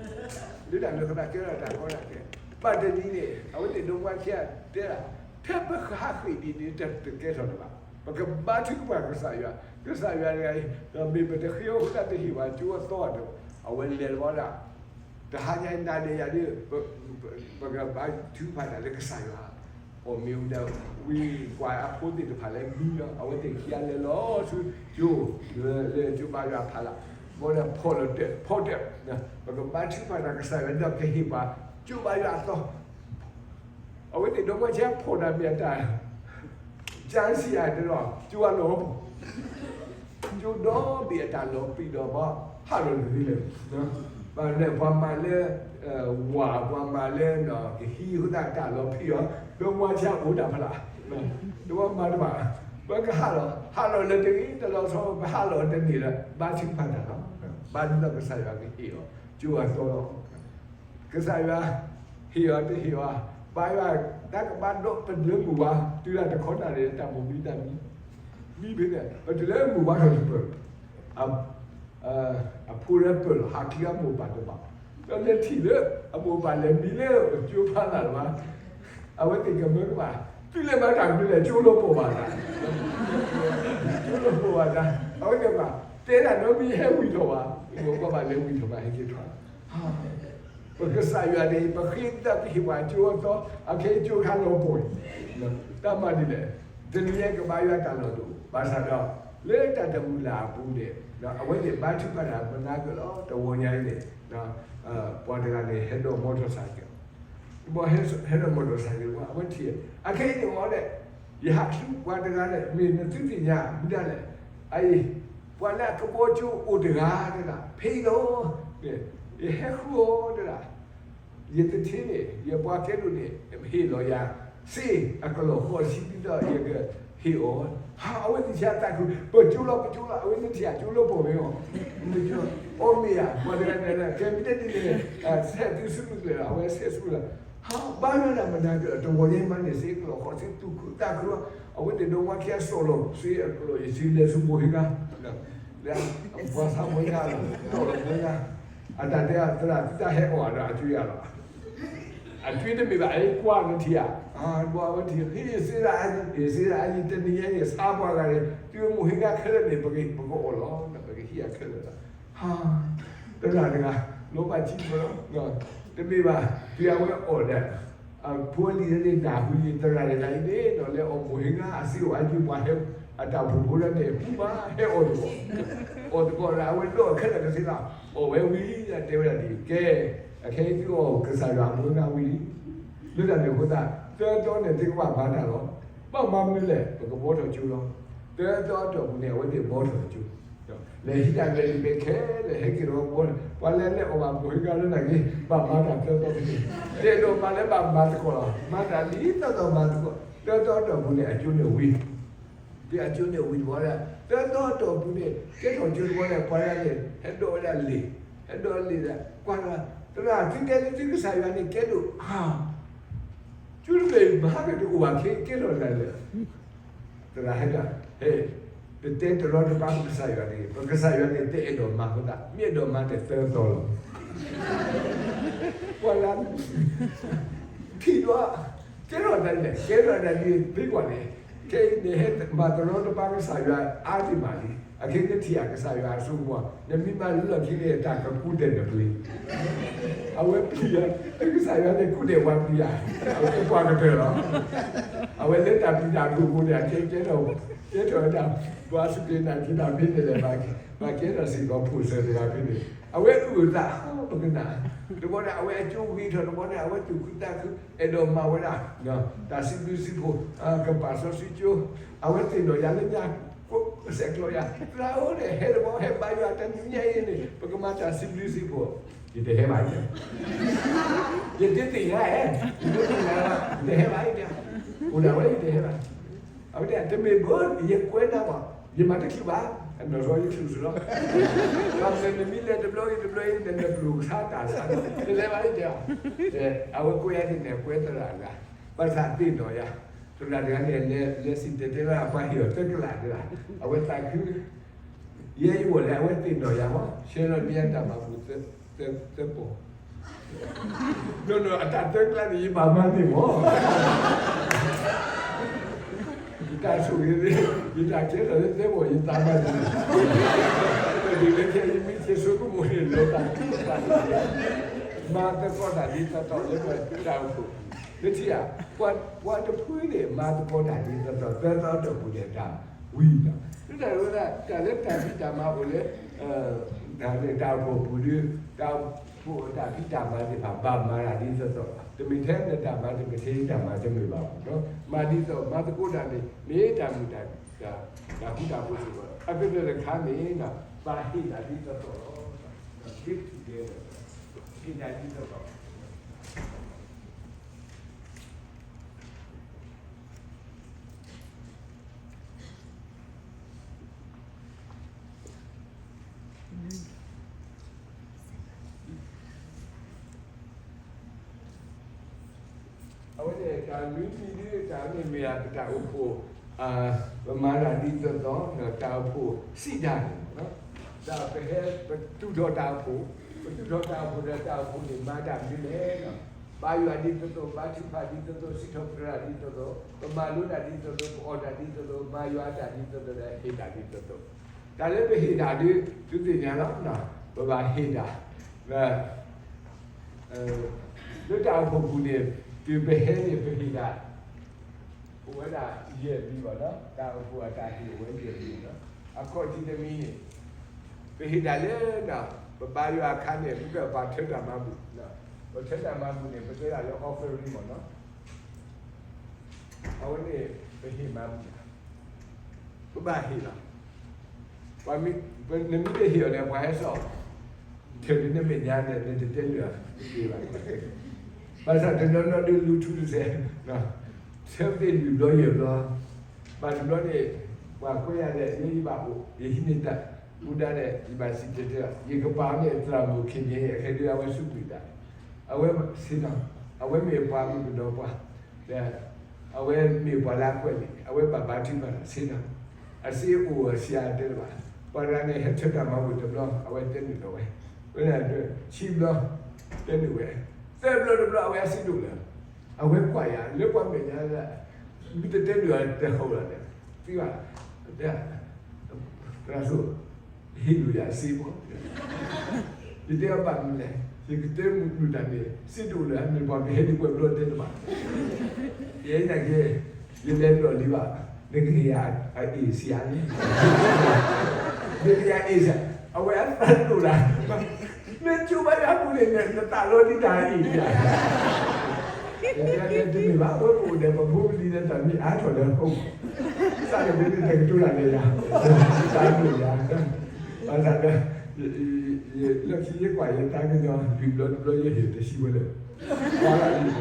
လၢတၢ်လၢသးကဲထီၣ်တၢ်ကီတၢ်ခဲ, ဘၣ်တနံၤန့ၣ် အဝဲသ့ၣ်ဒိၣ်မးခံဂၤတဲဒၣ်, ထဲပဟးဃ့ၢ်ဒ်န့ၣ် တကဲထီၣ်လၢၤဘၣ်. ပကဘါထုကဖၣ်ကစၢ်ယွၤ, ကစၢ်ယွၤတဂၤအံၤ, မ့ၢ်ပတဃ့အီၤအဃိသတးတဟ့ၣ်ပှၤကၠိအသီဒီး, အဝဲလဲၤတဘျီဒၣ် တဟါညါအံၤနၤဒီးယၤဒီး, ပ, ပ, ပကဘါထုကဖၣ်တၢ်လၢကစၢ်ယွၤ, အီၣ်မ့ၤဝံၤဒီး, ဝံၤကွၢ်အဖိသ့ၣ်တဖၣ်လၢမံလီၤ, အဝဲသ့ၣ်ခံဂၤလဲၤလီၤဆူကၠိ, လၢကၠိဘါယွၤဖးလၢ်, ဘၣ်ဒီးဖီၣ်လီၤတၢၢ်, ဖီၣ်တၢၢ်, ပကဘါထုကဖၣ်တၢ်ကစၢ်ယွၤဒီးကဟ့ၣ်ပှၤကၠိဘါယွၤအသီ အဝဲသ့ၣ်ဒိၣ်မးခံဂၤဖီၣ်တၢ်မ့ၢ်အတၢ် ကၠါစံးယၤဒီး ကၠိအလီၤ, ကၠိဒီဘ့ၣ်အတၢ်လီၤပံာ်ဒီးဘၣ် ဟးလီၤတသ့လၢၤ, ဘၣ်လၢပှၤမၤလၢ ဝၢ် ပှၤမၤလၢ ကဟံးအဃိသတးတၢ်လီၤပံာ်အီၤ, ဒိၣ်မးခံဂၤအိၣ်တၢ်ဖးလၢ်, ဒိၣ်မးမၤတဘၣ်, ပကဟးလီၤ, ဟးလီၤလၢတဂ့ၤတလီၤဆီ ပဟးလီၤတန့ၢ်လၢၤ ဘါထုကဖၣ်တၢ်လီၤ, ဘါထုကဖၣ်ကစၢ်ယွၤကဟ့ၣ်အီၤ ကၠိအသီလီၤ. ကစၢ်ယွၤ ဟ့ၣ်အီၤတဟ့ၣ်အီၤ, ဘါယွၤ တၢ်ကဘၣ်ဒိးပတုၤလၢမုၢ်ဝါ, တုၤလၢတခီတၢ်န့ၣ် တၢ်မိၢ်မံတၢ်မံ, မံဖဲန့ၣ် ပတုၤလၢမုၢ်ဝါထီၣ်တပၢၢ်, အဖိလၢပၢၢ်လီၤ ဟးခံဂၤမိၢ်ပၢ်တဘၣ်, ဒီးလဲၤထံၣ်လၢ အမိၢ်ပၢ်လဲၤမံလၢကၠိဖးလၢ်လၢၤဘၣ်, အဝဲသ့ၣ်ကမၢကမၣ်, တုၤလဲၤမၤတၢ်မနုၤလဲၣ် ကၠိလီၤပှီၢ်ဘၣ်တၢ်, ကၠိလီၤပှီၢ်ဘၣ်တၢ်, အဝဲသ့ၣ်ကမၣ်, တဲဒၣ်နီတမံၤဟဲဝံၤထီၣ်ဘၣ်, မိၢ်ပၢ်ဘၣ်လဲၤဝံၤထီၣ်ဘၣ် ဟဲက့ၤထီၣ် ပကစၢ်ယွၤန့ၣ် ပဃ့ဒီးပဟ့ၣ်ပှၤကၠိအသီ, အခဲအံၤကၠိခါလီၤပှီၢ်, တၢ်မၤဒ်လဲၣ်, တနံၤညါကဘါယွၤတၢ်လီၢ်တအိၣ်, ဘၣ်ဆၣ်ဒီး လၢတၢ်တမုာ်လၢ်အပူၤန့ၣ် အဝဲသ့ၣ်ဘါထုကဖၣ်တၢ်မနၤက့ၤလီၤ, တဂီၤညါအံၤန့ၣ် ပှၤတဂၤန့ၣ် ဟဲဒိးမီထီၣ်စၢ်က့ၤ, တဘျီဟဲဒိးမီထီၣ်စၢ်က့ၤ အဝဲထံၣ်, အခဲအံၤန့ၣ်ဝဲဒၣ်, ယဟးဆူပှၤတဂၤန့ၣ် မ့ၢ်နသုသ့ၣ်ညါမနုၤလဲၣ်, အအံၤ ပှၤလၢအကဘီကၠိအိၣ်တဂၤတဂၤ ဖဲအံၤလီၤ, ယဟဲဃုအီၤတဂၤ, ယသထ့န့ၣ် ယပှၤကဲဒိၣ်န့ၣ် ဟ့ၣ်လီၤယၤ စ့အကလီၢ်ဃိးဆံဒ်သိးယကဟ့ၣ်အီၤ, ဟး အဝဲသ့ၣ်ဆါသးခု, ပကၠိလီၤ ပကၠိလီၤ အဝဲသ့ၣ်ထံၣ်အကၠိလီၤပှီၢ်ဝဲအီၤ, အီၣ်မ့ၢ်ဧါ ပှၤတဂၤန့ၣ် ကဲမ့ၢ်တဲဒ်န့ၣ် ဆဲးသုဆူမုၢ်ကျဲၤလီၤ အဝဲဆဲးဆူလီၤ, ဟး ဘါယွၤတၢ်မနၤက့ၤလီၤ တဂီၤညါမးန့ၣ် စ့အကလီၢ်ဃိးဆံသူၣ်ခုသးခု, အဝဲသ့ၣ်ဒိၣ်မးခံဂၤစီၣ်လီၤ စ့အကလီၢ် ယစ့လဲၤဆူမိၢ်ဟ့ဂၤ လၢ ပှၤဆါမိၢ်ဟ့ဂၤလီၤ တီၢ်လီၤမိၢ်ဟ့ဂၤ, အတၢ်တဲအသရၣ် သုတၢ်ဟဲအီၣ်ဒီးအကၠွ့ယၤလီၤ, အကၠွ့တမ့ၢ်ဘၣ် အကွၢ်နထံၣ်ဧါ, အဝဲထံၣ် ဟ့ၣ်စ့ဒၣ်အံၤ ဟ့ၣ်စ့ဒၣ်အံၤ တနံၤညါအံၤ ဆါပှၤဂၤန့ၣ် တုၤမိၢ်ဟ့ဂၤခဲလၢာ်န့ၣ် ပကအီၣ်လီၤ ပကဟံးအခဲလၢာ်လီၤ, သရၣ်တဂၤ လီၤဘၣ်ထံကီလီၤ, တမ့ၢ်ဘၣ် တုၤအဝဲအီၣ်ဒီး အဖိအလံၤန့ၣ် နၢ်ဟူယသရၣ်တဂၤအံၤန့ၣ် ဒီးလဲၤအီၣ်မိၢ်ဟ့ဂၤအစ့အိၣ်အါယံၤ ပှၤဟဲ အတၢ်ဖှိၣ်ဖိလၢန့ၣ် ဟူဘၣ်ဟဲအီၣ်တဘီ, အီၣ်တဘီဒီး အဝဲဒိးအခဲလၢာ်ကသ့လီၤ, အီၣ်ဝဲဝံၤဒီးတဲဝဲဒၣ်ဒ်အံၤ ကဲ, အခဲအံၤသုအီၣ်ကစၢ်ယွၤအမိၢ်ဟ့ဂၤဝံၤလံ, လၢတၢ်န့ၣ်အဃိသတး သၢသီန့ၣ် သုကဘၣ်မၤတၢ်လီၤ, ဘၣ်မၤမနုၤလဲၣ် ပကဘီထီၣ်ကၠိလီၤ, သၢသီအတီၢ်ပူၤန့ၣ် အဝဲသ့ၣ်ဘီထီၣ်ကၠိ လဲၤဟံးတၢ်လဲၤလံာ်မဲာ်ခဲလၢာ် ဟဲက့ၤဒီးဘီန့ၣ် ပှၤလၢအလဲၤအီၣ်ဘၣ်မိၢ်ဟ့ဂၤလၢနာ်က့ ဘၣ်မၤတၢ်သၢသီဖဲန့ၣ်, တအဲၣ်ဒိးမၤလၢဘၣ်မၤသကိးလီၤ, မၤတၢ်လံသီသီမၤသကိး, သၢသီအတီၢ်ပူၤန့ၣ် အကၠိန့ၣ်ဝံၤ, ဒီးအကၠိန့ၣ်ဝံၤတဘျီဒီး သၢသီအတီၢ်ပူၤန့ၣ် ကဲထီၣ်ကၠိတဘျီဒီး ပှၤလၢအလဲၤ ဟဲဒိးဝဲဒၣ်လံာ်, ဟဲဒိးလံာ်ဒီး ကွၢ်လီၤ, သရၣ် သုတဲလၢသုကစၢ်ယွၤန့ၣ် ကဲဒိၣ်ဧါ, ကၠိတဘ့ၣ်မၤဟးကတအိၣ်ဘၣ်ခဲ ကဲထီၣ်တၢ်လၢာ် သရၣ်ဟဲဒၣ်, ဟဲ, ပတဲတရီတပါပကစၢ်ယွၤန့ၣ်, ပကစၢ်ယွၤန့ၣ် တအဲၣ်ဒိးမၤအဃိသတး, မ့ၢ်အဲၣ်ဒိးမၤန့ၣ်သၢသီလီၤ, ပှၤလၢ ထံၣ်ဒီး, ကဲထီၣ်တၢ်န့ၣ် ကဲထီၣ်တၢ်န့ၣ် သ့ကွၢ်န့ၣ်, ခဲအံၤန့ၣ်ဟဲမၤတရီတပါကစၢ်ယွၤအါဒံးမးလံ, အခဲအံၤနထံၣ်ဧါ ကစၢ်ယွၤအစိကမီၤ, နမ့ၢ်မၤလၢလီၢ်ခံန့ၣ် တၢ်ကကူးတဲာ်နပျ့ၤ အဝဲပျံၤယၤ, သုကစၢ်ယွၤန့ၣ် ကူးတဲာ်ပှၤပျံၤယၤ, အဝဲပှၤကတၢၢ်လီၤ, အဝဲလၢတၢ်ပျံၤတၢ်ဖုးအပူၤန့ၣ် အကဲကဲထီၣ်, ကဲထီၣ်ဝဲဒၣ်, ပှၤစူၢ်က့ၤနာ်က့ၤတၢ်ဖဲန့ၣ်လဲၣ်, ဘၣ်ကဲထီၣ်စ့ၢ်ကီးဖိၣ်စၢၤတဂၤဖဲန့ၣ်, အဝဲအုၣ်အသး ပကနၣ်, တဘျီန့ၣ် အဝဲအကၠိဂ့ၤထီၣ်တဘျီန့ၣ် အဝဲသူၣ်ခုသးခု အဲၣ်ဒိးမၤဝဲဒၣ် တၢ်စံးဘျုးစံးဖှိၣ်, ကပာ်စီဆှံကၠိ, အဝဲသ့ၣ်နီၣ်ယၤလၢညါ, ကိးဆဲးကျိးယၤ, သရၣ်ဧၢန့ၣ် ဟဲတဘျီ ဟဲဘါယွၤတနံၤညါအံၤန့ၣ် ပကမၤတၢ်စံးဘျုးစံးဖှိၣ်, ယတဟဲဘၣ်, ယတသ့ၣ်ညါဧါ, ယတသ့ၣ်ညါ, ယတဟဲဘၣ်, အိၣ်ဒၣ်ဝဲ ယတဟဲဘၣ်, အဝဲတဲ တမ့ၢ်ဘၣ် ယကွဲးနၤဘၣ်, ယမၤတချုးဘၣ်, အနီၢ်စီယချုးစ့ၢ်လီၤ, ဘၣ်မနုၤနမ့ၢ်လဲၤတဘျီဂ့ၤတဘျီဂ့ၤ နနပျိၢ်ကဆါတၢ်ဆါ, တလဲၤဘၣ်လံတဲ, အဝဲကွဲးယၤန့ၣ် ကွဲးသရၣ်အဂၤ, ဘၣ်ဆၣ်သ့ၣ်နီၣ်ယၤ, သရၣ်တဂၤန့ၣ် လဲၤစံၣ်တဲၤတဲလၢအပှၤဟ့ၣ်အီၤသၢကလးတဂၤ, အဝဲသးခု, ယဲယအိၣ်လဲၣ် အဝဲသ့ၣ်နီၣ်ယၤမး ဆှၢလီၤန့ၢ်ယၤတၢ်မၤပူၤသၢ သၢပီၢ်, နီၢ်နီၢ်အတၢ်သၢကျါန့ၣ် ယဘၣ်မၤန့ၢ်မး, ယတၢ်ဆိၣ်ဂ့ၤ, ယတၢ်ကဲထီၣ်လၢသၢပီၢ် ယသးမၤန့ၢ်, ဒ်လဲၣ်ခဲအံၤ ယမ့ၢ်ဆဲးဆိကမိၣ်န့ၣ် လီၤတၢ်သး, မၤသကိးတၢ်ဒ်သိးသိးလၢပတၢ်အိၣ်ဖှိၣ်, နထံၣ်ဧါ, ပှၤတဖုန့ၣ် မၤသကိးတၢ်ဒ်သိးသိး သၢသီတပူၤန့ၣ်တၢ်ဝံၤလီၤ, လၢတၢ်ဝဲဒၣ် တၢ်လၢတၢ်ဖံးတၢ်မၤအိၣ်လၢ တၢ်အိၣ်ဖှိၣ်ပူၤဒီး တၢ်အိၣ်ဖှိၣ်အတၢ်ဖံးတၢ်မၤသ့ၣ်တဖၣ် ဘၣ်မၤတၢ်ဒ်သိးသိး, တမ့ၢ်ထဲနတၢ်မၤ တမ့ၢ်ထဲယတၢ်မၤတမ့ၢ်ဘၣ်မး, မၤဒ်သိး မၤသကိးတၢ်န့ၣ် မ့ၢ်တၢ်မုာ်တၢ် တၢ်ဃူတၢ်ဖိးစ့ၢ်ကီး, အကတၢၢ်တခါန့ၣ် ဘၣ်ဟ့ၣ်တၢ်ဒ်သိးသိးလီၤ, ဟ့ၣ်တၢ်ဒ်သိးသိး ဟ့ၣ်တၢ်ဒ်သိးသိး အဝဲန့ၣ် တၢ်လွံၢ်မံၤဒ်တၢ်န့ၣ်မ့ၢ်ဒၣ်ပတၢ်အိၣ်ဖှိၣ်, ပမၤတၢ်ဒ်သိးသိး တၢ်အိၣ်ဖှိၣ်စံးတၢ်န့ၣ်, တၢ်ပဟဲ ပသူၣ်ထီၣ်တၢ်အိၣ်ဖှိၣ်, ပသူၣ်ထီၣ်တၢ်အိၣ်ဖှိၣ်ဒီးတၢ်အိၣ်ဖှိၣ်န့ၣ် မၤတၢ်မနုၤလဲၣ်, ဘါယွၤဒ်သိးသိး, ဘါထုကဖၣ်ဒ်သိးသိး, စံးထီၣ်ပတြၢၤတၢ်ဒ်သိးသိး, ပမၤလိတၢ်ဒ်သိးသိး, ပအီၣ်တၢ်ဒ်သိးသိး, မၤယွၤတၢ်ဒ်သိးသိးဒီး ဟ့ၣ်တၢ်ဒ်သိးသိး, တၢ်လၢပဟ့ၣ်တၢ်ဒ် သုသ့ၣ်ညါလီၤ, ပဘၣ်ဟ့ၣ်တၢ် လၢတၢ်အိၣ်ဖှိၣ်ပူၤန့ၣ် တုၤပဟဲန့ၣ် ပဟ့ၣ်တၢ် အိၣ်ဝဲဒၣ်ယဲၢ်မံၤဘၣ်လီၤ, တၢ်အိၣ်ဖှိၣ်အတၢ်ဟ့ၣ်အိၣ်ဝဲယဲၢ်မံၤလီၤ, အခီၣ်ထံးတမံၤန့ၣ် ပဟ့ၣ်တၢ်လၢ ပဘါယွၤအခါန့ၣ် မ့ၢ်ပှၤထၢတၢ်မၤဘူၣ်, ပထၢတၢ်မၤဘူၣ်န့ၣ် ပတဲဒၣ်လၢ offering မ့ၢ်နီၤ, အဝဲန့ၣ် ပဟ့ၣ်မၤဘူၣ်တၢ် ပဘၣ်ဟ့ၣ်လီၤ, နမ့ၢ်တဟ့ၣ်အီၤန့ၣ် ပှၤဟဲစိာ် ထဲဒ်နမဲာ်ညါန့ၣ် နတတဲလၢာ်တသ့ဘၣ်, ဘၣ်ဆၣ်တနီၤနီၤဒုးလူၤထူတစဲး, ဆၢသ့ၣ်လွံၢ်ဘျီယဲၢ်ဘျီ, ဘၣ်တဘျီန့ၣ် ပှၤကွဲးယၤလဲၣ် ယဲယဘၣ်အိၣ် ယဟံးန့ၢ်တၢ်မူဒါဒီး ယဘၣ်စံၣ်တဲၤတဲလီၤ, ယကပၤန့ၣ် သရၣ်မုၣ် ခင်ဗျာ အခဲဒုးအဝဲစူးကွံာ်တၢ်, အဝဲစ့ၢ်နီၤ, အဝဲမ့ၢ်ပှၤမုၣ်ကနီၤပှၤ ဒီး အဝဲမ့ၢ်ပှၤလၢအကွဲးလံာ် အဝဲဘၣ်ဘါထုကဖၣ်တၢ်စ့ၢ်နီၤ, အစ့အိၣ်အစှၤတဲတဘၣ်, ပှၤတဂၤန့ၣ် ဟဲထၢတၢ်မၤဘူၣ်တဘျီ အဝဲတဲနုာ်လီၤဝဲ, ဝဲဒၣ်ဆံဘျီ တဲနုာ်ဝဲ, သၢဘျီတဘျီ အဝဲအစ့ဒိၣ်လၢၤ, အဝဲကွၢ်ယၤလၢပှၤမဲာ်ညါလၢ မ့ၢ်တတဲနုာ်အီၤတဟီၣ်လီၤန့ၣ် သံဘၣ်, သရၣ်စိ ဟ့ၣ်လိာ်ယၤစ့မး, ယတဲအီၤဘၣ်မနုၤလဲၣ်, ယကတဲမုၢ်နုာ်တၢ်န့ၣ် စ့တအိၣ်လၢၤ မ့ၢ်ပှၤကဟဲဒ်ပှဲၤဘျီတဲတဘၣ်, ယဲနာ်က့ ယလဲၤလီၢ်လံဘၣ်, နကယၤအ့ၣ်စှၤလံ, နကယၤအ့ၣ်စှၤ, အဝဲအသးတအိၣ်လၢၤ မ့ၢ်ကၠိဘါယွၤပူၤန့ၣ် နသးလီၤဒ်တၢ်အ့ၣ်ယၤ, ယတဲတမ့ၢ်ဘၣ် အဝဲပအိၣ်ဒီးပဖိပလံၤဒီးတၢ်မ့ၢ်အါထီၣ်လၢဟီၣ်ခိၣ်, စးတမ့ၢ်တကတိၤတၢ်လၢယၤ, သးဒိၣ်ယၤ, ဘၣ်ဆၣ်ဒီး လၢခံယကွၢ်ယတၢ်ကညီလွံၢ်ဘျီတဘျီယဟ့ၣ်တဆံဝဲလၢ ပှၤလၢအံၤ,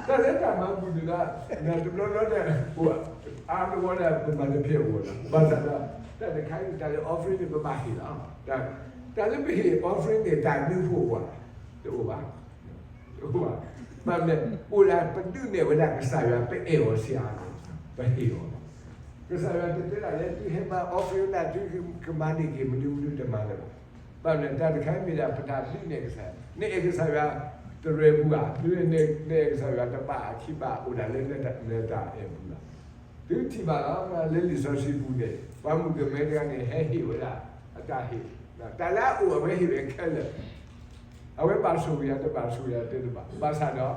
တၢ်လၢတၢ်မၤဘူၣ်န့ၣ်ဒီး တဘျီဘျီဒီး အါတဝီဒီးပမၤတဖျဲးအိၣ်လီၤ, ဘၣ်ဆၣ်ဒီး တၢ်တခါအံၤတၢ်လၢ offering န့ၣ် ပဘၣ်ဟ့ၣ်လီၤ, တၢ်လၢပဟ့ၣ် offering န့ၣ် တၢ်ဒုးဖိအိၣ်ဧါ, တအိၣ်ဘၣ်, တအိၣ်ဘၣ်, ဘၣ်မနုၤလဲၣ် အိၣ်ဒၣ်ပဒုးနဲၣ်ဝဲဒၣ်ကစၢ်ယွၤ ပအဲၣ်အီၤစ့ၢ်ဧါန့ၣ် ပဟ့ၣ်အီၤလီၤ, ကစၢ်ယွၤတတဲဒၣ်လၢ သုဟဲမၤ offering ဒၣ် သုကမၤန့ၢ်က့ၤမနုၤမနုၤတမၤလၢၤဘၣ်, ဘၣ်မနုၤလဲၣ် တၢ်တခါအံၤမ့ၢ်ဒၣ်ပတၢ်ဒုးနဲၣ်ကစၢ်ယွၤ, နအဲၣ်ကစၢ်ယွၤတရၢပူၤဧါ, နအဲၣ်ကစၢ်ယွၤတဘၣ်အခံဘၣ်အိၣ်ဒၣ်လၢနတၢ်အဲၣ်ပူၤလီၤ, သုထံၣ်ဘၣ်လီၤ, လၢလံာ်စီဆှံပူၤန့ၣ် ပှၤမုၣ်ကမဲတဂၤန့ၣ် ဟဲဟ့ၣ်ဝဲဒၣ် အတၢ်ဟ့ၣ်, တၢ်လၢအအိၣ်အဝဲဟ့ၣ်ဝဲခဲလၢာ်, အဝဲဘၣ်ဆိၣ်ဂ့ၤယၤတဘၣ်ဆိၣ်ဂ့ၤယၤတဲတဘၣ်, ဘၣ်ဆၣ်ဒီး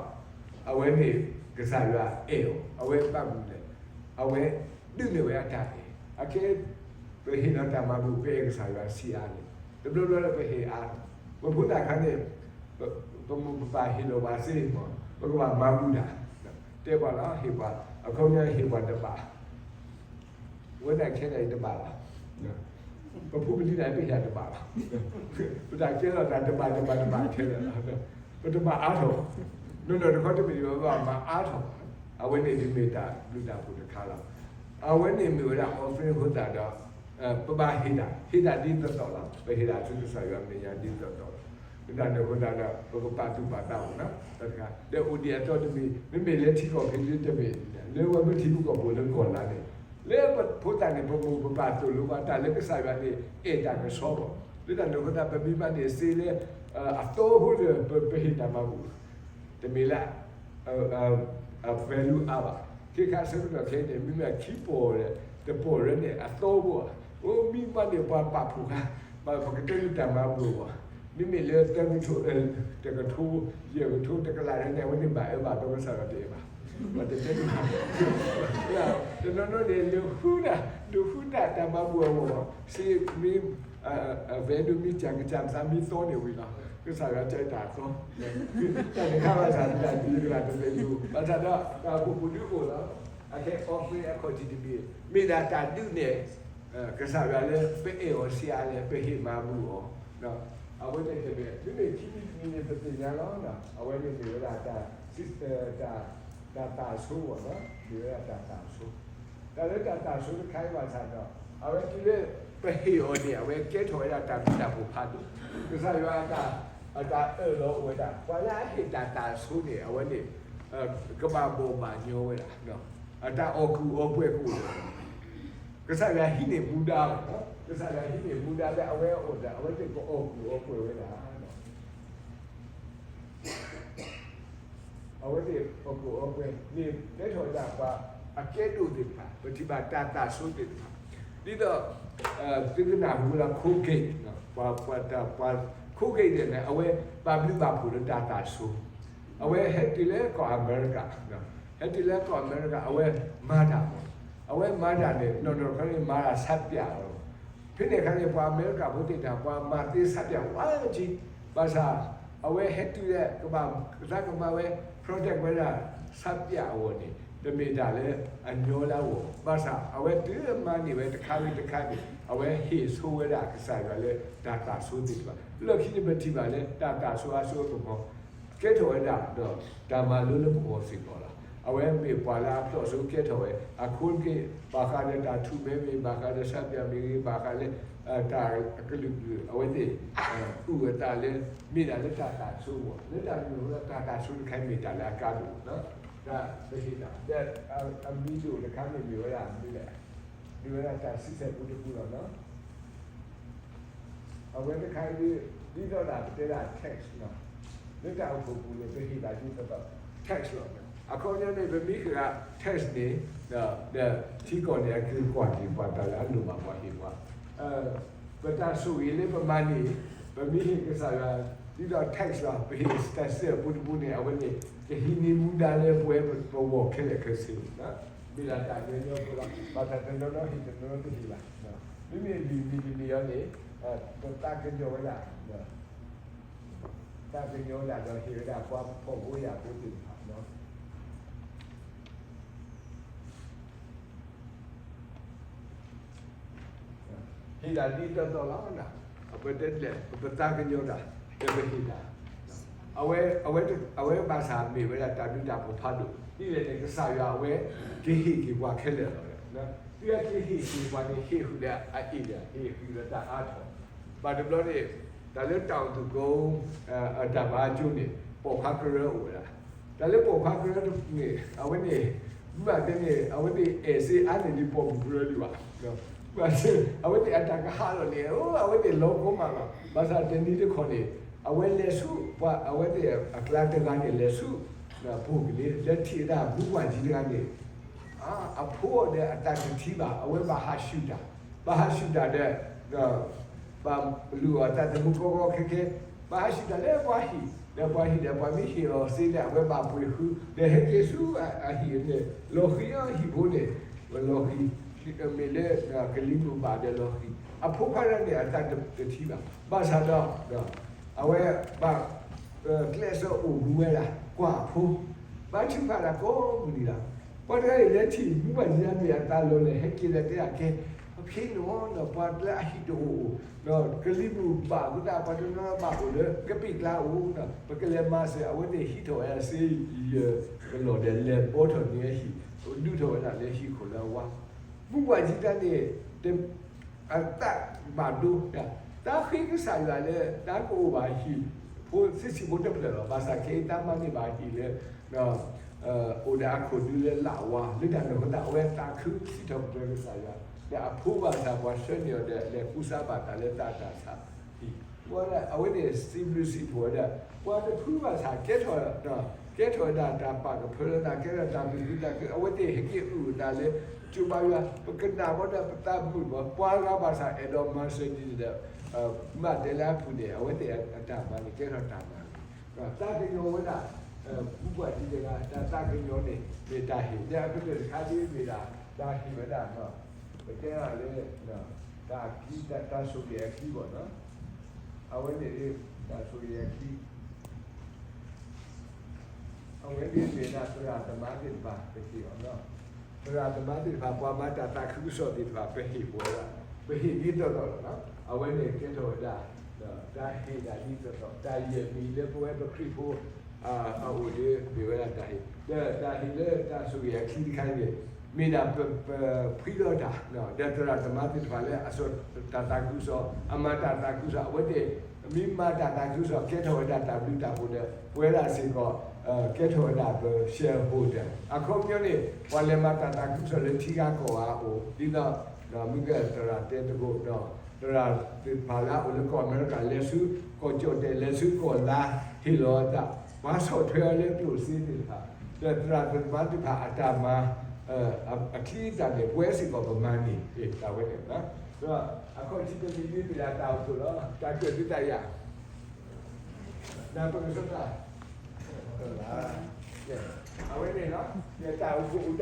အဝဲန့ၣ် ကစၢ်ယွၤအဲၣ်အီၤ, အဝဲဘၣ်မနုၤလဲၣ်, အဝဲဒုးနဲၣ်ဝဲအတၢ်အဲၣ်, အခဲ ပဟ့ၣ်လီၤတၢ်မၤဘူၣ် ပအဲၣ်ကစၢ်ယွၤစ့ၢ်ဧါန့ၣ်, တဘျီဘျီလၢပဟ့ၣ်အါ, ပဖိသၣ်ခါန့ၣ် ပမိၢ်ပပၢ်ဟ့ၣ်လီၤပှၤစ့မး, ပကဘၣ်မၤဘူၣ်တၢ်, တဲပှၤလီၤ ဟ့ၣ်ပှၤ, အခီပညီဟ့ၣ်ပှၤတဘၣ် ဝဲဒၣ်ခဲဒၣ်အံၤတဘၣ်လီၤ, ပဖိပလံၤဒၣ်ပဟ့ၣ်တဘၣ်လီၤ, ပတၢ်ကဲထီၣ်တၢ်တဘၣ်တဘၣ်တဘၣ်ခဲလၢာ်လီၤ, ပတဘၣ်အါထီၣ်, နီၢ်နီၢ်တခီတမ့ၢ်ဒ်ပဘၣ်မၤအါထီၣ်, အဝဲန့ၣ်ဒ်မ့ၢ်တၢ်ဘျုးတၢ်ဖှိၣ်တခါလီၤ, အဝဲန့ၣ်မ့ၢ်ဝဲဒၣ် offering အဃိသတးဒီး ပဘၣ်ဟ့ၣ်တၢ်, ဟ့ၣ်တၢ်ဒ်သိးသိးလီၤ, ပဟ့ၣ်တၢ်ဆူကစၢ်ယွၤမဲာ်ညါဒ်သိးသိးလီၤ, လၢတၢ်န့ၣ်အဃိသတးဒီး ပကပာ်သူၣ်ပာ်သးအိၣ်နီၤ, တၢ်တခါ ဒီးအိၣ်ဒံးအသီတမံၤ မ့မ့ၢ်လၢထံကီၢ်ဖဲလၢတမ့ၢ် လၢဝဲပထံပကီၢ်ပူၤလၢကီၢ်လါန့ၣ်, လၢပဖိသၣ်န့ၣ် ပမိၢ်ပပၢ်သိၣ်လိပှၤတၢ်လၢကစၢ်ယွၤန့ၣ် အဲၣ်တၢ်ကဆှီဘၣ်, လၢတၢ်န့ၣ်အဃိသတး ပမ့ၢ်ဘၣ်န့ၢ်စ့လၢ အသီဖိဒီး ပဟ့ၣ်တၢ်မၤဘူၣ်, တမ့ၢ်လၢ အ value အါဘၣ်. ခဲခါဆၢကတီၢ်ခဲအံၤန့ၣ် မ့မ့ၢ်အခံပီၢ်ဒီး တပီၢ်ရဲၣ်န့ၣ် အသီဖိဧါ, အိၣ်မံမးန့ၣ် ပှၤပာ်ဖှိၣ်ခါ, ပကတဲလၢတၢ်မၤဘူၣ်အဂီၢ်, မ့မ့ၢ်လၢသၢကထိ, တကထိ, ယဲၢ်ကထိ, တကလးန့ၣ် အဝဲန့ၣ်ဘၣ်အၢဘၣ်သီကစၢ်ယွၤတအဲၣ်ဘၣ်. ပတတဲတဘၣ်, တနီၤနီၤန့ၣ် လၢဃုတၢ်, လၢဃုတၢ်တၢ်မၤဘူၣ်အဂီၢ်, စ့မ့ၢ် အ value မ့ၢ်စှၤကစၢ်မ့ၢ်သီန့ၣ်ဝံၤလီၤ. ကစၢ်ယွၤတဲတၢ်အသီ, တၢ်တခါဘၣ်ဆၣ် တၢ်ဒုးတဂၤတပဲယိၣ်, ဘၣ်ဆၣ်ဒီး တၢ်အိၣ်ဖှိၣ်ပူၤဒုအိၣ်လီၤ. အခဲ offering အခီၣ်ထံးတဘ့ၣ်, မ့ၢ်ဒၣ်တၢ်ဒုးန့ၣ် ကစၢ်ယွၤလၢပအဲၣ်အီၤဆံးအါလဲၣ်, ပဟ့ၣ်မၤဘူၣ်အီၤ, အဝဲန့ၣ်တမ့ၢ်, မ့မ့ၢ်ခံမံၤတမံၤန့ၣ် ပသ့ၣ်ညါလီၤ. အဝဲန့ၣ်မ့ၢ်ဝဲဒၣ်တၢ် sister တၢ်, တၢ်သးဆိအဂီၢ်လီၤ, မ့ၢ်ဝဲဒၣ်တၢ်သးဆိ. တၢ်လၢတၢ်သးဆိတခါအံၤဘၣ်ဆၣ်ဒီး အဝဲတုၤလၢပဟ့ၣ်အီၤန့ၣ် အဝဲကဲထီၣ်ဝဲဒၣ်တၢ်ဘျုးတၢ်ဖှိၣ်ဖးဒိၣ်, ကစၢ်ယွၤအတၢ်, အတၢ်အၢၣ်လီၤအိၣ်ဝဲဒၣ်, ပှၤလၢအဟ့ၣ်တၢ်သးဆိန့ၣ် အဝဲန့ၣ် ကဘၣ်ဘီၣ်ဘၣ်ညီဝဲဒၣ်, အတၢ်အီၣ်ကူၣ်အီပှဲၤကအိၣ်ဒီး ကစၢ်ယွၤဟံးန့ၢ်မူဒါလီၤ. ကစၢ်ယွၤဟံးန့ၢ်မူဒါလၢအဝဲအအိၣ်ဒီး အဝဲသ့ၣ်ကအီၣ်ကူၣ်အီပှဲၤဝဲဒၣ်လီၤ. အဝဲသ့ၣ်အီၣ်ကူၣ်အီပှဲၤန့ၣ် ကဲထီၣ်ဝဲဒၣ်ပှၤအကဲဒိၣ်သ့ၣ်တဖၣ်, ပထံၣ်ဘၣ်တၢ်သးဆိသ့ၣ်တဖၣ်, ဒ်သိး သုကနၢ်ဟူလၢ Colgate, ပှၤ, ပှၤ, ပှၤ Colgate န့ၣ် အဝဲဘၣ်ဘျုးဘၣ်ဖှိၣ်လၢတၢ်သးဆိ, အဝဲဟဲတုၤလၢကီၢ်အမဲရကၤ, ဟဲတုၤလၢကီၢ်အမဲရကၤ အဝဲမၤတၢ်မး, အဝဲမၤတၢ်န့ၣ် နီၢ်နီၢ်တခီန့ၣ်မၤတၢ်ဆးပၠးလီၤ. ဖဲန့ၣ်အခါန့ၣ် ပှၤအမဲရကၤဖိသ့ၣ်တဖၣ် ပှၤမၤသ့ဆးပၠးဝဲက့, ဘၣ်ဆၣ် အဝဲဟဲတုၤလၢကဘၣ်ကသးကမၤဝဲ protect ဝဲဒၣ် ဆးပၠးအဂီၢ်န့ၣ် တမ့ၢ်တၢ်လၢအညီလၢအဂီၢ်, ဘၣ်ဆၣ်အဝဲတုၤမၤန့ၢ်ဝဲတခါဝံၤတခါန့ၣ် အဝဲဟ့ၣ်ဆိဝဲဒၣ်ကစၢ်ယွၤလၢတၢ်သးဆိသ့ၣ်တဖၣ်, လၢခံန့ၣ်ပထံၣ်ဘၣ်လၢတၢ်သးဆိအါဆိကမီၤ ကဲထီၣ်ဝဲဒၣ်ဒီးတၢ်မၤလိလၢပဂီၢ်စ့ၢ်ကီးလီၤ. အဝဲမ့ၢ်ပှၤလၢအဖျိးစိကဲထီၣ်ဝဲ အ Colgate ဘၣ်ဃးဒီးတၢ်ထူၣ်မဲမ့ၢ် ဘၣ်ဃးဒီးဆးပၠးမ့ၢ်ဂ့ၤ ဘၣ်ဃးလၢ တၢ်အကလုာ်ကလုာ် အဝဲသ့ၣ် အုၣ်အသးလၢ မ့ၢ်ဒၣ်လၢတၢ်သးဆိအဂီၢ်, လၢတၢ်မ့ၢ်ဝဲဒၣ်တၢ်သးဆိတခါအံၤမ့ၢ်တၢ်လၢအကါဒိၣ်လီၤ. တၢ်ပဟ့ၣ်တၢ် ဒီးအမံၤဒိၣ်တခါန့ၣ်မ့ၢ်ဝဲဒၣ်မနုၤလဲၣ်, မ့ၢ်ဝဲဒၣ်တၢ်ဆံဆဲၣ်ဖိတပူလီၤ. အဝဲတခါအံၤ ဒ်သိးဒၣ်ပတဲဒၣ် tax လီၤ, လၢတၢ်အိၣ်ဖှိၣ်ပူၤန့ၣ် ပဟ့ၣ်ဒၣ်ဒ်သိးသိး tax လီၤ. အခီပညီန့ၣ် ပမ့ၢ်ဃ့ၢ်ဂၤ tax န့ၣ် ဒီးထံကီၢ်န့ၣ် အက့ၤကွၢ်က့ၤပှၤတၢ်လၢအလိၣ်ဘၣ်ပှၤဟ့ၣ်ပှၤ ပတၢ်ဆိၣ်ဂ့ၤလၢပမၤန့ၣ် ပမ့ၢ်ဟ့ၣ်ကစၢ်ယွၤ ဒ်သိး tax လီၤ, ပဟ့ၣ်တၢ်ဆံဆဲၣ်ဖိတပူန့ၣ် အဝဲန့ၣ် ကဟံးန့ၢ်မူဒါလၢပဝဲပဂီၢ်ခဲလၢာ်ခဲဆ့, မ့ၢ်ဒၣ်တၢ်ညီညီဖိလီၤ. ဘၣ်ဆၣ်တနီၤနီၤဟ့ၣ် တနီၤနီၤတဟ့ၣ်ဘၣ်. မ့မ့ၢ်အမံၤတမံၤအံၤန့ၣ် ပသးကညီၤဝဲဒၣ်, သးကညီၤဝဲဒၣ်ဒီးဟ့ၣ်ဝဲဒၣ်ပှၤဖှီၣ်ဖိယာ်ဖိသ့ၣ်တဖၣ် ဟ့ၣ်ဒၣ်ဒ်သိးသိးလီၤ. ပတဲလဲၣ် ပသးကညီၤတၢ် ဒီးပဟ့ၣ်တၢ်, အဝဲ, အဝဲဘၣ်ဆၣ်မ့ၢ်ဝဲဒၣ်တၢ်ဘျုးတၢ်ဖှိၣ်ဖးဒိၣ် ဒ်လဲၣ်န့ၣ် ကစၢ်ယွၤအဝဲ ကဟ့ၣ်က့ၤပှၤခဲလၢာ်လီၤ. သုကဟ့ၣ်က့ၤပှၤန့ၣ် ဟ့ၣ်ဃုာ်ဒီးအအ့ၣ်ဒီး ဟ့ၣ်ဃုာ်ဒီးတၢ်အါထီၣ်, ဘၣ်တဘျီန့ၣ် တၢ်လၢတၢ်အိၣ်သကိး အတၢ်ဘါကၠိန့ၣ် ပိာ်ခွါကရၢအိၣ်ဝဲဒၣ်, တၢ်လၢပိာ်ခွါကရၢန့ၣ် အဝဲန့ၣ် မ့ၢ်ဘၣ်တဲန့ၣ် အဝဲသ့ၣ်အဲၣ်စ့အါန့ၢ်ဒံးပိာ်မုၣ်ကရၢဒံးဘၣ်. အဝဲသ့ၣ်အတၢ်ကဟးလီၤန့ၣ် အဝဲသ့ၣ်လီၤကီမးလီၤ. ဘၣ်ဆၣ်တနံၤတခီန့ၣ် အဝဲလဲၤဆူ ပှၤအဝဲသ့ၣ်အကျါတဂၤန့ၣ် လဲၤဆူ ပူၤကလ့ လဲၤထံၣ်ဝဲဒၣ်မူပှၢ်ကၠံတဂၤန့ၣ် အဖိဒီးအသးတထံၣ်ဘၣ် အဝဲဘၣ်ဟးဆူၣ်တၢ်, ဘၣ်ဟးဆူၣ်တၢ်ဒီး ဘၣ်လူၤအီၤသးသမူကီကီခဲခဲ, ဘၣ်ဟးဆူၣ်တၢ်လၢပှၤဟံၣ်, ဒီးပှၤဟံၣ်ဒီးပှၤမ့ၢ်ဟ့ၣ်အီၤစ့ဒီး အဝဲဘၣ်ပှ့ၤဃုာ် ဒီးဟဲက့ၤဆူအဟံၣ်န့ၣ် လီၤဃံၤအီၤဟံၣ်ဖိန့ၣ်, လီၤဃံၤ မ့ၢ်လၢကလံၤမုၢ်ဘၣ်ဒီးလီၤဃံၤ, အဖိခွါတဂၤန့ၣ် အသးတထံၣ်ဘၣ်. ဘၣ်ဆၣ်ဒီး အဝဲဘၣ် ကျဲးစၢးအိၣ်မူဝဲဒၣ် ကွၢ်အဖိ, ဘါထုကဖၣ်တၢ်ကိးမုၢ်နံၤလီၤ. ပှၤတဂၤအံၤလဲၤထံၣ်မူဘၣ်ကၠံမ့ၢ်အသးလီၤန့ၣ် ဟဲက့ၤဒီးတဲဒၣ်ကဲ, ဖဲန့ၣ်ဒီး ပှၤကျဲအဟံၣ်တအိၣ်, ကလံၤမုၢ်ဘၣ်အဃိသတး ပှၤတနီၤဘၣ်အိၣ်လၢကပ့ၢ်ကျါအိၣ်, ပကလဲၤမၤစၢၤ အဝဲသ့ၣ်ဟံးထီၣ်ဝဲဒၣ်စ့ယဲၢ်ကလီၢ်ဒီး လဲၤဘီထီၣ်န့ၢ်အဟံၣ်, ဒုးထီၣ်ဝဲဒၣ်လၢဟံၣ်ခိၣ်လၢအဝါ, မူဘၣ်ကၠံတၢ်န့ၣ် အသးဘၣ်ဒိ, တၢ်ဃ့ကစၢ်ယွၤလၢ တၢ်ကအိၣ်ဘၣ်ဟံၣ်ဖိ ဆံးဆံးဖိတဖျၢၣ်လီၤ. ဘၣ်ဆၣ်ခဲအံၤတၢ်မၤန့ၢ်ဘၣ်ဟံၣ်လၢ အိၣ်ဒီးအခိၣ်ဒုလၢလၢအဝါ လၢတၢ်န့ၣ်အဃိသတး အဝဲသးခုစံးထီၣ်ပတြၢၤကစၢ်ယွၤ, ဒီးအဖိဘၣ်ဆၣ်ပှၤဆှၢန့ၢ်အီၤဒီး လဲၤကူစါဘၣ်တၢ်လၢတၢ်တၢ်ဆါဟံၣ် ပှၤဒၣ် အဝဲသ့ၣ်စံးဘျုးစံးဖှိၣ်ဝဲဒၣ် ပှၤတဖုဘၣ်ဆၣ် ကဲထီၣ် ကဲထီၣ်ဝဲဒၣ်တၢ်ပာ်ကဖၢလၢသး ကဲထီၣ်တၢ်သူၣ်ခုသးခု အဝဲသ့ၣ်ဟဲက့ၤအုၣ်အသးလၢ ကၠိဘါယွၤ ပကနၣ်ဘီဒီးပသးမုာ်ဘီ ပှၤဂၤဘၣ်ဆၣ် အဲၣ်ဒိးမၤစၢၤဒ်န့ၣ်ဒီး မၤတဲလၢအပူၤန့ၣ် အဝဲသ့ၣ်အတၢ်မၤန့ၣ် ကဲထီၣ်တၢ်မၤန့ၣ် သးကညီၤဝဲဒၣ် ပူၤကွၢ်ဒ်တဂၤ တၢ်သးကညီၤန့ၣ် မ့ၢ်တၢ်ဟ့ၣ် ဒီးအကတၢၢ်တခါဒ်မ့ၢ်ဒၣ် တၢ်ဟ့ၣ်ဝဲဒၣ် ပတဲဒၣ်လၢ တၢ်အခံ တၢ်ဆိၣ်ဂ့ၤအခံဘၣ်နီၤ အဝဲန့ၣ် တၢ်ဆိၣ်ဂ့ၤအခံ အဝဲန့ၣ်မ့ၢ်ဒၣ်သရၣ်သမါသ့ၣ်တဖၣ် ပဟ့ၣ်အီၤနီၤ သရၣ်သမါသ့ၣ်တဖၣ် ပှၤမၤတၢ်သးခုကစီၣ်သ့ၣ်တဖၣ် ပဟ့ၣ်ပဝဲဒၣ် ပဟ့ၣ်ဒ်သိးသိးလီၤနီၤ အဝဲန့ၣ်ကဲထီၣ်ဝဲဒၣ် တၢ်ဟ့ၣ်ဒၣ်ဒ်သိးသိး တၢ်ယဲၢ်မံၤလၢပဝဲပခရံာ်ဖိ အအိၣ်ဒီး မ့ၢ်ဝဲဒၣ်တၢ်ဟ့ၣ် ဒီးတၢ်ဟ့ၣ်လၢတၢ်ဆိၣ်ဂ့ၤအခံတခါန့ၣ် မ့ၢ်ဒၣ်ပ ပဖှံလီၤတၢ် ဒီးသရၣ်သမါသ့ၣ်တဖၣ်လၢအစိာ်တၢ်သးခုကစီၣ် အမၤတၢ်သးခုကစီၣ် အဝဲသ့ၣ် မ့ၢ်မၤတၢ်သးခုကစီၣ် ကဲထီၣ်ဝဲဒၣ်တၢ်ဘျုးတၢ်ဖှိၣ်ဒီး ပဝဲဒၣ်စ့ၢ်ကီး ကဲထီၣ်ဝဲဒၣ်ပ shareholder အခီပညီန့ၣ် ပှၤလဲၤမၤတၢ်သးခုကစီၣ်လၢထံဂၤကီၢ်ဂၤအအိၣ် ဒ်သိး မ့ၢ်ကဲသရၣ်တဲသကိးဒီး သရၣ်သ့ၣ်တဖၣ်လၢအအိၣ်လၢကီၢ်အမဲရကၤ လဲၤဆူကီၢ်ကၠီၣ်တဲာ် လဲၤဆူကီၢ်လါ ဟ့ၣ်လီၤအသး ပှၤဆီၣ်ထွဲအီၤလၢကျိၣ်စ့သ့ၣ်တဖၣ် ဒီးသရၣ်သမါသ့ၣ်တဖၣ်အတၢ်မၤ အချံအတၢ်န့ၣ် ပဝဲစ့ၢ်ကီးပမၤန့ၢ် တၢ်ဝဲန့ၣ် ဒီးအခီၣ်ထံးတမံၤမ့ၢ်မ့ၢ်ဒၣ်တၢ်အိၣ်ဖှိၣ်လီၤ တၢ်ကၢၣ်သံတၢ်ယၤ နၢ်ပၢၢ်ကစီၣ်တၢ် အဝဲန့ၣ်လီၤ တၢ်အိၣ်ဖှိၣ်အိၣ်ဒၣ်